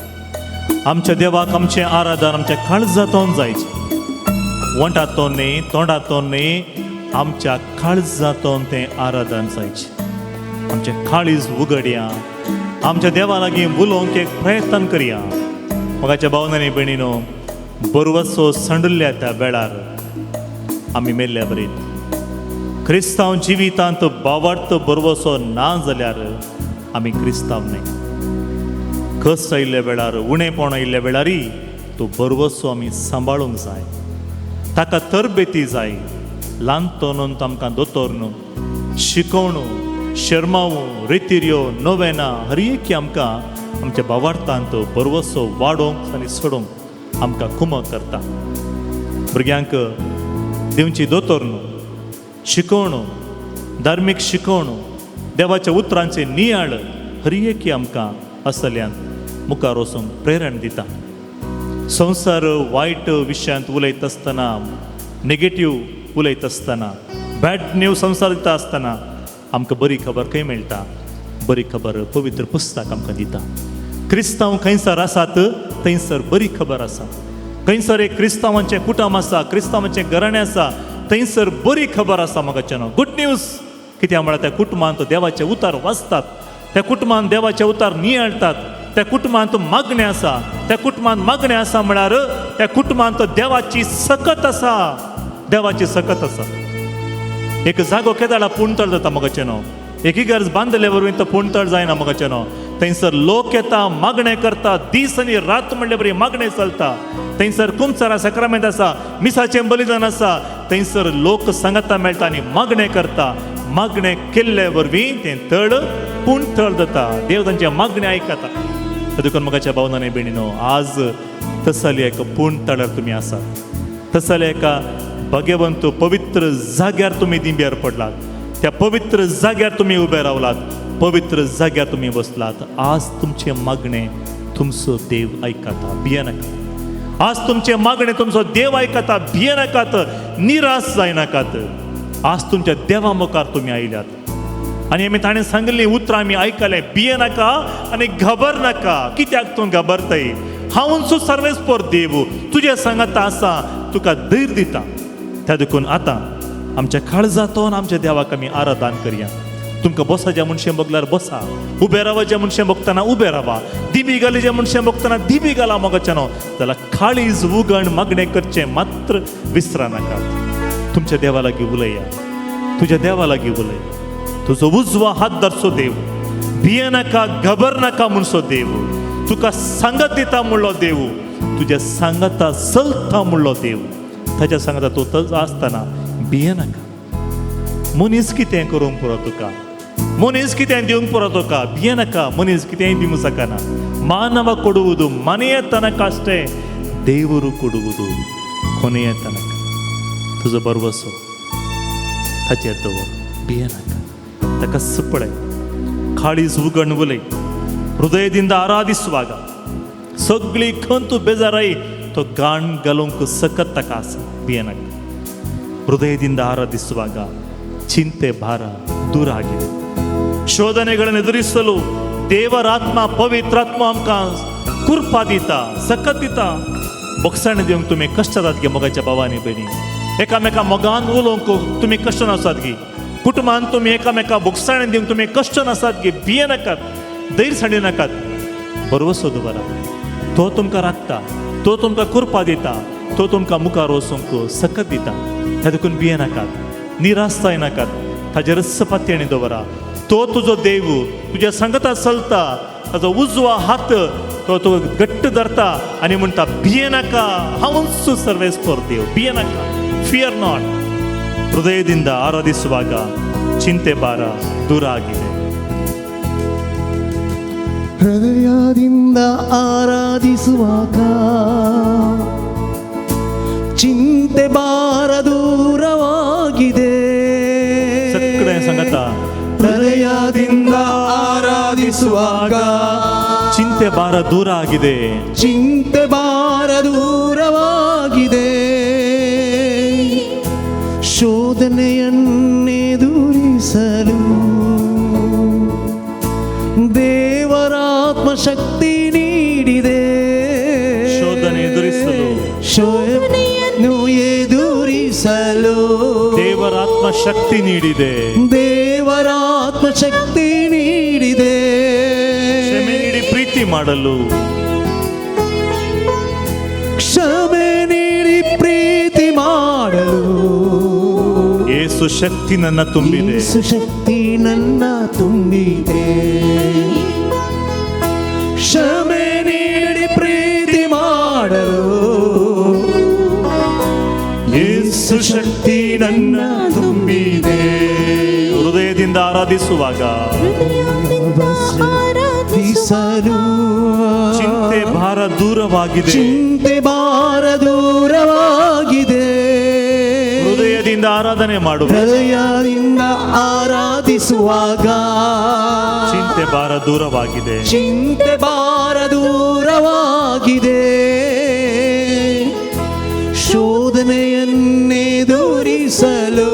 आमच्या देवाक आमचें आराधन आमच्या काळजांतून जायचें. वंटांतून न्ही, तोंडांतून न्ही, आमच्या काळजांतून तें आराधन जायचें. आमचें काळीज उगडया, आमच्या देवा लागीं उलोवंक एक प्रयत्न करया. मोगाच्या भावनांनी भयणीनो, बरवसो सांडुल्ल्या त्या वेळार आमी मेल्ल्या बरीत क्रिस्तांव जिवितांत बावार्थ बरवसो ना जाल्यार आमी क्रिस्तांव न्हय. कश्ट आयिल्ल्या वेळार, उणेपण आयिल्ल्या वेळारय तो बरवसो आमी सांबाळूंक जाय, ताका तरबेती जाय. ल्हानतोनून आमकां दोतोर न्हू, शिकोवणू, शर्मावू, रितिऱ्यो, नोवेना, हर एक आमकां आमच्या बावार्थांत बरवसो वाडोवंक आनी सोडोवंक आमकां कुमक करता. भुरग्यांक दिवची दोतोर न्हू, शिकोवणू, धार्मीक शिकोवणू, देवाच्या उतरांचे नियाळ, हर एक आमकां असल्यांत मुखार वचूंक प्रेरण दिता. संवसार वायट विशयांत उलयत आसतना, नेगेटीव उलयत आसतना, बॅड न्यूज संवसार दिता आसतना आमकां बरी खबर खंय मेळटा? बरी खबर पवित्र पुस्तक आमकां दिता. क्रिस्तांव खंयसर आसात थंयसर बरी खबर आसा. खंयसर एक क्रिस्तांवांचें कुटुंब आसा, क्रिस्तांवांचें घराणें आसा, थंयसर बरी खबर आसा. मोगाचें गुड न्यूज कित्याक म्हळ्यार त्या कुटुंबांत देवाचें उतार वाचतात, त्या कुटुंबांत देवाचें उतार नियाळटात, त्या कुटुंबांत मागणें आसा. त्या कुटुंबांत मागणें आसा म्हळ्यार त्या कुटुंबांत देवाची सकत आसा, देवाची सकत आसा. एक जागो केदाळा पुणतळ जाता मोगाचें न्हू, एक इगर्ज बांदले वरवीं तो पुणतळ जायना मोगाचें न्हू. थंयसर लोक येता, मागणें करता, दीस आनी रात म्हणले बरी मागणें चलता. थंयसर कुमसारा सक्रामेंत आसा, मिसाचें बलिदान आसा, थंयसर लोक सांगाता मेळटा आनी मागणें करता. मागणें केल्ले वरवीं तें तळ पुणतळ जाता. देव तांचें मागणें आयकता. देखून मोगाच्या भावनांनी भयणीनो, आज तसले एका पूण तळार तुमी आसात, तसले एका भाग्यवंत पवित्र जाग्यार तुमी दिंब्यार पडलात, त्या पवित्र जाग्यार तुमी उबे रावलात, पवित्र जाग्यार तुमी बसलात. आज तुमचें मागणें तुमचो देव आयकता, भियेनाकात. आज तुमचें मागणें तुमचो देव आयकता, भियेनाकात, निराश जायनाकात. आज तुमच्या देवा मुखार तुमी आयल्यात आनी आमी ताणें सांगिल्लीं उतरां आमी आयकलें, भियेनाका आनी घबर नाका. कित्याक तूं घाबरताय? हांवूच सर्वेस्पर देव तुज्या सांगाता आसा, तुका धैर्य दिता. त्या देखून आतां आमच्या काळजांतून आमच्या देवाक आमी आराधन करया. तुमकां बसाच्या मनशां बगल्यार बसा, उबे रावाच्या मनशां बगतना उबे रावा, दिबी घालीच्या मनशां बगतना दिबी घाला. मोगाच्या न्हू जाल्यार काळीज उगण मागणें करचें मात्र विसरा नाकात. तुमच्या देवा लागीं उलया, तुज्या देवा लागीं उलय. तुजो उजवा हात धरचो देव, भियेनाका, घबर नाका म्हणचो देव, तुका सांगत दिता म्हणलो देव, तुज्या सांगाता चलता म्हणलो देव. ताच्या सांगाता तूं आसतना भियेनाका. मनीस कितें करूंक पुरो तुका, मनीस कितें दिवंक पुरो तुका, भियेनाका. मनीस कितेंय दिवंक शकना. ಮಾನವ ಕೊಡುವುದು ಮನೆಯ ತನಕ ಅಷ್ಟೇ, ದೇವರು ಕೊಡುವುದು ಕೊನೆಯ ತನಕ. तुजो भरवसो ताचेर दवर, भियेनाका. ताका सुपळे ಕಾಳೀಸ್ ಉಗಣ್ ಉಲೈ ಹೃದಯದಿಂದ ಆರಾಧಿಸುವಾಗ सगळी खंत बेजाराय तो गाण घालूंक सकत ताका आसा, भियेनाका. ಹೃದಯದಿಂದ ಆರಾಧಿಸುವಾಗ ಚಿಂತೆ ಭಾರ ದೂರ ಆಗಿದೆ. ಶೋಧನೆಗಳನ್ನು ಎದುರಿಸಲು ದೇವರಾತ್ಮ ಪವಿತ್ರಾತ್ಮ आमकां कुरपा दिता, सकत दिता. बोगसाण दिवंक तुमी कश्ट जातात गे मोगाच्या भावांनी भयणी. एकामेका मोगान उलोवंक तुमी कश्ट नासात गी. कुटुंबान तुमी एकामेका बोगसाण दिवंक तुमी कश्ट नासात गी. भियेनाकात, धैर्य सांडी नाकात. भरवसो दवरा, तो तुमकां राखता, तो तुमकां कुरपा दिता, तो तुमकां मुखार वचूंक सकत दिता. त्या देखून भियेनाकात, निराश जायनाकात. ताजेर पातयेणी दवरा. तो तुजो देव तुज्या सांगता चलता, ताजो उजवा हात तो तुका घट्ट धरता आनी म्हणटा, भियेनाका, हांवूच सर्वेस्पर देव, भियेनाका, ಫಿಯರ್ not. ಹೃದಯದಿಂದ ಆರಾಧಿಸುವಾಗ ಚಿಂತೆ ಭಾರ ದೂರ ಆಗಿದೆ. ಹೃದಯದಿಂದ ಆರಾಧಿಸುವಾಗ ಚಿಂತೆ ಭಾರ ದೂರವಾಗಿದೆ. ಸಕ್ಕಡೆ ಸಂಗತ. ಹೃದಯದಿಂದ ಆರಾಧಿಸುವಾಗ ಚಿಂತೆ ಭಾರ ದೂರ ಆಗಿದೆ. ಚಿಂತೆ ಭಾರ ದೂರವಾಗಿದೆ. ಶೋಧನೆಯನ್ನೆದುರಿಸಲು ದೇವರಾತ್ಮ ಶಕ್ತಿ ನೀಡಿದೆ. ಶೋಧನೆ ಎದುರಿಸಲು ಶೋಧನೆಯನ್ನು ಎದುರಿಸಲು ಶಕ್ತಿ ನೀಡಿದೆ. ದೇವರಾತ್ಮ ಶಕ್ತಿ ನೀಡಿದೆ. ಕ್ಷಮೆ ನೀಡಿ ಪ್ರೀತಿ ಮಾಡಲು. ಕ್ಷಮೆ ನೀಡಿ ಪ್ರೀತಿ ಮಾಡಲು. ಯೇಸು ಶಕ್ತಿ ನನ್ನ ತುಂಬಿದೆ. ಯೇಸು ಶಕ್ತಿ ನನ್ನ ತುಂಬಿದೆ. ಕ್ಷಮೆ ನೀಡಿ ಪ್ರೀತಿ ಮಾಡಲು. ಯೇಸು ಶಕ್ತಿ ನನ್ನ ತುಂಬಿದೆ. ಹೃದಯದಿಂದ ಆರಾಧಿಸುವಾಗ ಆರಾಧಿಸಲು ಚಿಂತೆ ಭಾರ ದೂರವಾಗಿದೆ. ಚಿಂತೆ ಭಾರ ದೂರವಾಗಿದೆ. ಹೃದಯದಿಂದ ಆರಾಧನೆ ಮಾಡುವ. ಹೃದಯದಿಂದ ಆರಾಧಿಸುವಾಗ ಚಿಂತೆ ಭಾರ ದೂರವಾಗಿದೆ. ಚಿಂತೆ ಭಾರ ದೂರವಾಗಿದೆ. ಶೋಧನೆಯನ್ನೆದುರಿಸಲು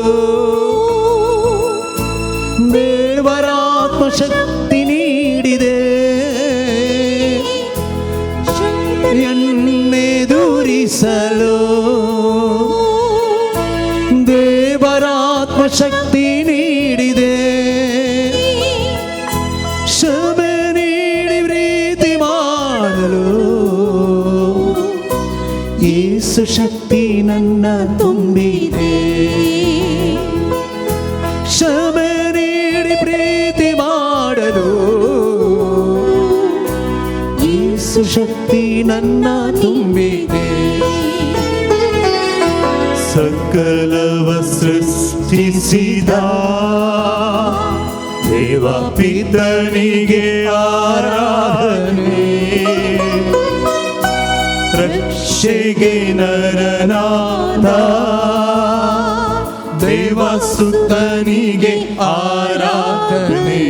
ದೇವರಾತ್ಮ ಶಕ್ತಿ ನೀಡಿದೆ. ಎನ್ನೆದುರಿಸಲು ದೇವರಾತ್ಮ ಶಕ್ತಿ ನೀಡಿದೆ. ಕ್ಷಮೆ ನೀಡಿ ಪ್ರೀತಿ ಮಾಡಲು ಯೇಸು ಶಕ್ತಿ ನನ್ನ ತುಂಬಿದೆ. ಕ್ಷಮೆ ನೀಡಿ ಪ್ರೀತಿ ಮಾಡಲು ಯೇಸು ಶಕ್ತಿ ನನ್ನ ತುಂಬಿದೆ. ಸಕಲವ ಸೃಷ್ಟಿಸಿದ ದೇವ ಪಿತನಿಗೆ ಆರಾಧನೆ. ರಕ್ಷೆಗೆ ನರನಾದ ದೇವಸುತನಿಗೆ ಆರಾಧನೆ.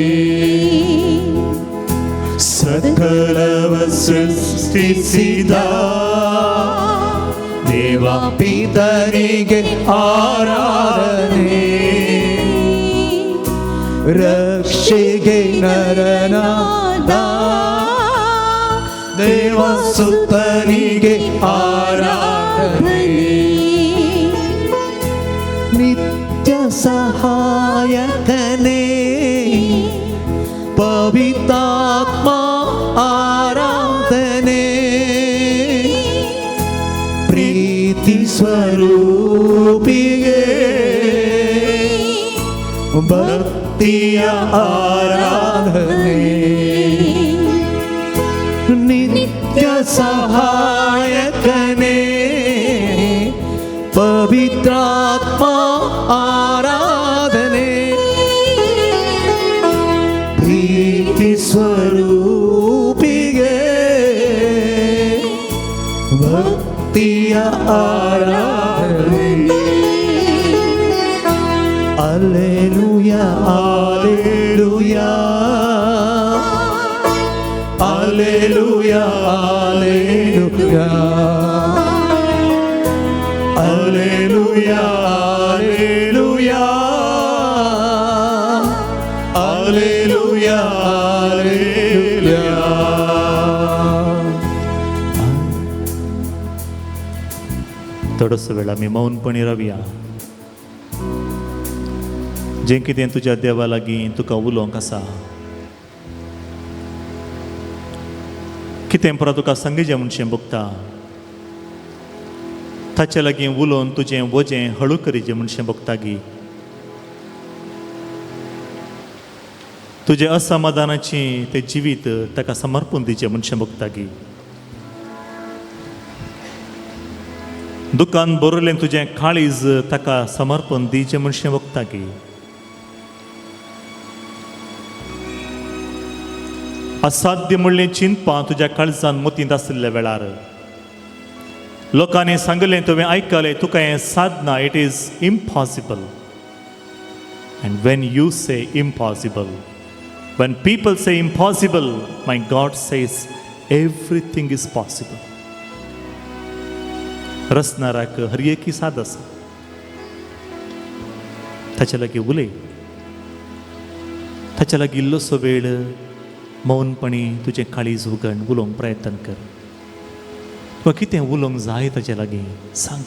ಸಕಲವ ಸೃಷ್ಟಿಸಿದ ದೇವ ಪಿತನಿಗೆ ಆರಾಧನೆ. ರಕ್ಷೆಗೆ ನರನಾದ ದೇವಸುತನಿಗೆ ಆರಾಧನೆ. ನಿತ್ಯ ಸಹಾಯಕನೇ ಪವಿತ್ರಾತ್ಮ ಆರಾಧನೆ. ಪ್ರೀತಿ ಸ್ವರೂಪಿಗೆ ಭಕ್ತಿಯ ಆರಾಧನೆ. ನಿತ್ಯ ಸಹಾಯಕನೇ ಪವಿತ್ರಾತ್ಮ ಆರಾಧನೆ. ಪ್ರೀತಿ ಸ್ವರೂಪಿಗೆ ಭಕ್ತಿಯ ಆರಾಧನೆ. Alleluia, alleluia, alleluia, alleluia, alleluia, alleluia, alleluia, alleluia. थोडोसो वेळ आमी मौनपणी रावया. जें कितें तुज्या देवा लागीं तुका उलोवंक आसा, कितें परत तुका सांगिचें म्हणशें भोगता, ताचे लागीं उलोवन तुजें वजें हळू करीचें म्हणशें भोगता गी, तुजें असमाधानाचें तें जिवीत ताका समर्पून दिचें म्हणशें भोगता गी, दुकान बरयलें तुजें काळीज ताका समर्पण दिचें म्हणशें भोगता गी, असाध्य म्हणलें चिंतपां तुज्या काळजान मतींत आशिल्ल्या वेळार लोकांनी सांगलें तुवें आयकलें तुका हें साधना, it is impossible. And when you say impossible, when people say impossible, my God says everything is possible. रचणाराक हर एक साद आसा, ताच्या लागीं उलय, ताच्या लागीं इल्लोसो वेळ मौनपणी तुजें काळीज उगण उलोवंक प्रयत्न कर. तुका कितें उलोवंक जाय ताचे लागीं सांग.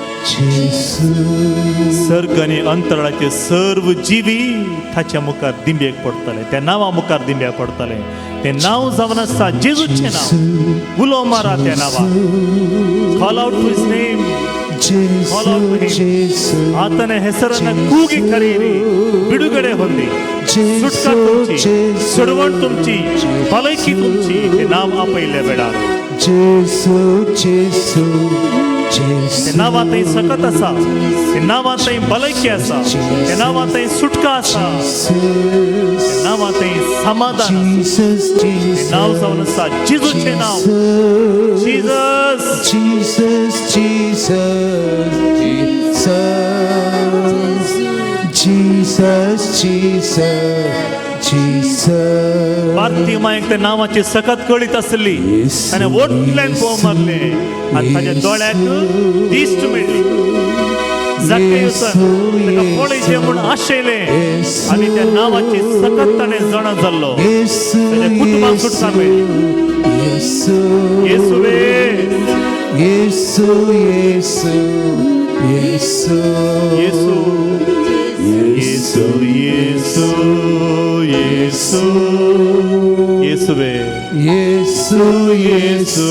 जेसू. सर्ग आनी अंतराळाचे सर्व जिवी ताच्या मुखार दिंब्येक पडटले, त्या नांवा मुखार दिंब्याक पडटले. तें नांव जावन आसा जेजूचें नांव. उलो मारा त्या नांवाक. Call out to his name. Call out to him. Jesu. ಆತನ ಹೆಸರನ್ನ ಕೂಗಿ ಕರೆಯಿರಿ, ಬಿಡುಗಡೆ ಹೊಂದಿ. सुटका तुमची, सोडवण तुमची, भलायकी तुमची ते नाव आपयिल्ल्या वेळार. जेसू जेसू ते जेसू. नांवांतय सकत आसा, ते नांवांतय भलायकी आसा, ते नांवांतय सुटका आसा, ते नांवांतय समाधान आसा. Jesus. ते नांव जावन आसा जेजूचें नांव. Jesus. Jesus, Jesus, Jesus, Jesus, Jesus, Jesus. बार्तिमायक त्या नांवाची सकत कळीत आसली. ताणें वोटल्यान पोव मारलें आनी ताच्या दोळ्याक दिश्ट मेळ्ळी. जाकेयुसान ताका पळयचें म्हूण आशयलें आनी त्या नांवाची सकत ताणें जाणा जाल्लो. येसू. ताच्या कुटुंबाक सुटका मेळ्ळी. येसू. येसुवे. येसू येसू येसू. येसू येसू येसू येसू येसुवे. येसू. येसू येसू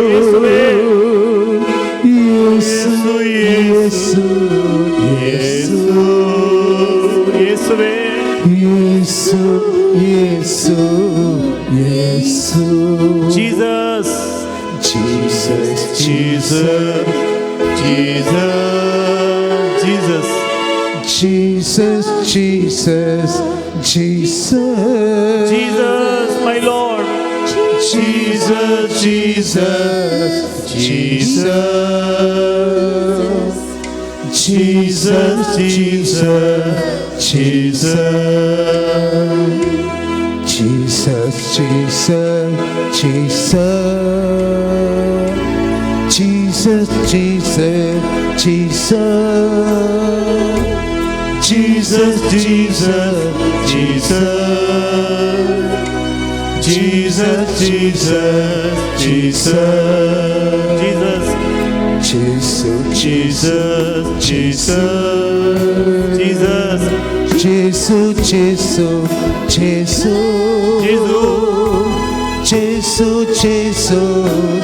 येसुवे. येसू येसू येसू. येसू येसुवे. येसू येसू Yesu. Jesus. Jesus. Jesus Jesus Jesus. Jesus, Jesus, Jesus. Jesus my Lord. Jesus, Jesus, Jesus. Jesus, Jesus, Jesus. Jesus, Jesus, Jesus. Jesus, Jesus, Jesus. Jesus, Jesus, Jesus. Jesus, Jesus, Jesus. Jesus. Jesus, Jesus Jesus Jesus. Jesus, Jesus, Jesus. Jesu. Jesu, Jesu,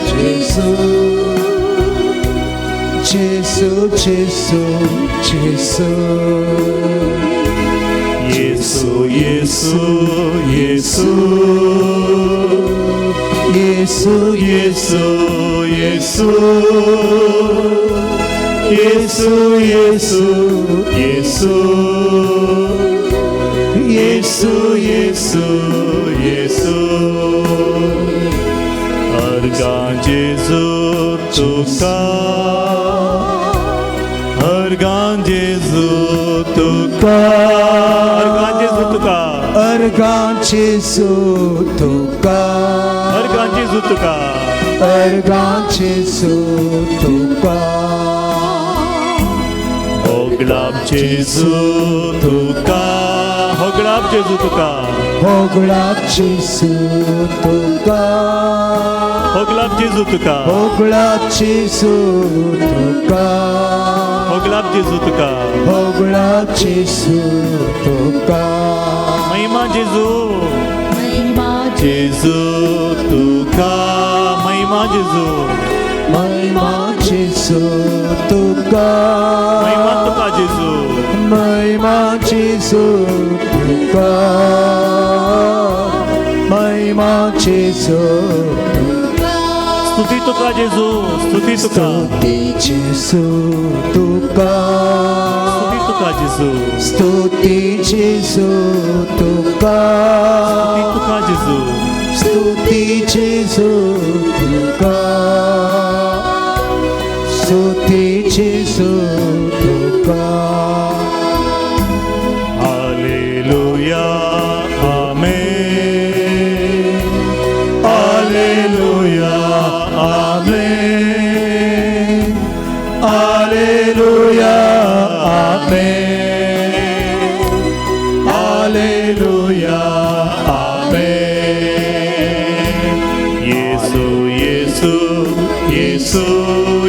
Jesu. Jesu, Jesu, Jesu. Yesu Yesu Yesu. Yesu. Yesu Yesu Yesu Yesu Yesu Yesu Yesu Yesu. अर्गां जेजू तुका, अर्गां जेजू तुका, अर्गां जेजू तुका. अर्गां जेजू तुका. अर्गां जेजू तुका. अर्गां जेजू तुका. होगडाप जेजू तुका, होगडाप जेजू तुका. होगडाप जेजू तुका. होगडाप जेजू तुका. होगडाप जेजू तुका. होगडाप जेजू तुका. होगडाप जेजू तुका. महिमा जेजू. महिमा जेजू तुका. महिमा जेजू. महिमा जेजू तुका. महिमा तुका जेजू. महिमा जेजू तुका. महिमा जेजू. स्तुती तुका जेजू, स्तुती तुका. स्तुती जेजू तुका. स्तुती तुका जेजू. स्तुती जेजू तुका. स्तुती तुका जेजू. स्तुती जेजू तुका. स्तुती जेजू तुका. हालेलुया आमेन. हालेलुया आमेन. हालेलुया आमेन. हालेलुया आमेन. येसू येसू येसू.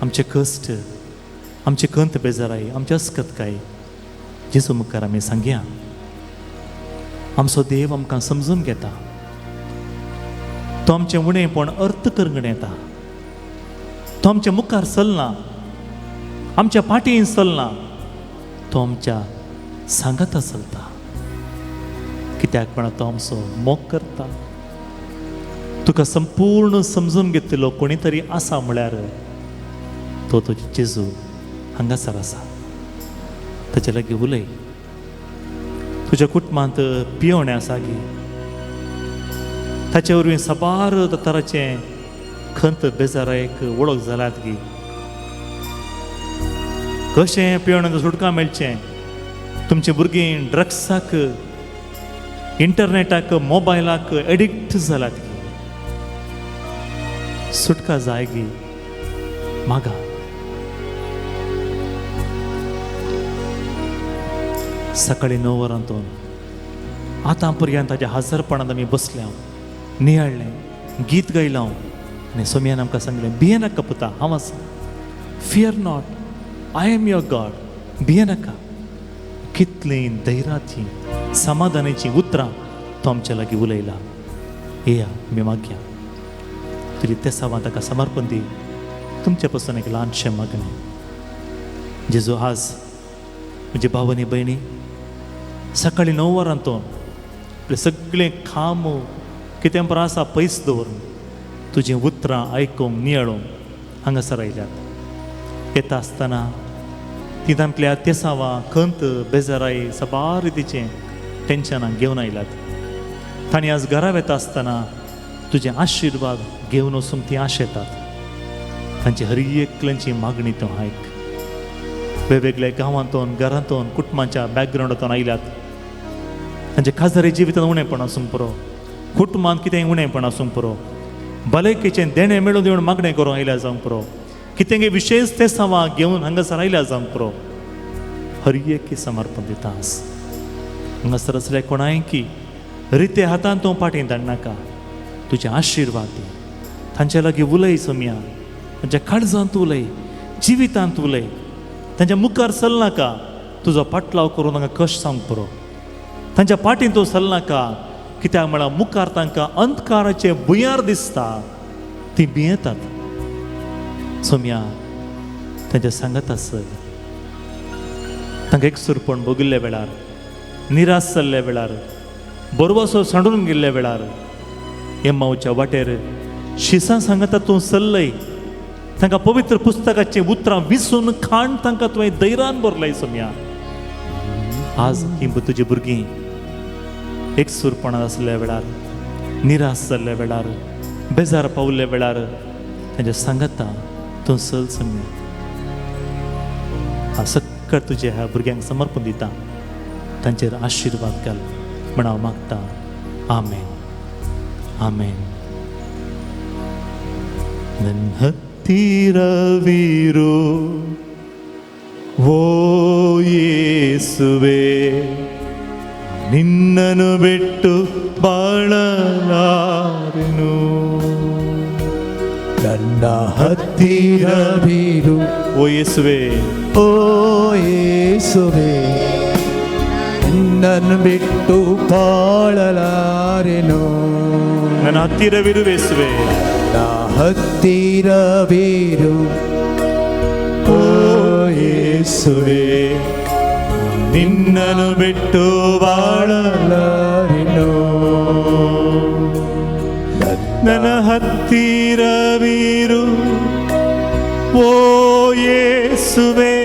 आमचे कश्ट, आमचे खंत बेजाराय, आमचे अस्कतकाय जेजू मुखार आमी सांगया. आमचो देव आमकां समजून घेता, तो आमचें उणेपण अर्थ करूंक येता. तो आमच्या मुखार चलना, आमच्या फाटीन चलना, तो आमच्या सांगाता चलता. कित्याक म्हणा तो आमचो मोग करता. तुका संपूर्ण समजून घेतलो कोणी तरी आसा म्हळ्यार तो तुजो जेजू हांगासर आसा. ताचे लागीं उलय. तुज्या कुटुंबांत पियोणे आसा गी, ताचे वरवीं साबार तराचें खंत बेजारायक वळख जाल्यात गी. कशें पियोण्याक सुटका मेळचें? तुमचे भुरगीं ड्रग्साक, इंटरनेटाक, मोबायलाक एडिक्ट जाल्यात गी. सुटका जाय गी, मागा. सकाळी 9 वरांतून आतां पर्यंत ताच्या हजारपणांत आमी बसल्या, नियाळ्ळें, गीत गायलां आनी सोमयान आमकां सांगलें, भियेनाका पुता, हांव आसा. Fear not, I am your God. भियेनाका. कितलीं धैर्याचीं, समाधानाचीं उतरां तो आमच्या लागीं उलयला. येया आमी मागया. तुजी तेसावां ताका समर्पण दी. तुमचे पसून एक ल्हानशें मागणें. जेजू आज म्हजे भाव आनी भयणी सकाळीं 9 वरांतून आपलें सगळें काम कितें परा आसा पयस दवरून तुजीं उतरां आयकूंक नियाळूंक हांगासर आयल्यात. येता आसतना ती तांतल्या तेसावां, खंत, बेजाराय, साबार रितीचें टेंशनां घेवन आयल्यात. तांणी आज घरा वेता आसतना तुजे आशिर्वाद घेवन वचूंक तीं आशेतात. तांची हर एकल्यांची मागणी तूं आयक. वेगवेगळ्या गांवांतून, घरांतून, कुटुंबाच्या बॅकग्रावंडांतून आयल्यात. तांचे खाजरी जिवितांत उणेपण आसूंक पुरो, कुटुंबांत कितेंय उणेपण आसूंक पुरो, भलायकेचें देणें मेळून दिवन मागणें करूंक आयल्या जावंक पुरो, कितें विशेश तेसावां घेवन हांगासर आयल्या जावंक पुरो. हर एक समर्पण दिता आस. हांगासर आसल्या कोणाय की रिते हातान तूं फाटीं धाडनाका. तुजे आशिर्वाद दी. तांचे लागीं उलय सोमया, तांच्या काळजांत उलय, जिवितांत उलय. तांच्या मुखार चलनाका, तुजो पाटलाव करून तांकां कश्ट सांग पुरो. तांच्या फाटीन तूं चलनाका, कित्याक म्हळ्यार मुखार तांकां अंधकाराचे भुंयार दिसता, ती भियेतात. सोमया तांच्या सांगत आसल. तांकां एकसुरपण भोगिल्ल्या वेळार, निराश जाल्ल्या वेळार, बरवसो सांडून गेल्ल्या वेळार, एम्मावच्या वाटेर शिसां सांगता तूं चल्लय. तांकां पवित्र पुस्तकाचीं उतरां विसून खाण तांकां तुवें धैर्यान भरलय सोमया. आज ही तुजी भुरगीं एकसुरपणांत आसल्या वेळार, निराश जाल्ल्या वेळार, बेजार पावल्ल्या वेळार तांच्या सांगता तूं चल सोमया. हांव सक्कड तुज्या ह्या भुरग्यांक समर्पण दिता. तांचेर आशिर्वाद घाल म्हण हांव मागता. आमेन, आमेन. ಹತ್ತಿರವಿರು ಓ ಯೇಸುವೆ, ನಿನ್ನನ್ನು ಬಿಟ್ಟು ಬಾಳಲಾರೆನು. ನನ್ನ ಹತ್ತಿರವಿರು ಓ ಯೇಸುವೆ, ಓ ಯೇಸುವೆ, ನಿನ್ನನ್ನು ಬಿಟ್ಟು ಬಾಳಲಾರೆನು. ನನ್ನ ಹತ್ತಿರವಿರು ಯೇಸುವೆ, ನನ್ನ ಹತ್ತಿರವಿರು ಓ ಯೇಸುವೆ, ನಿನ್ನನ್ನು ಬಿಟ್ಟು ಬಾಳಲಾರೆನು. ನನ್ನ ಹತ್ತಿರವಿರು ಓ ಯೇಸುವೆ,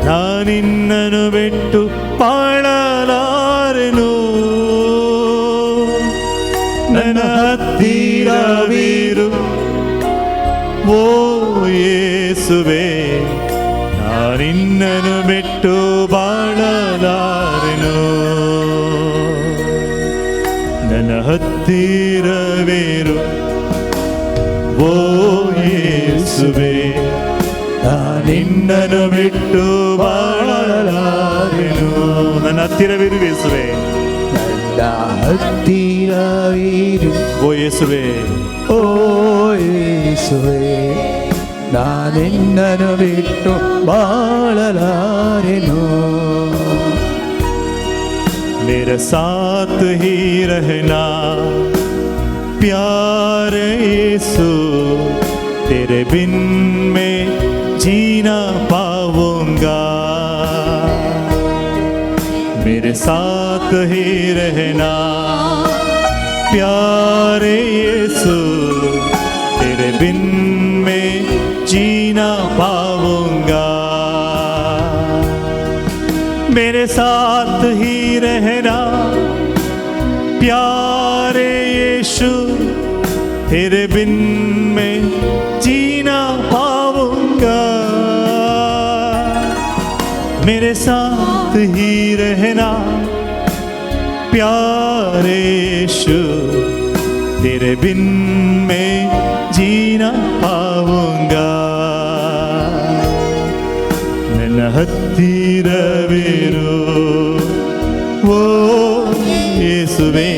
ನಾನಿನ್ನನು ಬಿಟ್ಟು ಬಾಳಲಾರೆನು. ನನ್ನ ಹತ್ತಿರವಿರು ಓ ಯೇಸುವೆ, ನಾನಿನ್ನನು ಬಿಟ್ಟು ಬಾಳಲಾರೆನು. ನನ್ನ ಹತ್ತಿರವಿರು ಓ ಯೇಸುವೆ, ನಿನ್ನನ್ನು ಬಿಟ್ಟು ಬಾಳಲಾರೆನು. ನನ್ನ ಹತ್ತಿರವಿರು ಯೇಸುವೆ, ನನ್ನ ಹತ್ತಿರವಿರು ಓ ಯೇಸುವೆ, ಓ ಯೇಸುವೆ, ನಾನಿನ್ನನು ಬಿಟ್ಟು ಬಾಳಲಾರೆನು. मेरे साथ ही रहना प्यारे यीशु, तेरे बिन मैं जीना पाऊंगा। मेरे साथ ही रहना प्यारे यीशु, तेरे बिन मैं जीना पाऊंगा। मेरे साथ ही रहना प्यारे यीशु, तेरे बिन मैं जीना पाऊंगा। मेरे साथ ही रहना प्यारे यीशु, तेरे बिन मैं जीना पाऊंगा। ನನ್ನ ಹತ್ತಿರವಿರು ಓ ಯೇಸುವೆ,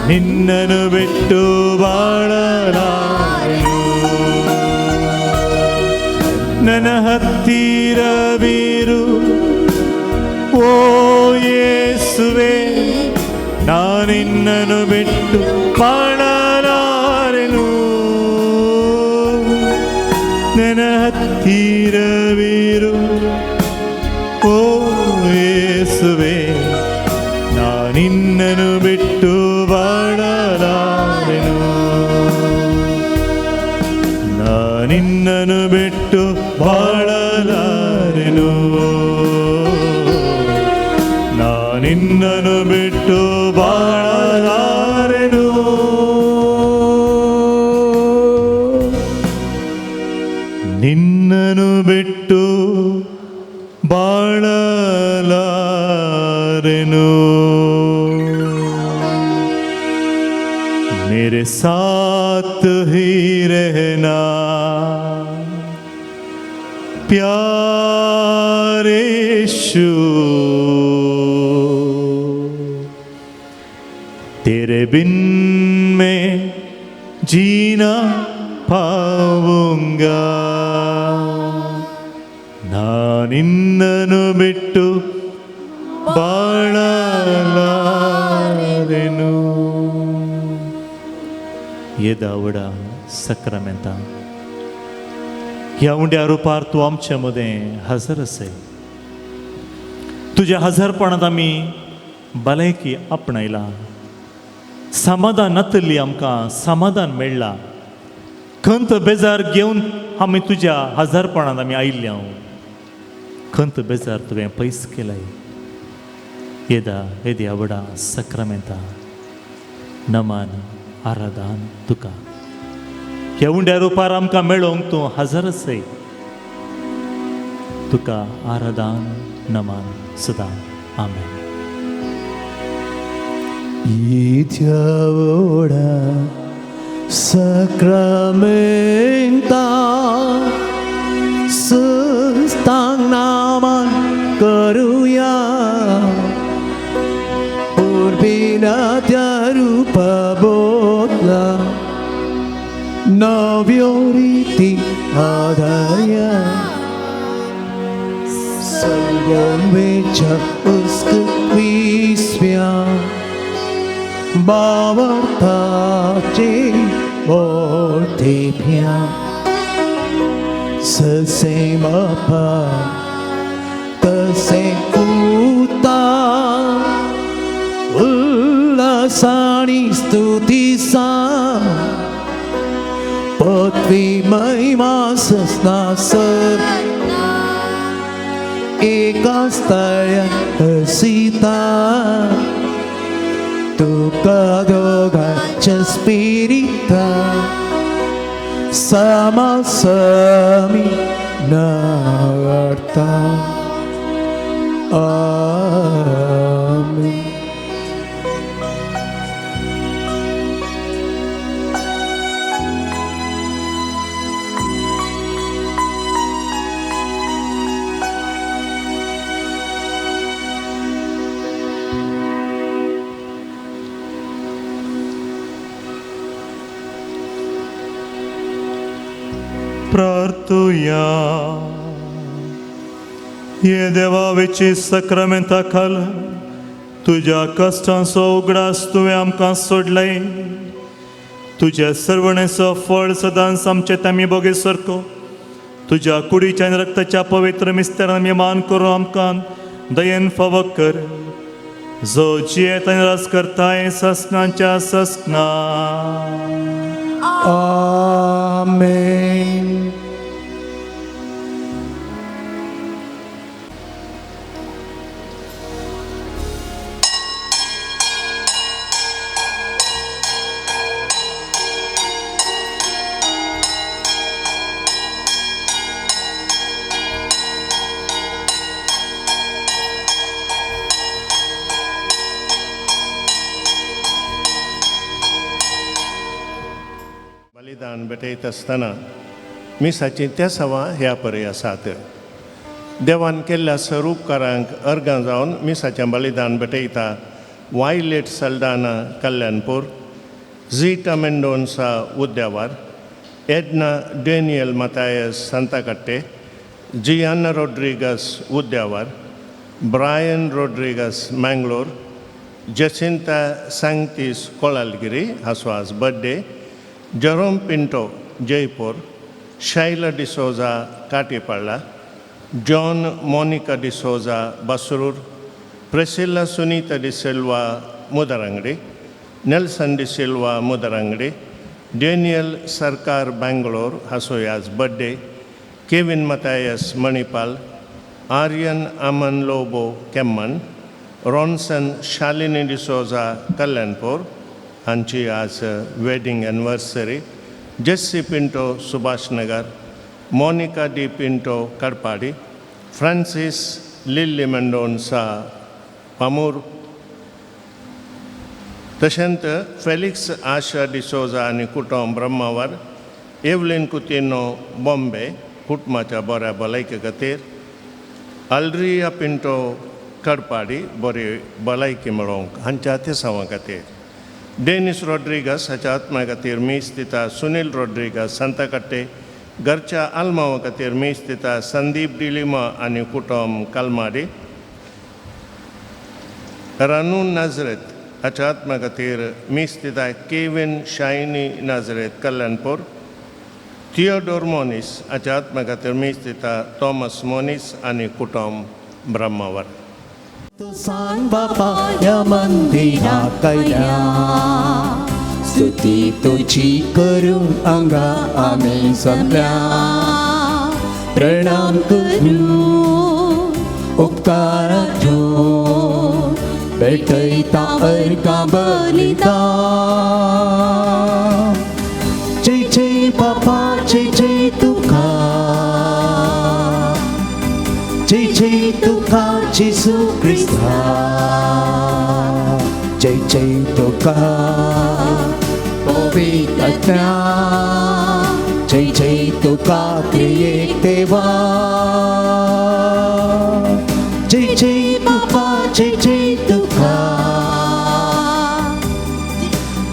ನಿನ್ನನ್ನು ಬಿಟ್ಟು ಬಾಳಲಾರೆನು. ನನ್ನ ಹತ್ತಿರವಿರು ಓ ಯೇಸುವೆ, ನಾನಿನ್ನನು ಬಿಟ್ಟು ಬಾಳಲಾರೆನು. ನನ್ನ ಹತ್ತಿರವಿರು ಓ ಯೇಸುವೆ, ನಾನಿನ್ನನು ಬಿಟ್ಟು ಬಾಳಲಾರೆನು. ನಾನಿನ್ನನು ಬಿಟ್ಟು ಬಾಳಲಾರೆನು. ನಾನಿನ್ನನು ಬಿಟ್ಟು ಬಾಳಲಾರೆನು. ನಿನ್ನನು ಬಿಟ್ಟು ಬಾಳಲಾರೆನು. मेरे साथ ही रहना प्यारे यीशु, तेरे बिन मैं जीना पाऊंगा. ನಾನಿನ್ನನು ಬಿಟ್ಟು ಬಾಳಲಾರೆನು. येदा व्हडा सक्रामेंता, ह्या उंड्या रुपार तूं आमचे मदें हजर आसाय. तुज्या हजरपणांत आमी भलायकी आपणायला, समाधान नातली आमकां समाधान मेळ्ळा. खंत बेजार घेवन आमी तुज्या हजारपणांत आमी आयिल्ले हांव, खंत बेजार तुवें पयस केलाय. येदा येद्या व्हडा सक्रामेंता, नमन आराधन तुका. ह्या उंड्या रुपार आमकां मेळोवंक तूं हजर आसाय. तुका आराधन नमन सदां. आमेन. इथ्या सक्रामेंता सुस्तांग नामान करूया, पूर्वीला त्या रूप बोतला नव्यो रीती आधारया. सल्वोन उस्क विस्व्या भावार्थाचे मोठेप्या ससे बापा तसे पुता उल्लासानी स्तुती सा पृथ्वी महिमा सस्ना सर एका स्थळ्या हसीता तुका दोघांच्या स्पिरिता समासमी नाडता. आमेन. प्रार्थुया. हे देवा वेची सक्रामेंता खाल तुज्या कश्टांचो उगडास तुवें आमकां सोडलाय. तुज्या सर्वणेचो फळ सदांच आमचे तामी बोगे सारको तुज्या कुडीच्या आनी रक्ताच्या पवित्र मिस्तेरान आमी मान करून आमकां दयेन फावो कर, जो जियेत आनी राज करताय ससनाच्या ससना. आमेन. बलिदान भेटयत आसतना मिसाची तेसावां ह्या परी आसात. देवान केल्ल्या स्वरूपकारांक अर्गां जावन मिसाचें बलिदान भेटयता Violet Saldanha Kalyanpur, Zita Mendonca Udyavar, Edna Daniel Mathias Santhakatte, Gianna Rodrigues Udyavar, Brian Rodrigues Mangalore, Jacinta Sanctis Kolalgiri हाचो आज birthday, Jerome Pinto Jaipur, Shaila D'Souza Katipalla, John Monica D'Souza Basrur, Priscilla Sunita D'Silva Mudarangadi, Nelson D'Silva Mudarangadi, Daniel Sarkar Bangalore हाचो आज birthday, Kevin Mathias Manipal, Aryan Aman Lobo Kemman, Ronson Shalini D'Souza Kalyanpur हांची आज wedding anniversary, Jessy Pinto Subhashnagar, Monica D Pinto Katpadi, Francis Lily Mendonca Pamur, तशेंच Felix आशा डिसोजा आनी कुटुंब Brahmavar, aeolian Coutinho Bombay कुटुंबाच्या बऱ्या भलायके खातीर, अल्ड्रिया पिंटो कडपाडी बरी भलायकी मेळोवंक हांच्या तेसांवा खातीर, डेनिस रॉड्रिगस हाच्या आत्म्या खातीर मीस दिता सुनील रॉड्रिगस सांताकाट्टे, घरच्या आल्मावा खातीर मीस दिता संदीप डिलिमा आनी कुटुंब कालमाडी, रानू नाजरेत हाच्या आत्म्या खातीर मीस दिता Kevin shiny Nazareth Kalyanpur, Theodore मोनीस हाच्या आत्म्या खातीर मीस दिता थॉमस मोनीस आनी कुटुंब ब्रह्मावर. तूं सांग बापा ह्या मंदिराक आयल्या, स्तुती तुजी करूं हांगा आमी सगल्या, प्रणाम करूं उपकाराच्यो, भेटयता अर्गां बलिदान. जय जय बापा जय जय तुका, जय जय तुका जेजू क्रिस्ता, जय जय तुका पवित्र आत्म्या, जय जय तुका त्रिएक देवा, जय जय बापा जय जय तुका,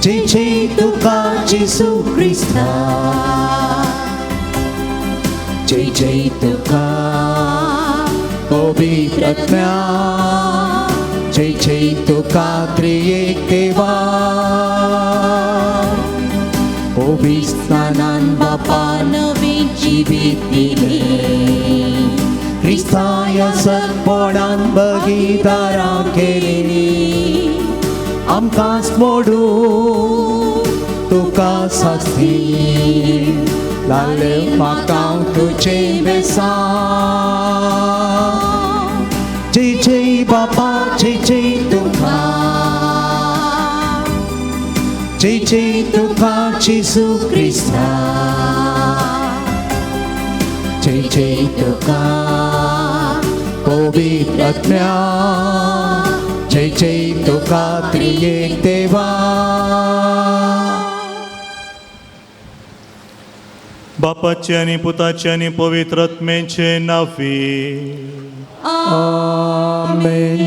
जय जय तुका जेजू क्रिस्ता, जय जय तुका पवित्र आत्म्या, जय जय तुका त्रिएक देवा. पवित्रस्नानान बापा नवीन जिवीत दिलें, क्रिस्ताया सत्पणान बगीदारां केली, आमकां मोडूं तुका साक्षी लाले म्हाका तुजें बेसांव. जय जय बापा जय जय तुका, जय जय तुका जेजू क्रिस्ता, जय जय तुका पवित्र आत्म्या, जय जय तुका त्रिएक देवा. बापाचे आनी पुताचे आनी पवित्र आत्म्याचे नांवी आमेन.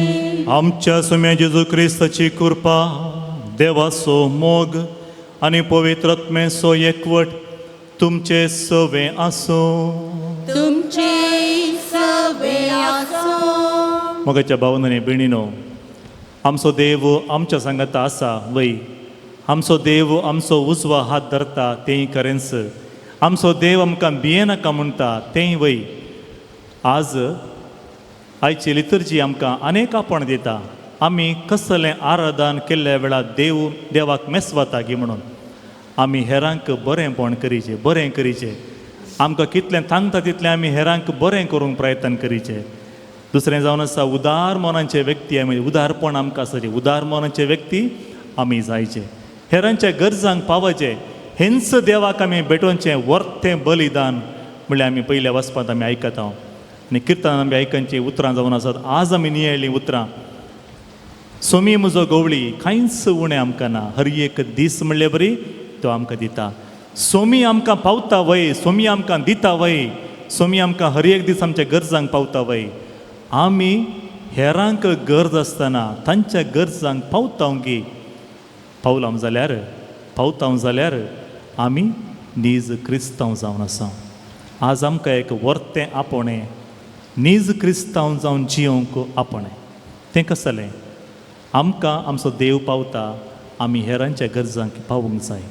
आमच्या सुम्या जेजू क्रिस्ताची कृपा, देवाचो मोग आनी पवित्र आत्म्याचो एकवट तुमचे सवे आसूं. तुमचे सवे आसूं. मोगाच्या भावनांनी भयणीनो, आमचो देव आमच्या सांगाता आसा वय. आमचो देव आमचो उजवा हात धरता तेंय खरेंच. आमचो देव आमकां भियेनाका म्हणटा तेंय वय. आज आयची लितर्जी आमकां अनेक आपण दिता. आमी कसलें आराधन केल्ल्या वेळार देव देवाक मेसवता गी म्हणून आमी हेरांक बरेंपण करीचें, बरें करीचें. आमकां कितलें थांगता तितलें आमी हेरांक बरें करूंक प्रयत्न करीचें. दुसरें जावन आसा उदार मनाचे व्यक्ती आमी, उदारपण आमकां आसाचें. उदार मनाचे व्यक्ती आमी जायचे, हेरांच्या गरजांक पावचें. हेंच देवाक आमी भेटोवचें वर्तें बलिदान म्हणल्यार आमी पयल्या वचपांत आमी आयकता आनी किर्तन आमी आयकनचीं उतरां जावन आसात. आज आमी नियाळ्ळीं उतरां, सोमी म्हजो गवळी कांयच उणें आमकां ना, हर एक दीस म्हणले बरी तो आमकां दिता. सोमी आमकां पावता वय, सोमी आमकां दिता वय, सोमी आमकां हर एक दीस आमच्या गरजांक पावता वय. आमी हेरांक गरज आसतना तांच्या गरजांक पावता गी पावलां जाल्यार, पावता जाल्यार आमी नीज क्रिस्तांव जावन आसा. आज आमकां एक वर्तें आपोवणें, नीज क्रिस्तांव जावन जियोंक आपोवणें. तें कसलें? आमकां आमचो देव पावता, आमी हेरांच्या गरजांक पावूंक जाय.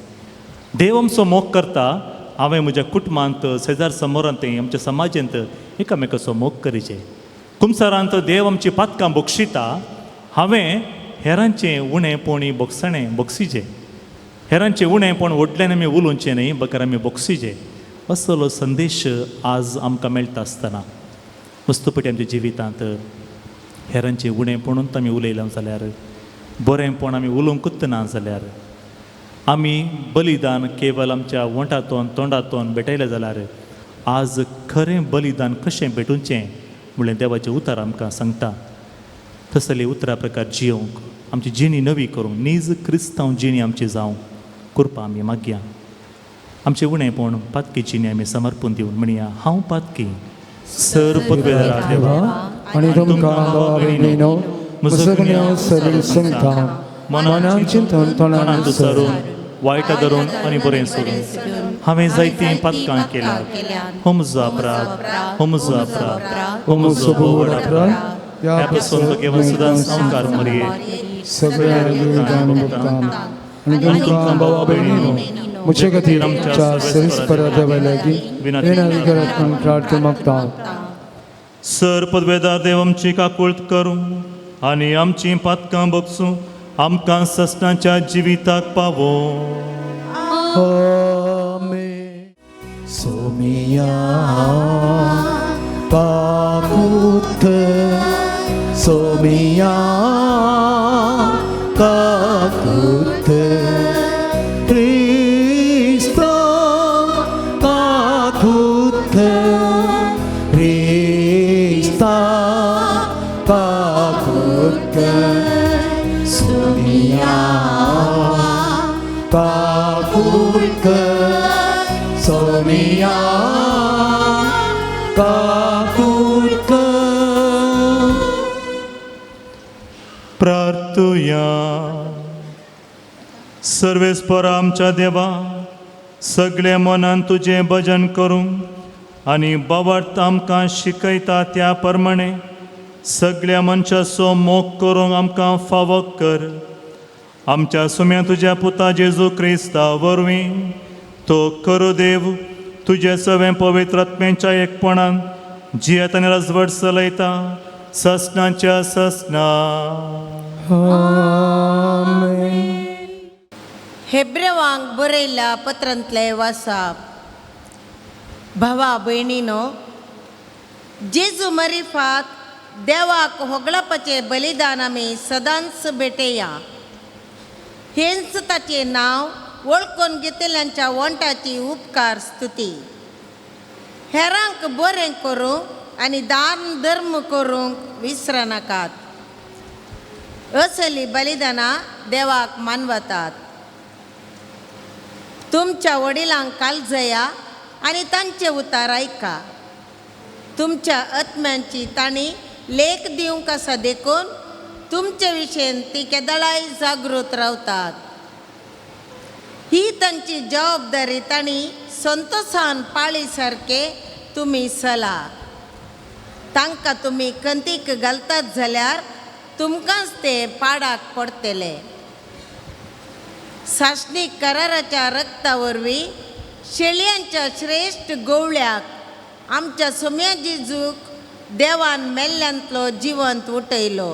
देव आमचो मोग करता. हांवें म्हज्या कुटुंबांत, शेजार समोरांत, आमच्या समाजांत एकामेकाचो मोग करीचे. कुमसारांत देव आमची पातकां बक्षिता. हांवें हेरांचें उणेंपणी बक्षणें बक्षिचें. हेरांचें उणेंपण व्हडल्यान आमी उलोवचें न्हय, बगर आमी बक्षिचें. असलो संदेश आज आमकां मेळटा आसतना वस्तुपटी आमच्या जिवितांत हेरांचें उणेंपणूच आमी उलयलां जाल्यार, बरेंपण आमी उलोवंकूच ना जाल्यार, आमी बलिदान केवल आमच्या वोंठांतून तोंडांतून भेटयलें जाल्यार आज खरें बलिदान कशें भेटुचें म्हणलें देवाचें उतर आमकां सांगता. तसली उतरा प्रकार जियोंक, आमची जिणी नवी करूंक, नीज क्रिस्तांव जिणी आमची जावं कृपा आमी मागया. आमचें उणेंपण पातकी जिणी आमी समर्पण दिवन म्हणया, हांव पातकी सर पदवेदारा देवा आनी तुमकां भावा भयणीनो म्हजो गुन्यांव सरळ सांगता, मनान चिंतून तोंडान उच्चारून, वायट धरून आनी बरें सोडून हांवें जायतीं पातकां केल्यात. हो म्हजो अपराध, हो म्हजो अपराध, हो म्हजो भोव व्हड अपराध. ह्या पासून भगेवन सदां सामकार मरये सगळ्या देवतान भक्तान आनी तुमकां भावा भयणीनो म्हजे खातीर आमच्या सरिस्परा देवा लागीं विनंती करात म्हूण प्रार्थना मागता. सर पदवेदार देव आमची काकुळट करूं आनी आमचीं पातकां बगसूं, आमकां ससनाच्या जिविताक पावो. आमेन. सोमिया काकूत, सोमिया काकूत, क्रिस्तो काकूत, क्रिस्ता काकूत, सोमिया काकूत, सोमिया काकूत. प्रार्थुया. सर्वेस्पर आमच्या देवा, सगळे मनान तुजें भजन करूंक आनी बाबत आमकां शिकयता त्या प्रमाणे सगळ्या मनशाचो मोग करूंक आमकां फावो कर. आमच्या सुम्या तुज्या पुता जेजू क्रिस्ता वरवीं तो खरो देव तुजे सवें पवित्र आत्म्याच्या एकपणान जियेत आनी राजवट चलयता ससनाच्या ससना. हेब्रेवांक बरयल्ल्या पत्रांतले वासाप. भावा भयणीनो, जेजू मरिफात देवाक होगळपाचें बलिदान आमी सदांच भेटया. हेंच ताचें नांव वळखून घेतल्यांच्या वंटाची उपकार स्तुती. हेरांक बरें करूंक आनी दान धर्म करूंक विसरनाकात. असली बलिदानां देवाक मानवतात. तुमच्या वडिलांक कालजया आनी तांचे उतार आयका. तुमच्या आत्म्यांची तांणी लेख दिवंक आसा देखून तुमचे विशयन ती केदळाय जागृत रावतात. ही तांची जबाबदारी तांणी संतोशान पाळी सारके तुमी चला. तांकां तुमी कंतीक घालतात जाल्यार तुमकांच ते पाडाक पडटले. सासणीक कराराच्या रक्ता वरवीं शेळयांच्या श्रेश्ठ गोवळ्याक आमच्या सोम्या जेजूक देवान मेल्ल्यांतलो जिवंत उठयलो.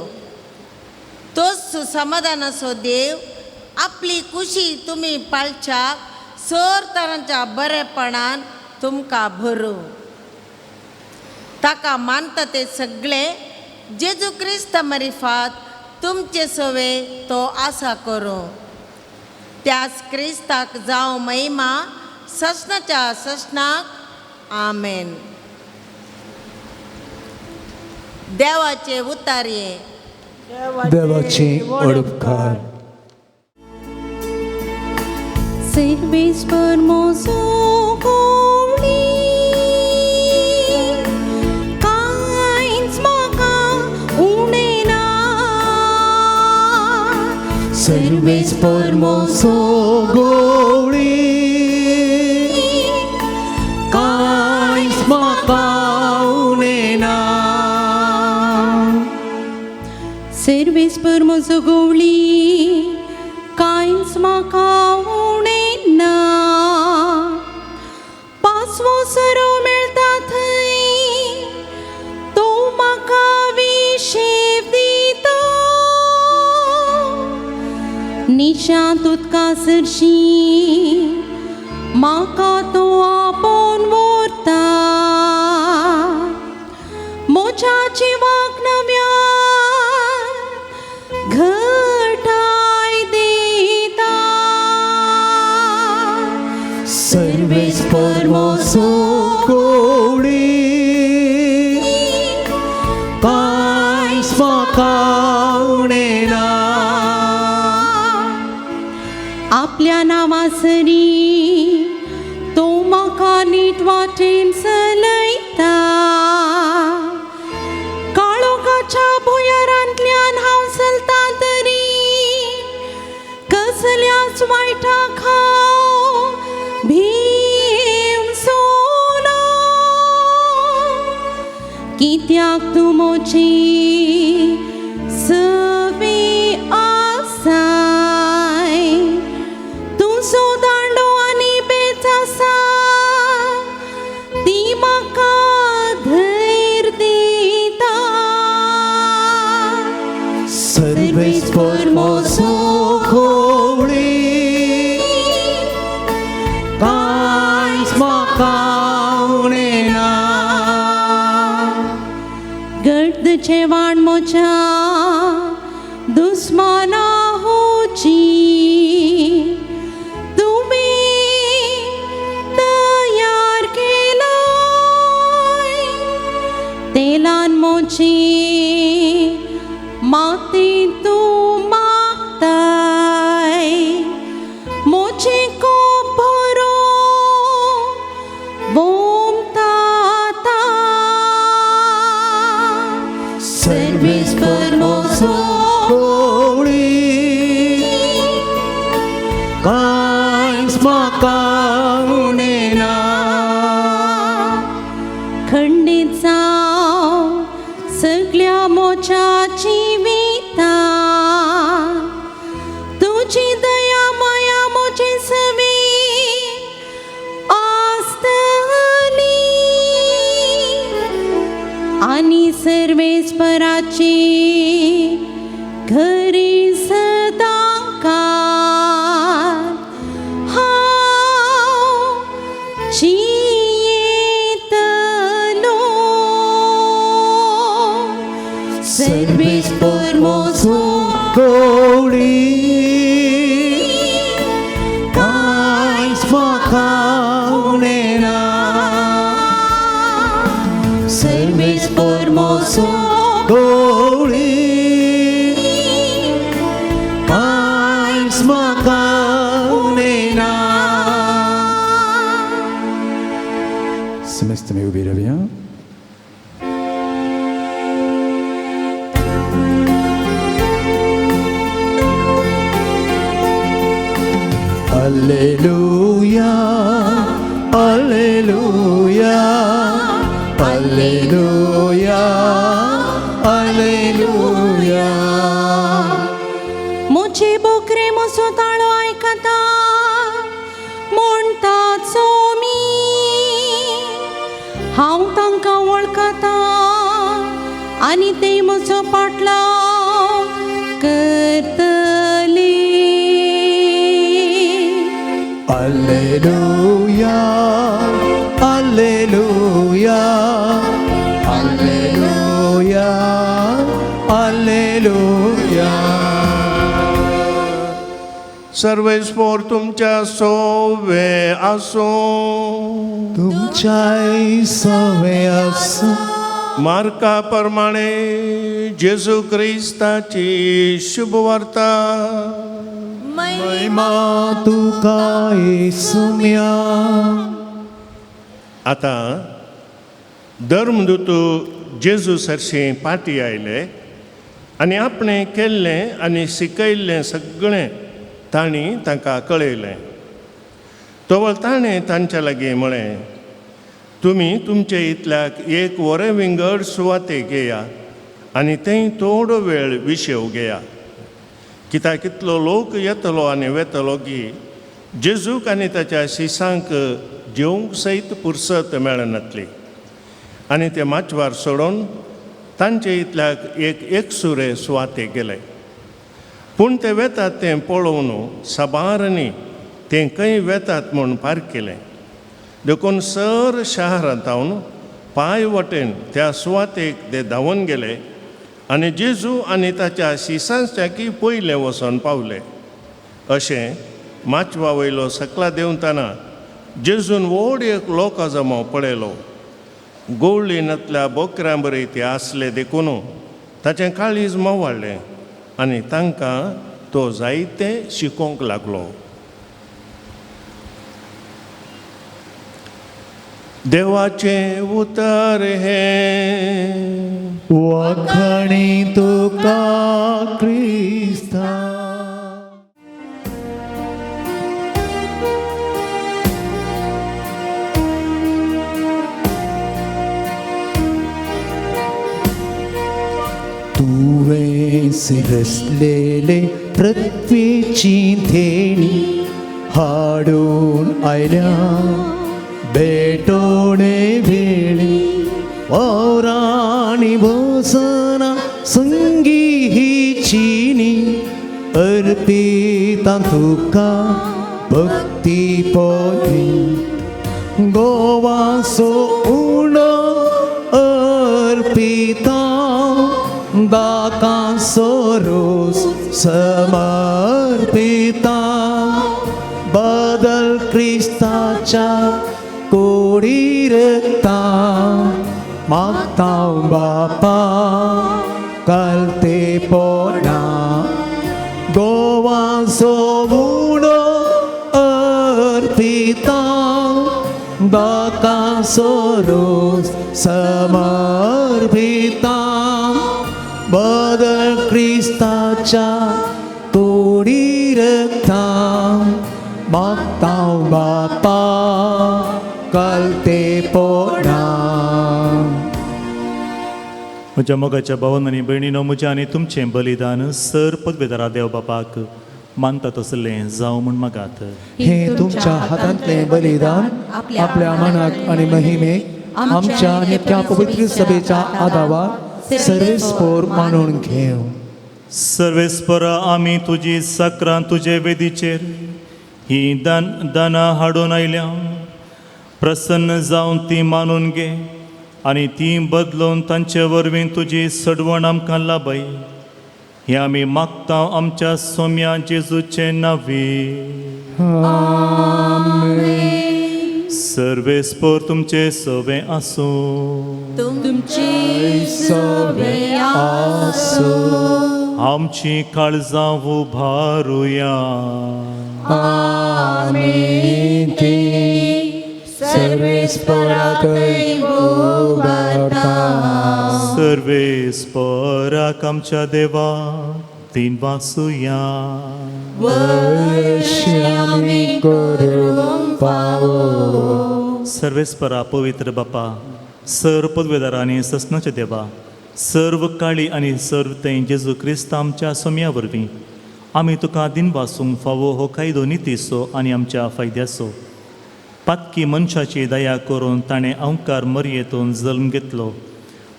तोच समाधानाचो देव आपली कुशी तुमी पाळच्याक सर तरांच्या बरेपणान तुमकां भरूं. ताका मानता ते सगळे जेजू क्रिस्त मरिफात तुमचे सवे तो आसा करूं. त्याच क्रिस्ताक जावं महिमा ससनाच्या ससनाक. आमेन. देवाचे उतारये. देवाचे ओडपकार. सर्वेस्पर मोजो गोवळी कांयच म्हाका उणें ना. सर्वेस्पर मोजो गोवळी कांयच म्हाका उणें ना. सर्वेस्पर मोजो गोवळी कांयच म्हाका उणें ना. पांचवो सरो मेळटा थंय तो म्हाका विशेव दिता. निशांत उदका सरशी म्हाका तो आपोवन व्हरता. म्हज्या जिवाक नव्या घटाय दिता. सर्वेस्पर मोजो गोवळी कांयच म्हाका उणें ना. आपल्या नांवासरी तो म्हाका नीट वाटेन चलयता. काळोखाच्या भुंयारांतल्यान हांव चलता तरी कसल्याच वायटाक हांव भिवचो ना. कित्याक तूं म्हजी सवी आसाय. तुजो दांडो आनी बेच आसा ती म्हाका धैर्य दिता. सर्वेस्पर मोजो गोवळी कांयच म्हाका उणें ना. गर्द जेवण म्हज्या दुस्माना होची तुमी तयार केलाय. तेलान म्हजी माती तूं मागताय. म्हजें कोप भरो वोमता. सर्वेस्पर मोजो गोवळी कांयच म्हाका उणें ना. खंडीत जावं सगळ्या म्हज्या जिविता. तुजी दया माया म्हजे सवी आसतली. आनी सर्वेस्पराची घरी सदांकाळ हांव जियेतलो. सर्वेस्पर मोजो गोवळी कांयच म्हाका उणें ना. सर्वेस्पर मोजो गोवळी कांयच म्हाका उणें ना. Semestre उबी रावया. Alleluia. आलेलुया. म्हजे बोकरे म्हजो ताळो आयकता म्हणटा सोमी, हांव तांकां वळखता आनी ते म्हजो पाटलाव करतली. Alleluia, alleluia, alleluia, alleluia. सर्वेस्पोर तुमच्या सोवे आसूं. तुमच्याय सवे आसूं. मार्का प्रमाणे जेजू क्रिस्ताची शुभवार्ता. महिमा तुका येसुम्या. आतां धर्मदूत जेजू सरशीं पाटी आयले आनी आपणें केल्लें आनी शिकयल्लें सगळें तांणी तांकां कळयलें. तवळ ताणें तांच्या लागीं म्हळें, तुमी तुमचे इतल्याक एक वरें विंगड सुवातेक घेया आनी थंय थोडो वेळ विशेव घेया, कित्याक कितलो लोक येतलो आनी वेतलो की जेजूक आनी ताच्या शिसांक जेवंक सयत पुरसत मेळनातली. आनी ते माचवार सोडून तांचे इतल्याक एक एकसुरे सुवातेक गेले. पूण ते वेतात तें पळोवन साबारांनी तें खंय वेतात म्हूण पारखिलें. देखून सर शहरांत पांय वटेन त्या सुवातेक ते धांवून गेले आनी जेजू आनी ताच्या शिसांच्याकी पयलें वचोन पावले. अशें माचवा वयलो सकला देंवतना जेजून व्हड एक लोका जमो पळयलो. गोवळीनातल्या बोकऱ्यां बरी ते आसले देखून ताचें काळीज मोवाळ्ळें आनी तांकां तो जायते शिकोवंक लागलो. देवाचें उतर हें. वाखाणी तुका क्रिस्ता. तुवें सिरसलेले पृथ्वीची धेणी हाडून आयल्या भेटोणे भेळी वावराणी भोसना संगी ही चिनी अर्पिता तुका भक्ती पोली गोवासो उणो अर्पिता दाकांसो रोस समर्पिता बदल क्रिस्ताच्या कोडी रक्ता मागता बापा कलते पोना गोवासो उणो अर्पिता दाकांसो रोस समर्पिता बदल क्रिस्ताच्या कोडी रक्ता मागता बापा कलते पोना. म्हज्या मोगाच्या भावन आनी भयणीनो, म्हजें आनी तुमचें बलिदान सर पदवेदारा देव बापाक मानता तसलें जावं म्हूण मागात. हे तुमच्या हातांतलें बलिदान आपल्या मनाक आनी महिमेक आमच्या आनी त्या पवित्र सभेच्या आदावाक सर्वेस्पोर मानून घेव. सर्वेस्परा आमी तुजी सक्रां तुजे वेदीचेर ही दानां हाडून आयल्या. प्रसन्न जावन ती मानून घे आनी ती बदलून तांचे वरवीं तुजी सडवण आमकां लाभय. हें आमी मागता आमच्या सोम्या जेजूचे नांवी. सर्वेस्पोर तुमचे सवे आसूं. तुमचे सवे आसूं. आमची काळजां उभारुया. आमी ती सर्वेस्पराकय उबारता. सर्वेस्पराक आमच्या देवा तीन वासुया. आमी करूंक पावो. सर्वेस्परा पवित्र बापा, सर पदवेदार आनी ससनाचे देवा, सर्व काळी आनी सर्व थंय जेजू क्रिस्त आमच्या सोम्या वरवीं आमी तुका दिनवासूंक फावो हो कायदो नितीचो आनी आमच्या फायद्याचो. पातकी मनशाची दया करून ताणें अंकार मरयेतून जल्म घेतलो,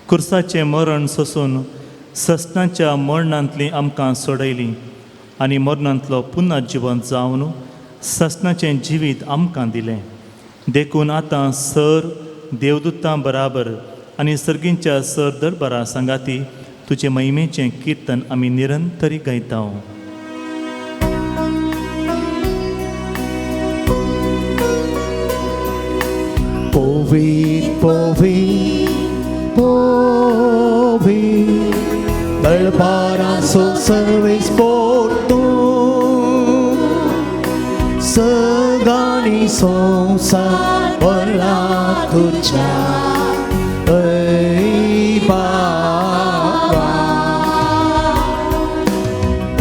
खुर्साचें मरण सोसून ससनाच्या मरणांतली आमकां सोडयली आनी मरणांतलो पुनर्जिवंत जावन ससनाचें जिवीत आमकां दिलें. देखून आतां सर देवदूतां बराबर आनी सर्गींच्या सर दरबारा सांगाती तुजे महिमेचें किर्तन आमी निरंतरी गायता. पोवी पोवी पोवी दळपारांचो सर्वेस पोटू सगानी संवसार भरला तुज्या ऐ बाबा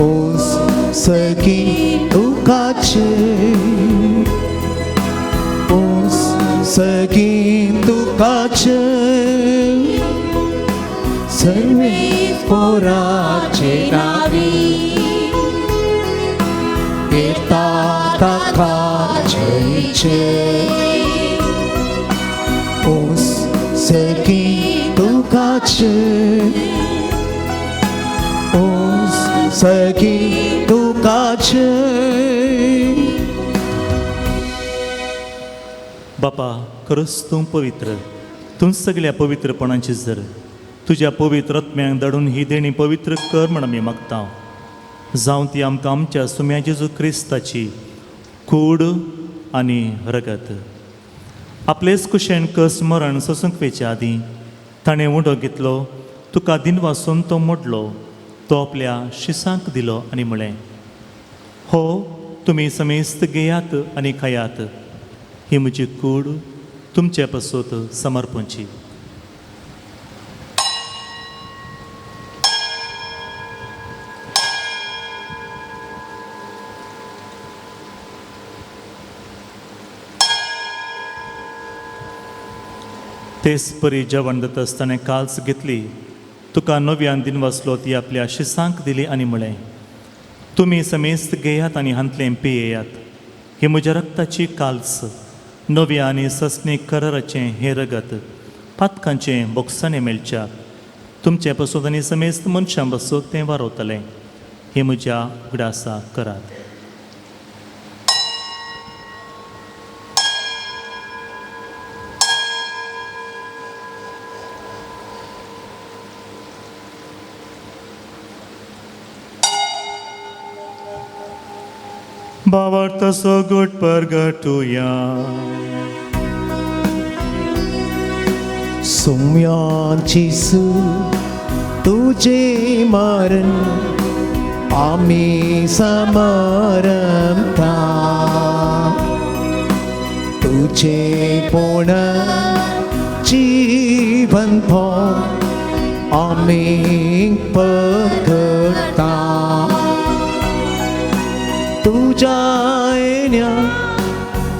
ओस सगी तुकाचे ओस सगी तुकाचे सर्वे पोराचे नावी येता ताका जयचे ओस सगी तुकाचे ओस सगी तुकाचे. बापा खरोच तूं पवित्र, तूं सगल्या पवित्रपणाची जर तुज्या पवित्र आत्म्यांक धाडून ही देणी पवित्र कर म्हण आमी मागता. जावं ती आमकां आमच्या सुम्या जेजू क्रिस्ताची कूड आनी रगत. आपलेच कुशेन कस मरण सोसूंक वेचे आदीं ताणें उंडो घेतलो, तुका दिनवासून तो मोडलो, तो आपल्या शिसांक दिलो आनी म्हळें, हो तुमी समेस्त घेयात आनी खायात, ही म्हजी कूड तुमचे पासत समर्पणची. तेच परी जेवण जाता आसतना काल्स घेतली, तुका नव्यान दिनवासलो, ती आपल्या शिसांक दिली आनी म्हळें, तुमी समेस्त घेयात आनी हांतलें पियेयात, ही म्हज्या रक्ताची काल्स, नव्या आनी ससनी कराराचें हें रगत पातकांचें बोगसाणें मेळच्या तुमचे पासत आनी समेस्त मनशां पासत तें वारवतलें. हें म्हज्या उगडासा करात. भावार्थाचो गोट परगटुया. सोम्याची सू तुझे मरण आमी समरता, तुझे पूर्ण जीवन आमी पकडता, तुझ्या येण्या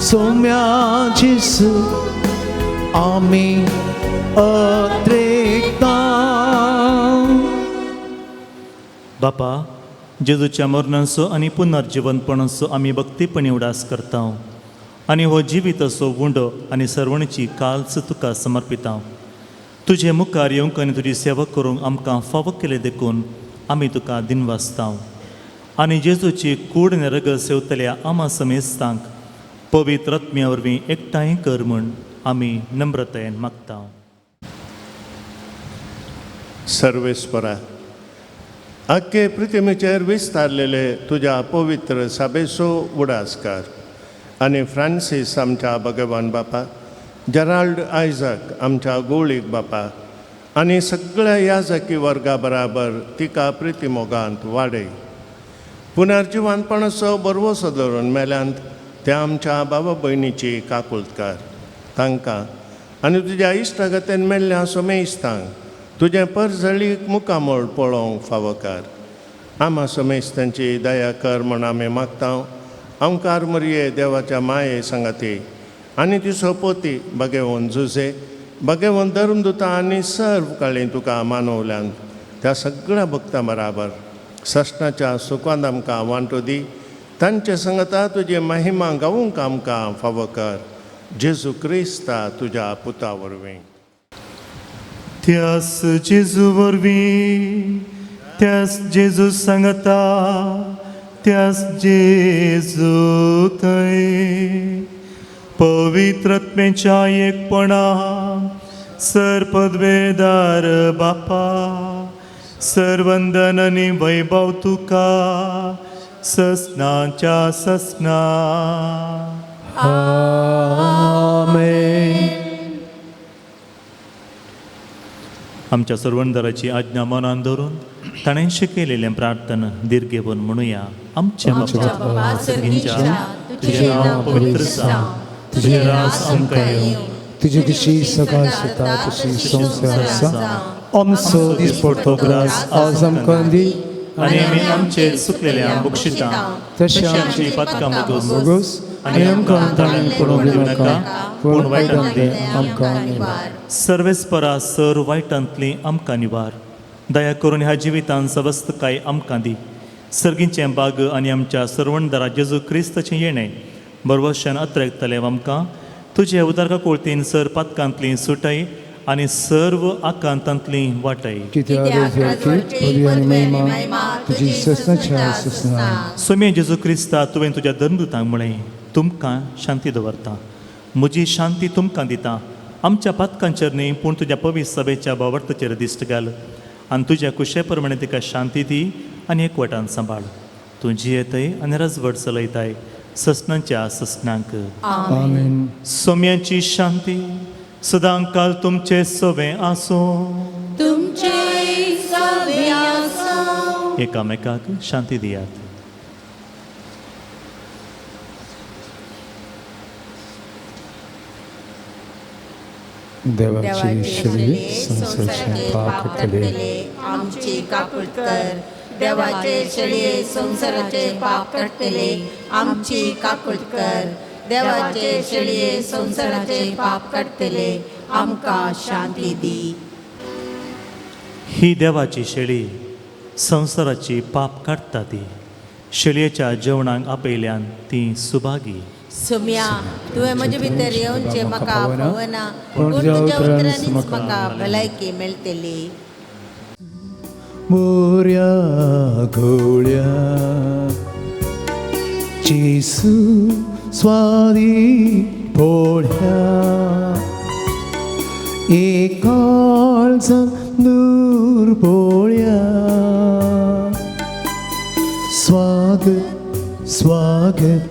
सोम्याची सू आमी अत्रेकता. बापा, जेजूच्या मरणाचो आनी पुनर्जिवनपणाचो आमी भक्तीपणी उडास करता आनी हो जिविताचो उंडो आनी सर्वणीची काल्स तुका समर्पिता. तुजे मुखार येवंक आनी तुजी सेवा करूंक आमकां फावो केले देखून आमी तुका दिनवासता आनी जेजूची कूड आनी रगत सेवतल्या आमा समेस्तांक पवित्र आत्म्या वरवीं एकठांय कर म्हूण आमी नम्रतायेन मागता. सर्वेस्परा, आख्खे पृथ्वीचेर विस्तारलेले तुज्या पवित्र साबेचो उडासकार आनी फ्रांसीस आमच्या भगवान बापा, जेराल्ड आयजक आमच्या गोळीक बापा आनी सगळ्या याजकी वर्गा बराबर तिका प्रितीमोगांत वाडय. पुनर्जिवानपणाचो बरवसो धरून मेल्यांत त्या आमच्या बाबा भयणीची काकुळकार तांकां आनी तुज्या इश्टागतेन मेल्ल्या सोमेस्तांक तुजें परजळीक मुखामळ पळोवंक फावोकार. आमा समेस्तांची दया कर म्हण आमी मागता. अंकार मरये देवाच्या माये सांगाती आनी ती सोपोती बगेवन जुजे भगवंत धर्मदुता आनी सर्व काळी तुका मानवल्यान त्या सगळ्या भक्तां बराबर सस्नाच्या सुखांत आमकां वांटो दी. तांचे संगता तुजी महिमा गावूंक आमकां फावो कर, जेजू क्रिस्ता तुज्या पुता वरवीं. त्यास जेजू वरवीं, त्यास जेजू सांगता, त्यास जेजू थंय पवित्रत्मेच्या एकपणा सर पदवेदार बापा, सरवंदन आनी वैभव तुका ससनाच्या ससना. आमेन. आमच्या सर्वंदराची आज्ञा मनान धरून ताणें शिकयलेलें प्रार्थना दीर्घेवन म्हणुया. आमच्या बापा सर्गींच्या, तुजें नांव पवित्र जावं, तुजें राज आमकां येवं, तुजी कशी सकाळ सुता तशी संवसार आसा. आमचो दिसपडतो ग्रास आज आमकां दी, आनी आमी आमचे चुकलेल्या बक्षिता तशें तशी आमची पातकां बोगोस, आनी आमकां ताणें पडोवंक दिवनाका, पूण वायटांतलें आमकां निवार. सर्वेस्परा सर वायटांतली आमकां निवार. दया करून ह्या जिवितान सवस्तकाय आमकां दी. सर्गीचें बाग आनी आमच्या सर्वणदारा जेजू क्रिस्ताचें येणें बरवशान अत्रेकतलें आमकां तुजे उदारका कोळतीन सर पातकांतली सुटाय आनी सर्व आकांतांतली वाटाय. कित्याक पदवी आनी महिमा तुजी ससनाच्या ससना. सोम्या जेजू क्रिस्ता, तुवें तुज्या धर्मदूतांक म्हळें, तुमकां शांती दवरता, म्हजी शांती तुमकां दिता. आमच्या पातकांचेर न्ही पूण तुज्या पवित्र सभेच्या बावर्तचेर दिश्ट घाल आनी तुज्या कुशे प्रमाणे तिका शांती दी आनी एकवटान सांबाळ. तूं जियेतय आनी रजवट चलयताय ससनाच्या ससनांक. आमेन. सोम्याची शांती सदां काल तुमचे सवे आसूं. तुमचे सवे आसूं. एकामेकाक शांती दियात. देवाची शरी संवसाराचें पाप काडटले, आमची काकूट कर. देवाचे शेळये संवसाराचे पाप काडटले, आमची काकूट कर. देवाचे शेळये संवसाराचे पाप काडटले, आमकां शांती दी. ही देवाची शेळी संवसाराची पाप काडटा ती. शेळयेच्या जेवणाक आपयल्यान ती सुभागी. सुम्या, तुवें म्हजे भितर येवचें म्हाका फावना, पूण तुज्या उतरांनीच म्हाका भलायकी मेळटली. मोऱ्या घोळ्या जेसू स्वादी पोळ्या, एकाळजान दूर पोळ्या. स्वागत स्वागत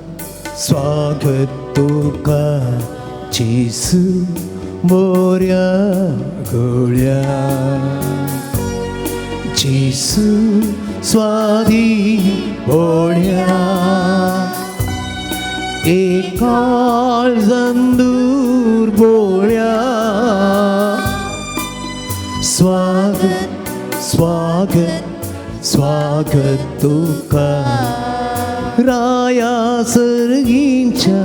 स्वागत तुका जेसू मोऱ्या घोळ्या, जेसू स्वादी पोळ्या, एकाळजान दूर पोळ्या. स्वागत स्वागत स्वागत तुका राया सर्गींच्या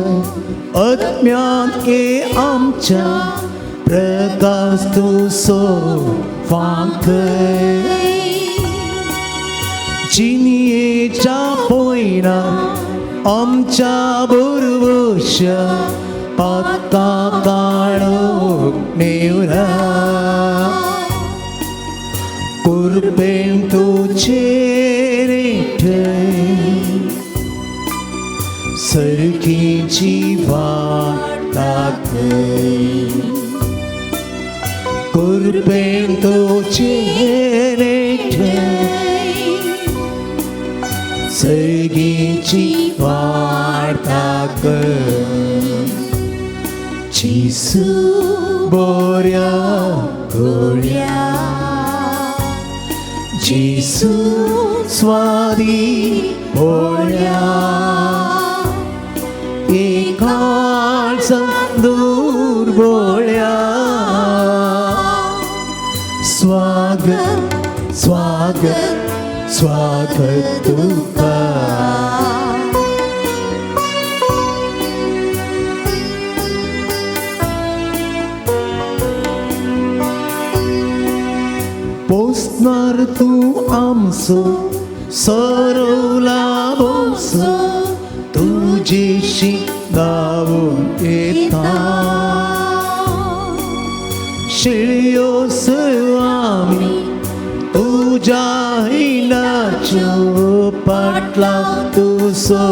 आत्म्यांत ये आमच्या प्रकाश तुजो फांकय. जिणेच्या पयणार आमच्या बरवश्या पातकां काडूंक नेवरा. कुरपेन तुजेर ठेय सरकीची वाट दाखय. कुरपेन तुजेर ठेय सर्गीची वाट दाखय. जेसू बोऱ्या गोळ्या, जेसू स्वादी पोळ्या, एकाळजान दूर बोळ्या. स्वागत स्वागत स्वागत तुका. आदार तूं आमचो सरवला भोवसो तुजेशी धांवून येता शिळयो आमी तुज्या हिनाच्यो पाटला तूं सो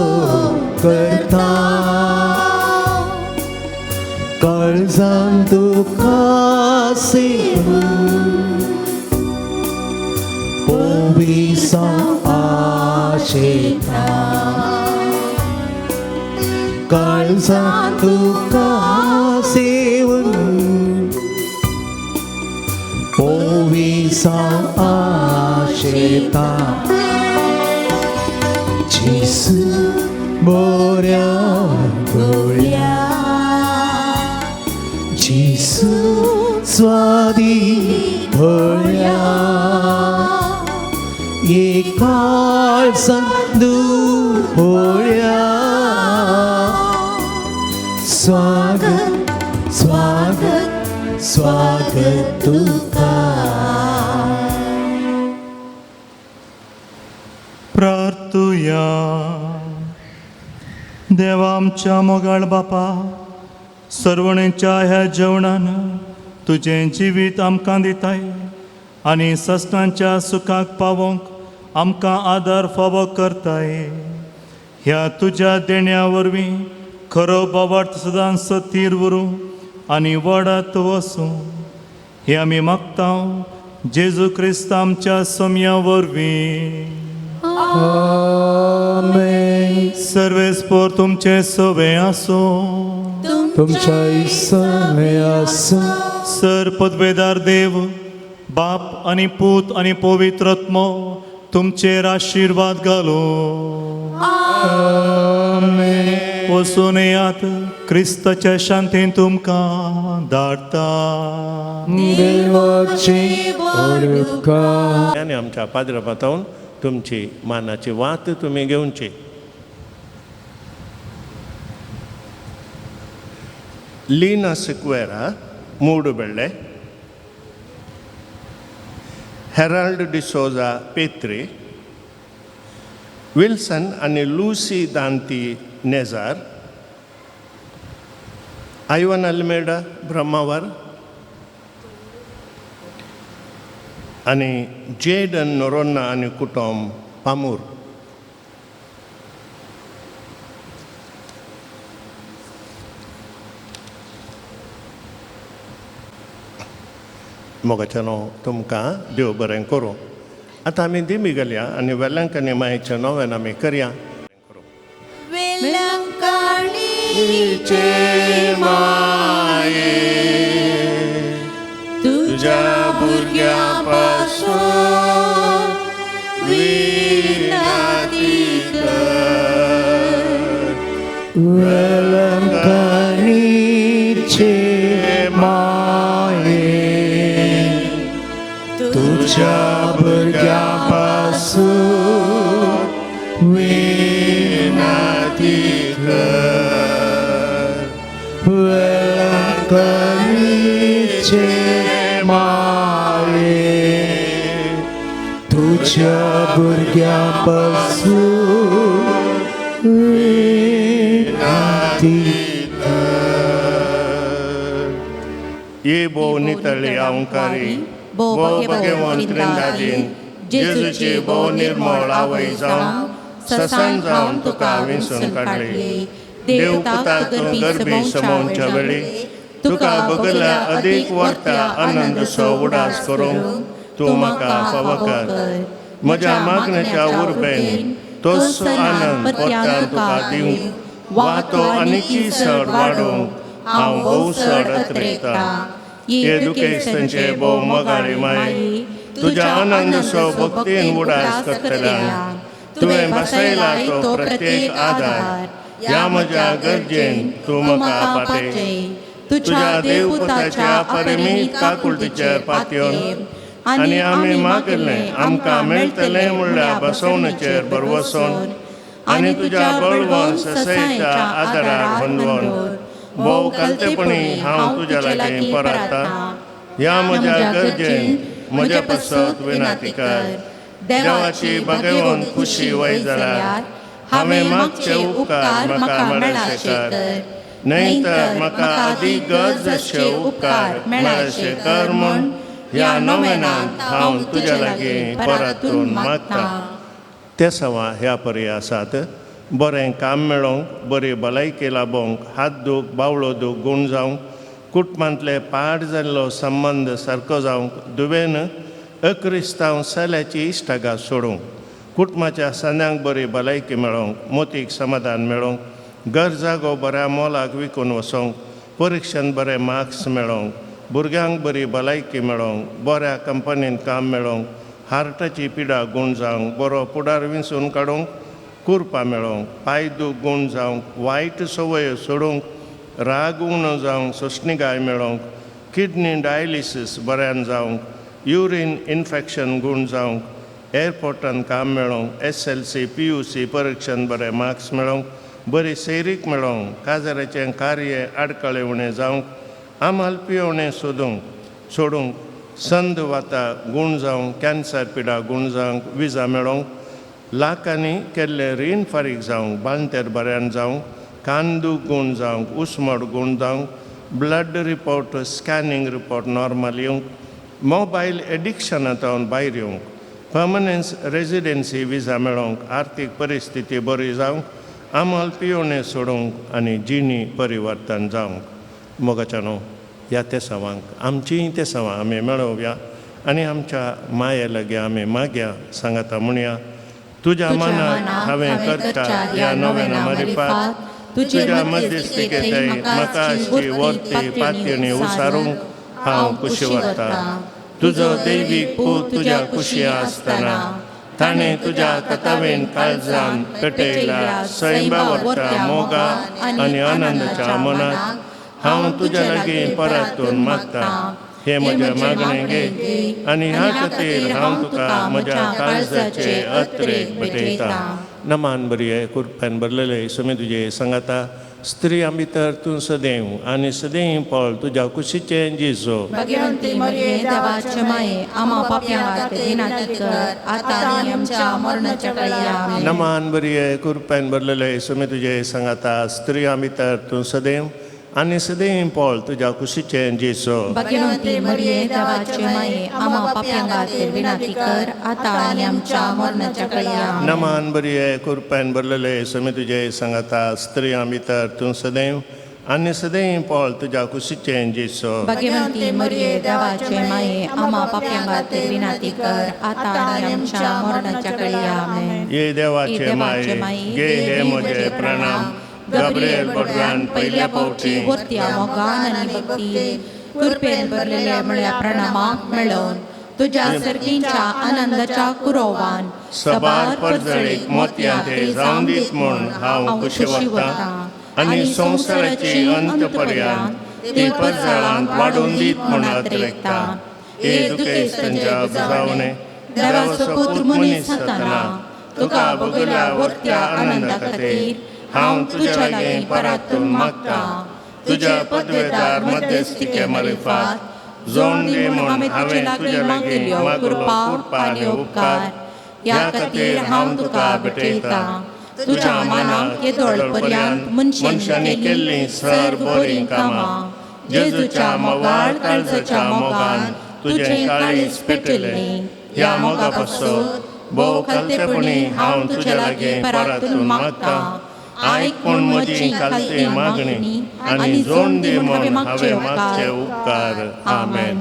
करता काळजान तुका सेवून पोविसा आशेता काळजान तुका सेवून पोविसा आशेता जेसू बोऱ्या गोळ्या जेसू स्वादी भोळ्या ये काळजान दुहोळ्या स्वागत स्वागत स्वागत तुका. प्रार्थुया. देवा आमच्या मोगाळ बापा, सर्वणेच्या ह्या जेवणान तुजें जिवीत आमकां दिताय आनी सस्नांच्या सुखाक पावोवंक आमकां आदार फावो करताय. ह्या तुज्या देण्या वरवीं खरो बावार्थ सदांच सतीर उरूं आनी वडात वसूं, हें आमी मागता जेजू क्रिस्त आमच्या सोम्या वरवीं. आमेन. सर्वेस्पोर तुमचें सवें आसूं. तुमच्या सवें आसूं. सर पदवेदार देव बाप आनी पूत आनी पवित्र आत्मो तुमचेर आशिर्वाद घालूं. आमेन. वचून येयात, क्रिस्ताच्या शांतीन तुमकां धाडटा. देवाचे उपकार. आनी आमच्या पाद्र पातावन तुमची मानाची वात तुमी घेवची. लीना सिक्वेरा मूडुबेळ्ळे, हेराल्ड डिसोजा पेत्री, विल्सन आनी लुसी दांती नेजार, आयवन अल्मेडा ब्रह्मावर आनी जेडन नोरोन्ना आनी कुटुंब पामूर. मोगाच्यानो तुमकां देव बरें करूं. आतां आमी दिमी घालया आनी वेलंकनी मायेचें नवेन आमी करया. माये तुज्या भुरग्यां पासून विनंती कर. वेलंकनीचे माये तुज्या भुरग्यां पासून विनंती कर. वेलंकनीचे माये तुज्या भुरग्यां पासून विनंती कर. ये भोव नितळी अहंकारी भोव भगवंत त्रिंदादीन जेजूची भोव निर्मळ आवय जावन ससान जावन तुका विंचून काडली. देव पुता तूं गर्भी समोवच्या वेळी तुका बगल्या अदीक वाडटा आनंद सो उडास करूंक तूं म्हाका फावो कर. म्हज्या मागण्याच्या उर्बेन तोच आनंद परत्यान तुका दिवंक वा तो आनीकय चड वाडोवंक हांव भोव चड अत्रेकतां. हे दुखेस्तांचे भोव मोगाळी माय तुज्या आनंद सो भक्तीन उडास करतल्यान तुवें बसयला तो प्रत्येक आदार ह्या म्हज्या गरजेन तूं म्हाका पाटय. तुज्या देवपुताच्या परिमीत काकुळटीचेर पातयेवन आनी आमी मागिल्लें आमकां मेळटलें म्हणल्यार बसवणेचेर भरवसोन आनी तुज्या बळवंत ससयच्या आदारार होंदवोन भोव कलतेपणी हांव तुज्या लागीं परता. ह्या म्हज्या गरजेन म्हज्या पासत विनाती कर. देवाची भाग्यवंत खुशी वय जाल्यार हांवें मागचे उपकार म्हाका मेळाशे कर, न्हय तर म्हाका अदीक गरज अशे उपकार मेळाशे कर म्हूण ह्या नोवेनांत हांव तुज्या लागीं परतून मागता. ते सवा ह्या परी आसात. बरें काम मेळोवंक, बरी भलायकी लाबोवंक, हात दूख बावळो दूख गूण जावंक, कुटुंबांतले पाड जाल्लो संबंद सारको जावंक, दुवेन अक्रिस्तांव सल्याची इश्टागात सोडूंक, कुटुंबाच्या सांद्यांक बरी भलायकी मेळोवंक, मोतीक समाधान मेळोवंक, घर जागो बऱ्या मोलाक विकून वचोंक, परिक्षेंत बरे मार्क्स मेळोवंक, भुरग्यांक बरी भलायकी मेळोवंक, बऱ्या कंपनींत काम मेळोवंक, हार्टाची पिडा गूण जावंक, बरो फुडार विंचून काडूंक, कुरपा मेळोवंक, पांय दूख गूण जावंक, वायट संवय सोडूंक, राग उणो जावंक, सोंसणीकाय मेळोवंक, किडनी डायलिसीस बऱ्यान जावंक, युरीन इन्फेक्शन गूण जावंक, एअरपोर्टान काम मेळोवंक, SLC PUC परिक्षेंत बरे मार्क्स मेळोवंक, बरी सैरीक मेळोवंक, काजाराचें कार्य आडकळे उणें जावंक, आमाल पियोवणें सोदूंक सोडूंक, संद वाता गूण जावंक, कॅन्सर पिडा गूण जावंक, विजा मेळोवंक, लाखांनी केल्लें रीण फारीक जावंक, बांतेर बऱ्यान जावंक, कान दूख गूण जावंक, उस्मड गूण जावंक, blood report scanning report normal येवंक, मोबायल एडिक्शनांत भायर येवंक, पर्मनन्स रेजिडेन्सी विजा मेळोवंक, आर्थीक परिस्थिती बरी जावंक, आमल पियोवणें सोडूंक आनी जिणी परिवर्तन जावंक. मोगाच्या न्हू ह्या तेसांवांक आमचींय तेसांवां आमी मेळोवया आनी आमच्या माये लागीं आमी मागया. सांगाता म्हणया, तुज्या मनाक हांवें करता ह्या नव्याना मारिफात तुज्या मध्यस्थिकेंतय म्हाका आसची वर्ती पातयणी उसारूंक हांव कुशी वता. तुजो दैवीक पूत तुज्या कुशी आसतना ताणें तुज्या कथावेन काळजान पेटयल्या सैंबा वरता मोगा आनी आनंदाच्या मनाक हांव तुज्या लागीं परतून मागता. हे म्हजें मागणें घे आनी ह्या खातीर हांव तुका म्हज्या काळजाचे अत्रेक भेटयता. नमान बरी कुरप्यान भरलेले सुमी तुजे सांगाता, स्त्रियां भितर तूं सदैव आनी सदैव पळ तुज्या कुशीचें जेजू. भगवंती मरिये देवाचे माये, आम्हा पाप्यां खातीर विनंती कर, आतां आनी आमच्या मरणाच्या वेळार. आमेन. नमान बरी कुरप्यान भरलेले सुमी तुजे सांगाता, स्त्रियां भितर तूं सदैव आनी सदैव पळ तुज्या कुशीचें जेजू. भगवंती मरिये देवाचे माये, आम्हा पाप्यां खातीर विनंती कर, आतां आनी आमच्या मरणाच्या वेळार. आमेन. नमान बरी कुरप्यान भरलेले सुमी तुजे सांगाता, स्त्रियां भितर तूं सदैव आनी सदैव पळ तुज्या कुशीचें जेजू. भगवंती मरिये देवाचे माये, आम्हा पाप्यां खातीर विनंती कर, आतां आनी आमच्या मरणाच्या वेळार. आमेन. ये देवाचे माये, गे हे म्हजे प्रणाम. गब्रियल भगवान पयल्या फावटी वरत्या मोगान आनी भक्तीन कृपेन भरलेल्या म्हळ्या प्रणामाक मेळोवन तुज्या सर्गींच्या आनंदाच्या कुरोवान सबार परजळीक मोतयां ते जावन दीत म्हूण हांव कुशी वता आनी संवसाराची अंत पर्यंत ती परजळांत वाडून दीत म्हूण अतिरेकता. हे दुखेस्तांच्या जावणे देवाचो पूत मनीस जातना तुका बगल्या वरत्या आनंदा खातीर हांव तुज्या लागीं परातून मागता. तुज्या पदवेदार मध्यस्थिके मारिफात जोड दी म्हूण हांवें तुज्या लागीं मागलो कृपा आनी उपकार. ह्या खातीर हांव तुका भेटयता तुज्या मानाक येदोळ पर्यंत मनशांनी केल्लीं सर बरीं कामां. जेजूच्या मोगाळ काळजाच्या मोगान तुजें काळीज पेटयलें. ह्या मोगा पासत भोव खालतेपणी हांव तुज्या लागीं परातून मागता. आयक पूण म्हजी खालती मागणी आनी जोड दी म्हूण हांवें मागचे उपकार. आमेन.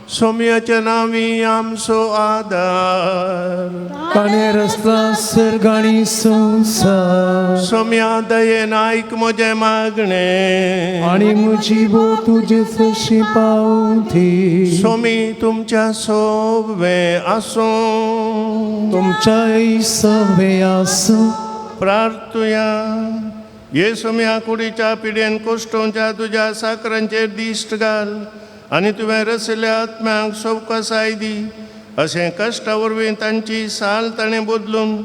सोम्याच्या नांवी आमचो आदार. ताणें रचला सर्ग आनी संवसार. सोम्या दयेन आयक म्हजें मागणें आनी म्हजी भो तुजे सरशी पावती. सोमी तुमच्या सोवे आसूं. तुमच्याय सवे आसूं. प्रार्थुया. ये सोम्या, कुडीच्या पिडेन कोश्टोंच्या तुज्या साकरांचेर दिश्ट घाल आनी तुवें रचल्या आत्म्यांक सवकासाय दी. अशें कश्टा वरवीं तांची साल ताणें बदलून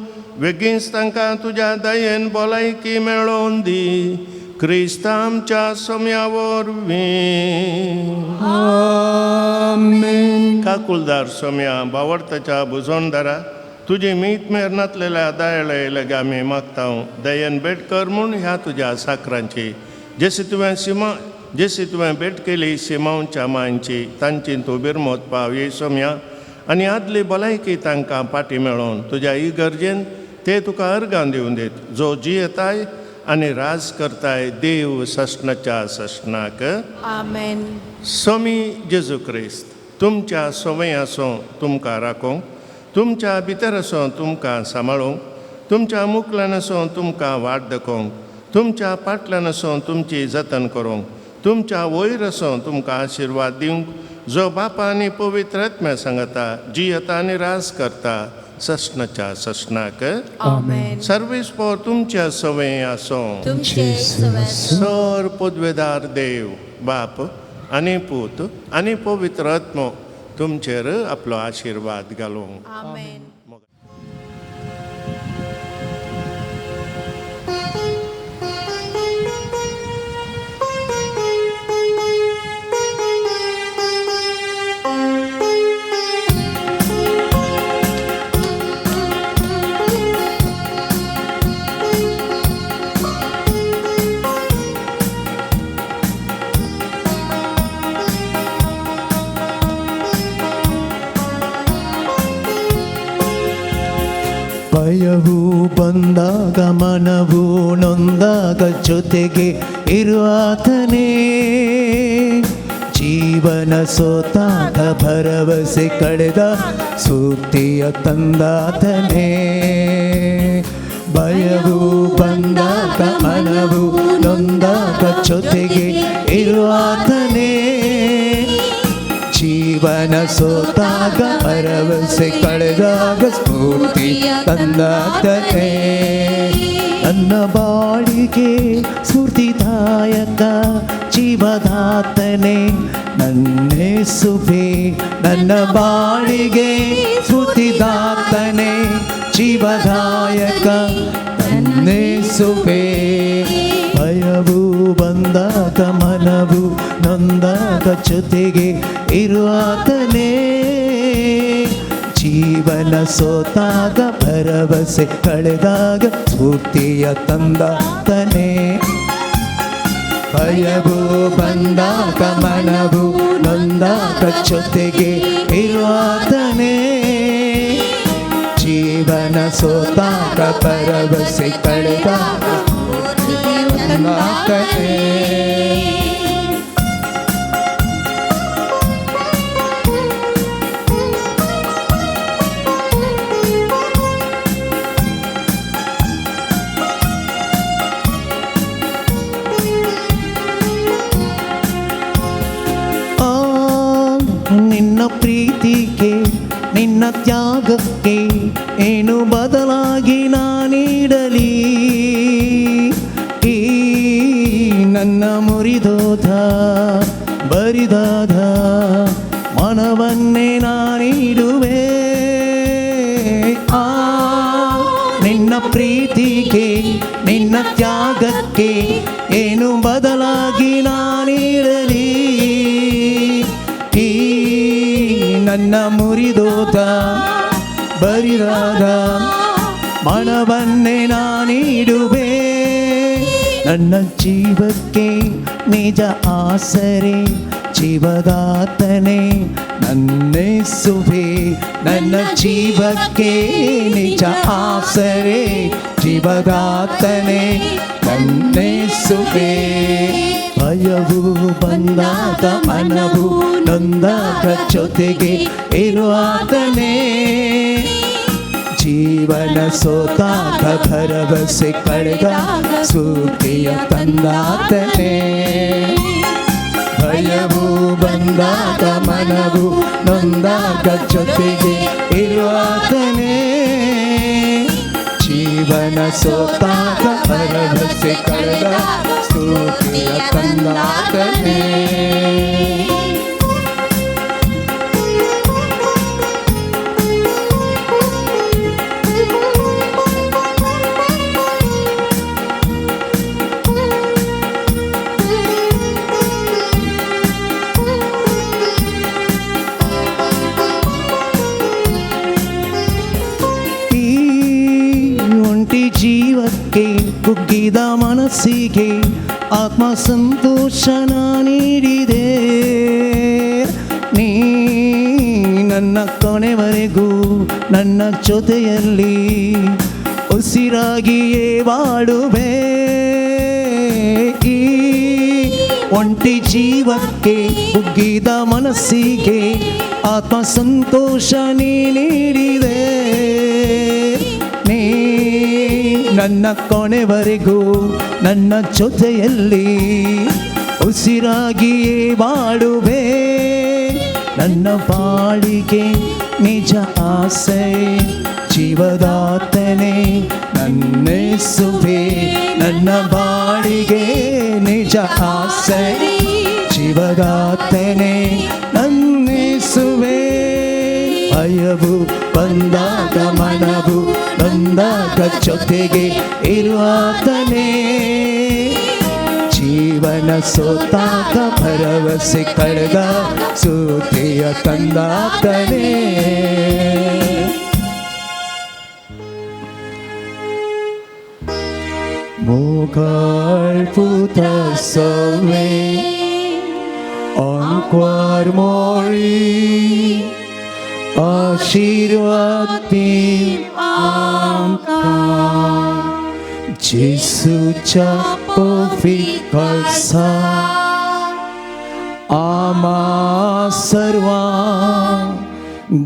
बेगीनच तांकां तुज्या दयेन भलायकी मेळोवन दी. क्रिस्ता आमच्या सोम्या वरवीं. आमेन. काकुलदार सोम्या बावडताच्या बुजोणदारा तुजी मीत मेरनातलेल्या दयाळे लगे आमी मागता दयेन भेट कर म्हूण ह्या तुज्या साकरांची जशी तुवें सिमा जशी तुवें भेट केली सिमांवच्या मांयची तांची तूं बिरमोत पाव ये सोम्या आनी आदली भलायकी तांकां पाटी मेळोवन तुज्या इगर्जेन ते तुका अर्गां दिवन दीत जो जियेताय आनी राज करताय देव ससनाच्या ससनाक. आमेन. स्वामी जेजू क्रिस्त तुमच्या संवय आसूं तुमकां राखूंक तुमच्या भितर आसूं तुमकां सांबाळूंक तुमच्या मुखल्यान आसूं तुमकां वाट दाखोवंक तुमच्या पाटल्यान आसूं तुमची जतन करूंक तुमच्या वयर आसूं तुमकां आशिर्वाद दिवंक जो बापा आनी पवित्र आत्म्या सांगता जियेता आनी राज करता ससनाच्या ससनाक. आमेन. सर्वीस पोर तुमच्या संवय आसूं. तुमचे सवय. सर पदवेदार देव बाप आनी पूत आनी पवित्र आत्मो तुमचेर आपलो आशिर्वाद घालूंक. आमेन. ಭಯವು ಬಂದಾಗ ಮನವು ನೊಂದಾಗ ಜೊತೆಗೆ ಇರುವಾತನೇ ಜೀವನ ಸೋತಾಗ ಭರವಸೆ ಕಳೆದ ಸೂಕ್ತಿಯ ತಂದಾತನೇ. ಭಯವು ಬಂದಾಗ ಮನವು ನೊಂದಾಗ ಜೊತೆಗೆ ಇರುವಾತನೇ ಜೀವನ ಸೋತಾಗ ಭರವಸೆ ಕಳೆದಾಗ ಸ್ಫೂರ್ತಿ ತಂದಾತನೇ. ನನ್ನ ಬಾಳಿಗೆ ಸ್ಫೂರ್ತಿದಾಯಕ ಜೀವದಾತನೇ ನನ್ನೇಸುವೆ. ನನ್ನ ಬಾಳಿಗೆ ಸ್ಫೂರ್ತಿದಾತನೇ ಜೀವದಾಯಕ ನನ್ನೇಸುವೆ. ಭಯವು ಬಂದಾಗ ಮನವು ನೊಂದಾಗ ಜೊತೆಗೆ ಇರುವಾತನೇ ಜೀವನ ಸೋತಾಗ ಭರವಸೆ ಕಳೆದಾಗ ಸ್ಫೂರ್ತಿಯ ತಂದಾತನೇ. ಭಯವು ಬಂದಾಗ ಮನವು ನೊಂದಾಗ ಜೊತೆಗೆ ಇರುವಾತನೇ ಜೀವನ ಸೋತಾಗ ಭರವಸೆ ಕಳೆದಾಗ ತಂದಾತನೇ. ನಿನ್ನ ಪ್ರೀತಿಗೆ ನಿನ್ನ ತ್ಯಾಗಕ್ಕೆ ಏನು ಬದಲಾಗಿ ನಾನೀಡಲಿ ಈ ನನ್ನ ಮುರಿದೋದ ಬರಿದಾದ ಮನವನ್ನೇ ನಾನೀಡುವೆ. ಆ ನಿನ್ನ ಪ್ರೀತಿಗೆ ನಿನ್ನ ತ್ಯಾಗಕ್ಕೆ ಏನು ಬದಲಾಗಿ ನಾನೀಡಲಿ ಈ ನನ್ನ ಮುರಿದೋದ ಬರಿದಾದ ಮನವನ್ನೇ ನಾನೀಡುವೆ. ನನ್ನ ಜೀವಕ್ಕೆ ನಿಜ ಆಸರೆ ಜೀವದಾತನೇ ನನ್ನೇಸುವೆ. ನನ್ನ ಜೀವಕ್ಕೆ ನಿಜ ಆಸರೆ ಜೀವದಾತನೇ ನನ್ನೇಸುವೆ. ಭಯವು ಬಂದಾಗ ಮನವು ನೊಂದಾಗ ಜೊತೆಗೆ ಇರುವಾತನೇ ಜೀವನ ಸೋತಾಗ ಭರವಸೆ ಕಳೆದ ಸ್ಫೂರ್ತಿಯ ತಂದಾತನೇ. ಭಯವು ಬಂದಾಗ ಮನವು ನೊಂದಾಗ ಜೊತೆಗೆ ಇರುವಾತನೇ ಜೀವನ ಸೋತಾಗ ಭರವಸೆ ಕಳೆದ ಸ್ಫೂರ್ತಿಯ ತಂದಾತನೇ. ಜೀವಕ್ಕೆ ಕುಗ್ಗಿದ ಮನಸ್ಸಿಗೆ ಆತ್ಮ ಸಂತೋಷನ ನೀಡಿದೆ. ನೀ ನನ್ನ ಕೊನೆವರೆಗೂ ನನ್ನ ಜೊತೆಯಲ್ಲಿ ಉಸಿರಾಗಿಯೇ ಬಾಳುವೆ. ಈ ಒಂಟಿ ಜೀವಕ್ಕೆ ಕುಗ್ಗಿದ ಮನಸ್ಸಿಗೆ ಆತ್ಮ ಸಂತೋಷ ನೀ ನೀಡಿದೆ. ನೀ ನನ್ನ ಕೊನೆವರೆಗೂ ನನ್ನ ಜೊತೆಯಲ್ಲಿ ಉಸಿರಾಗಿಯೇ ಬಾಳುವೆ. ನನ್ನ ಬಾಳಿಗೆ ನಿಜ ಆಸೆ ಜೀವದಾತನೆ ನನ್ನೇಸುವೆ. ನನ್ನ ಬಾಳಿಗೆ ನಿಜ ಆಸೆ ಜೀವದಾತನೆ ನನ್ನೇಸುವೆ. ಭಯವು ಬಂದಾಗ ಮನವು ಬಂದಾಗ ಜೊತೆಗೆ ಇರುವಾತನೇ. ಜೀವನ ಸೋತಾಗ ಭರವಸೆ ಕಳೆದ ಸೂತಿಯ ತಂದಾತನೇ. मोगाळ पुता सवे अंकवार मोळी आशीर्वाद दी आमकां जेसूच्या पवित्र आमा सर्वां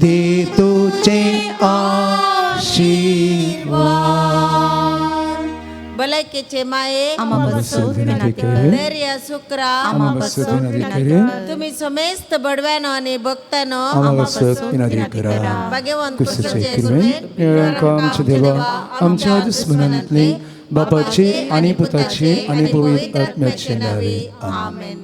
दे तुजे आशीर्वाद. भलायकेचे माये आमा बसोत विनंती कर. धैर्य सुक्रा आमा बसोत विनंती कर. तुम्ही समेस्त बडव्यानो आणि भक्तानो आमा बसत विनंती करा. भाग्यवंत क्रिस्ताचे कृपेन निरंक आमच्या देवा आमच्या दुस्मनांतली बापाची आणि पुताची आणि पवित्र आत्म्याचे नावे. आमेन.